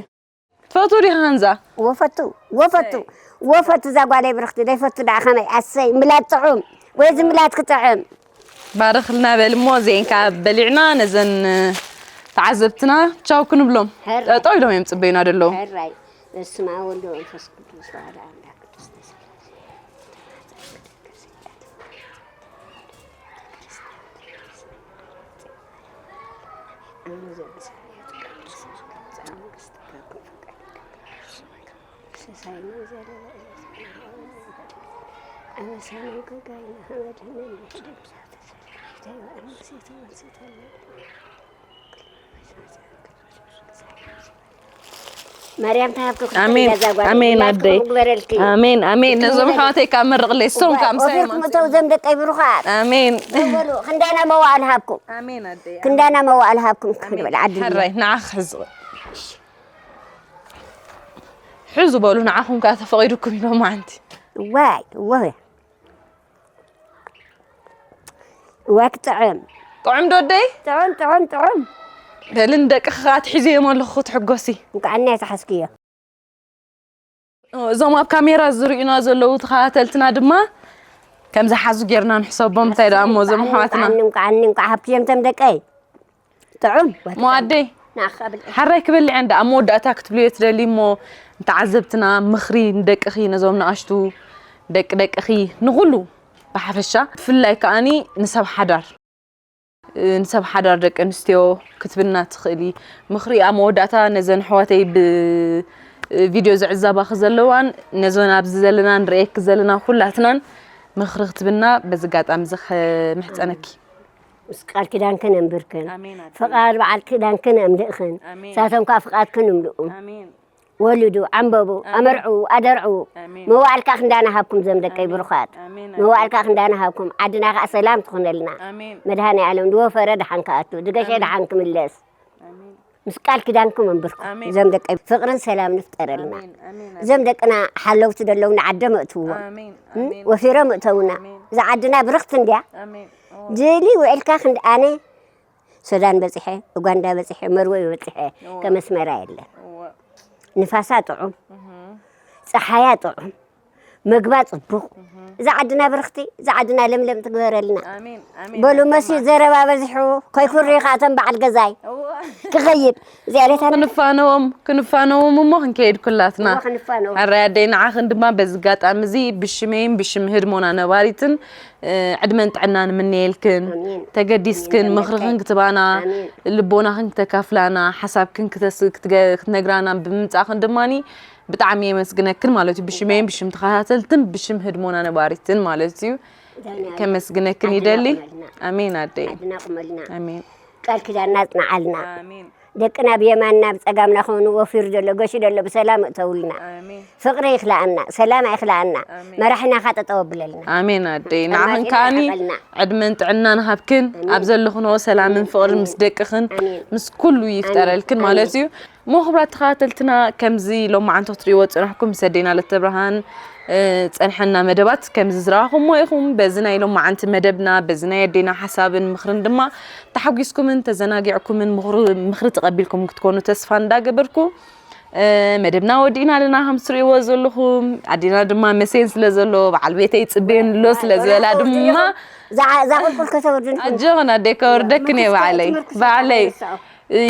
ትፈቱ ዲኻ ሃንዛ? ወፈቱ፣ ወፈቱ፣ ወፈቱ፣ እዛ ጓለይ ብርኽቲ፣ ዘይፈቱ ደኣ ከመይ? ኣሰይ፣ ምላድ ጥዑም። ወይ እዚ ምላድ ክጥዕም። ባርኽልና በል እሞ፣ እዚኤን ከኣ በሊዕና፣ ነዘን ተዓዘብትና ቻው ክንብሎም። ሕራይ። ጠጠው ኢሎም እዮም ጽበዩና ደለዉ። ሕራይ። በስመ አብ ወወልድ ወመንፈስ ቅዱስ አሐዱ አምላክ። ማርያም ተሃብኩ። ኣሜን፣ ኣሜን፣ ኣደይ። ኣሜን፣ ኣሜን። ነዞም ኣሕዋተይ ካብ መርቕለይ፣ እሶም ካብ ምሳይ ኦፊርኩም እተው፣ ዘም ደቀይ ብሩኻት። ኣሜን። በሉ፣ ክንዳና መዋዕል ሃብኩም። ኣሜን፣ ኣደይ። ክንዳና መዋዕል ሃብኩም። ኣሜን። ክንበል ዓዲ ሕራይ፣ ንዓኺ ክሕዝ። ሕዙ በሉ፣ ንዓኹም ከኣ ተፈቒዱኩም ኢሎም ኣንቲ። ዋይ፣ ዋይ። ዋክ ጥዑም። ጥዑም ዶ ኣደይ? ጥዑም፣ ጥዑም፣ ጥዑም። በሊ ንደቅኺ ከኣ ትሒዝዮም ኣለኹ ክትሕጎሲ። እንኳዕ እኒኣ ተሓዝክዮ። እዞም ኣብ ካሜራ ዝርእዩና ዘለዉ ተኸታተልትና ድማ ከም ዝሓዙ ጌርና ንሕሰቦም። እንታይ ደኣ እሞ እዞም ኣሕዋትና። እንኳዕ እኒ፣ እንኳዕ እኒ፣ እንኳዕ ሃብክዮም ቶም ደቀይ። ጥዑም። እሞ ኣደይ፣ ንዓኻ ብልዒ። ሓራይ ክበልዐን ደኣ ኣብ መወዳእታ ክትብልዮ ትደሊ እሞ ንተዓዘብትና ምኽሪ ንደቅኺ፣ ነዞም ንኣሽቱ ደቂ ደቅኺ፣ ንኹሉ ብሓፈሻ፣ ብፍላይ ከኣኒ ንሰብ ሓዳር፣ ንሰብ ሓዳር ደቂ ኣንስትዮ ክትብልና ትኽእሊ ምኽሪ ኣብ መወዳእታ ነዘን ኣሕዋተይ ብ ቪድዮ ዝዕዘባኺ ዘለዋን ነዞን ኣብዚ ዘለና ንርእየኪ ዘለና ኩላትናን ምኽሪ ክትብልና በዚ ኣጋጣሚ እዚ ክምሕጸነኪ። ምስ ቃል ኪዳንክን ኣንብርክን። ኣሜን፣ ኣሜን። ፍቓድ በዓል ኪዳንክን ኣምልእክን። ኣሜን። ሳቶም ከኣ ፍቓድክን እምልኡ። ኣሜን። ወልዱ፣ ዓንበቡ፣ ኣሜን። ኣመርዑ፣ ኣደርዑ። ኣሜን። መዋዕልካ ክንዳና ሃብኩም ዘም ደቀይ ኣሜን። ብሩኻት። ኣሜን፣ ኣሜን። መዋዕልካ ክንዳና ሃብኩም። ዓድና ከኣ ሰላም ትኹነልና። ኣሜን። መድሃኔ ዓለም ዝወፈረ ደሓን ክኣቱ፣ ዝገሸ ኣሜን። ደሓን ክምለስ። ኣሜን። ምስ ቃል ኪዳንኩም ኣንብርኩም። ኣሜን። ዘም ደቀይ ፍቕርን ሰላም ንፍጠረልና። ኣሜን፣ ኣሜን፣ ኣሜን። ዘም ደቅና ሓለውቲ ደለውና ዓደ መእትዎም። ኣሜን፣ እም? ኣሜን። ወፊሮም እእተውና። ኣሜን። እዛ ዓድና ብርኽቲ እንድያ። ኣሜን። ኦ። ድሊ ውዕልካ ክንድ ኣነ ሱዳን በጺሐ፣ ኡጋንዳ በጺሐ፣ መርወይ በጺሐ፣ እወ። ከም ኣስመራ የለን። እወ። ንፋሳ ጥዑም፣ እህ። ጸሓያ ጥዑም፣ መግባ ጽቡቕ። እህ። እዛ ዓድና ብርኽቲ፣ እዛ ዓድና ለምለም ትግበረልና። ኣሜን፣ ኣሜን፣ በሉ ኣሜን። መሲ ዘረባ በዚሑ፣ ከይኩሪ ከኣቶም በዓል ገዛይ እወ። ክኸይድ። እዚኣ ሬታ ክንፋነዎም፣ ክንፋነዎም እሞ ክንከይድ ኩላትና። እወ፣ ክንፋነዎም። ሕራይ ኣደይ ንዓኽን ድማ በዚ ኣጋጣሚ እዚ ብሽመይን ብሽም ህድሞና ነባሪትን እ፣ ዕድመን ጥዕናን ንምነየልክን፣ ኣሜን። ተገዲስክን ኣሜን። ምኽርኽን ኣሜን። ክትባና፣ ኣሜን። ልቦናኽን ክተካፍላና፣ ሓሳብክን ክተስ-፣ ክትገ-፣ ክትነግራና ብምምጻእኽን ድማኒ ብጣዕሚ የመስግነክን ማለት እዩ። ብሽመይን ብሽም ተኸታተልትን ብሽም ህድሞና ነባሪትን ማለት እዩ። ዳኒ ኣሜን። ከመስግነክን ዓድና ይደሊ። ቁመልና። ኣሜን ኣደይ። ዓድና ቁመልና። ኣሜን። ቃል ኪዳንና ኣጽንዓልና። ኣሜን። ደቅና ብየማንና ብጸጋምና ኾኑ ወፊሩ ዘሎ፣ ገሹ ዘሎ ብሰላም እእተውልና። ኣሜን። ፍቕሪ ይኽልኣና፣ ሰላም ኣይኽልኣና። ኣሜን። መራሒና ኻጠጠው ኣብለልና። ኣሜን ኣደይ። ንዓኽን ኣማጺና ከኣኒ ይዕቐልና። ዕድመን ጥዕናን ሃብክን፣ ኣሜን። ኣብ ዘለኽንኦ ሰላምን ኣሜን። ፍቕርን ኣሜን። ምስ ደቅኽን ኣሜን። ምስ ኩሉ ይፍጠረልክን ኣሜን። ማለት እዩ። እሞ ክቡራት ተኸታተልትና፣ ከምዚ ሎማዓንቲ ክትሪእዎ ዝጸናሕኩም ምስ ኣዴና ለተብርሃን፣ እ፣ ጸንሐና መደባት ከምዚ ዝረኣኹምዎ ኢኹም። በዚ ናይ ሎማዓንቲ መደብና፣ በዚ ናይ ኣዴና ሓሳብን ምኽርን ድማ ተሓጒስኩምን ተዘናጊዕኩምን ምኽሪ፣ ምኽሪ ተቐቢልኩም ክትኮኑ ተስፋ እንዳገበርኩ፣ እ፣ መደብና ወዲእና ኣለና። ከም ትርእይዎ ዘለኹም ኣዴና ድማ መሴን ስለ ዘሎ፣ በዓል ቤተይ ይጽበየን ኣሎ ስለ ዝበላ ድማ እዛ፣ እዛ ቁልቁል ከተወርድን ኣጆኽን ኣደይ፣ ከወርደክን እየ ባዕለይ፣ ባዕለይ።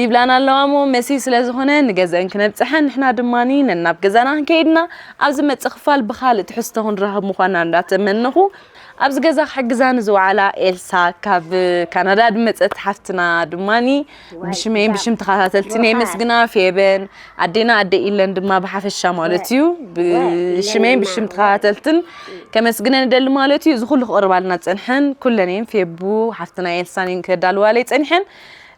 ይብላና ኣለዋ እሞ መሲ ስለ ዝኾነ ንገዝአን ክነብጽሐን ንሕና ድማኒ ነናብ ገዛና ክንከይድና ኣብ ዝመጽእ ክፋል ብኻልእ ትሕዝቶ ክንራኸብ ምዃንና እንዳተመነኹ ኣብዚ ገዛ ክሕግዛኒ ዝወዓላ ኤልሳ ካብ ካናዳ ድመጸት ሓፍትና ድማኒ ብሽመይን ብሽም ተኸታተልትን የመስግና። ፌበን ኣዴና ኣደ ኢለን ድማ ብሓፈሻ ማለት እዩ ብሽመይን ብሽም ተኸታተልትን ከመስግነን እደሊ ማለት እዩ። እዚ ኩሉ ክቕርባልና ዝጸንሐን ኩለን እየን ፌቡ ሓፍትና ኤልሳን እየን ከዳልዋለይ ጸኒሐን።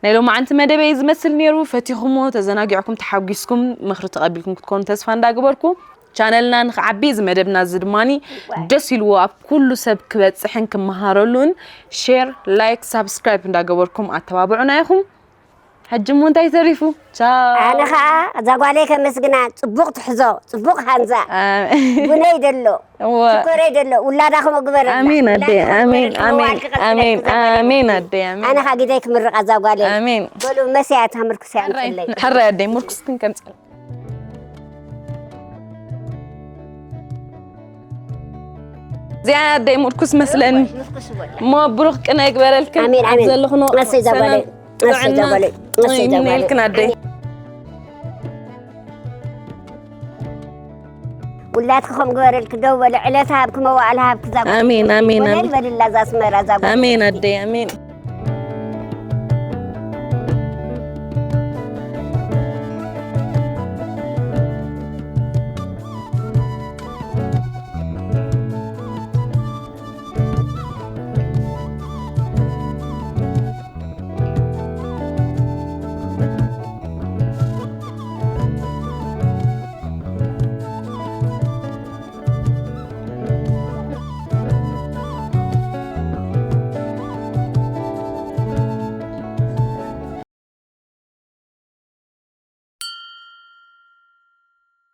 ናይ ሎማዓንቲ መደበይ ዝመስል ነይሩ። ፈቲኹሞ ተዘናጊዕኩም ተሓጒስኩም ምኽሪ ተቐቢልኩም ክትኮኑ ተስፋ እንዳገበርኩ ቻነልና ንክዓቢ እዚ መደብና እዚ ድማኒ ደስ ኢልዎ ኣብ ኩሉ ሰብ ክበፅሕን ክመሃረሉን ሼር ላይክ ሳብስክራይብ እንዳገበርኩም ኣተባብዑና ኢኹም። ሕጂ እሞ እንታይ ተሪፉ? ቻው። ኣነ ከዓ እዛ ጓለይ ከመስግና ፅቡቅ ትሕዞ ፅቡቅ ሃንዛ ቡነይ ደሎ ሽኮረይ ደሎ ውላዳ ከምኡ ግበረላ። ኣሜን ኣደ ኣሜን ኣሜን ኣሜን ኣሜን ኣደ ኣሜን። ኣነ ከዓ ግደይ ክምርቃ እዛ ጓለይ ኣሜን። በሉ መስያ እታ ምርኩስ እያ ኣምፅለይ። ሕራይ ኣደ ምርኩስ ክንከምፅል እዚኣ ኣደይ ምርኩስ መስለኒ እሞ ብሩክ ቅነ ይግበረልክን። ኣሜን፣ ኣብ ኣሜን። ዘለኽኖ ኣሰይ እዛ ጓለይ፣ ሰላም፣ ኣሰይ እዛ ጥዕና ጓለይ፣ ኣሰይ እዛ ጓለይ። ይምነየልክን ኣደይ። ውላድኪ ከም ግበረልኪ ደው በለ ዕለት ሃብኪ መዋዕል ሃብኪ እዛ ጓለይ። ኣሜን፣ ኣሜን፣ ወለል ኣሜን። በልላ እዛ ኣስመራ እዛ ጓለይ። ኣሜን ኣደይ፣ ኣሜን።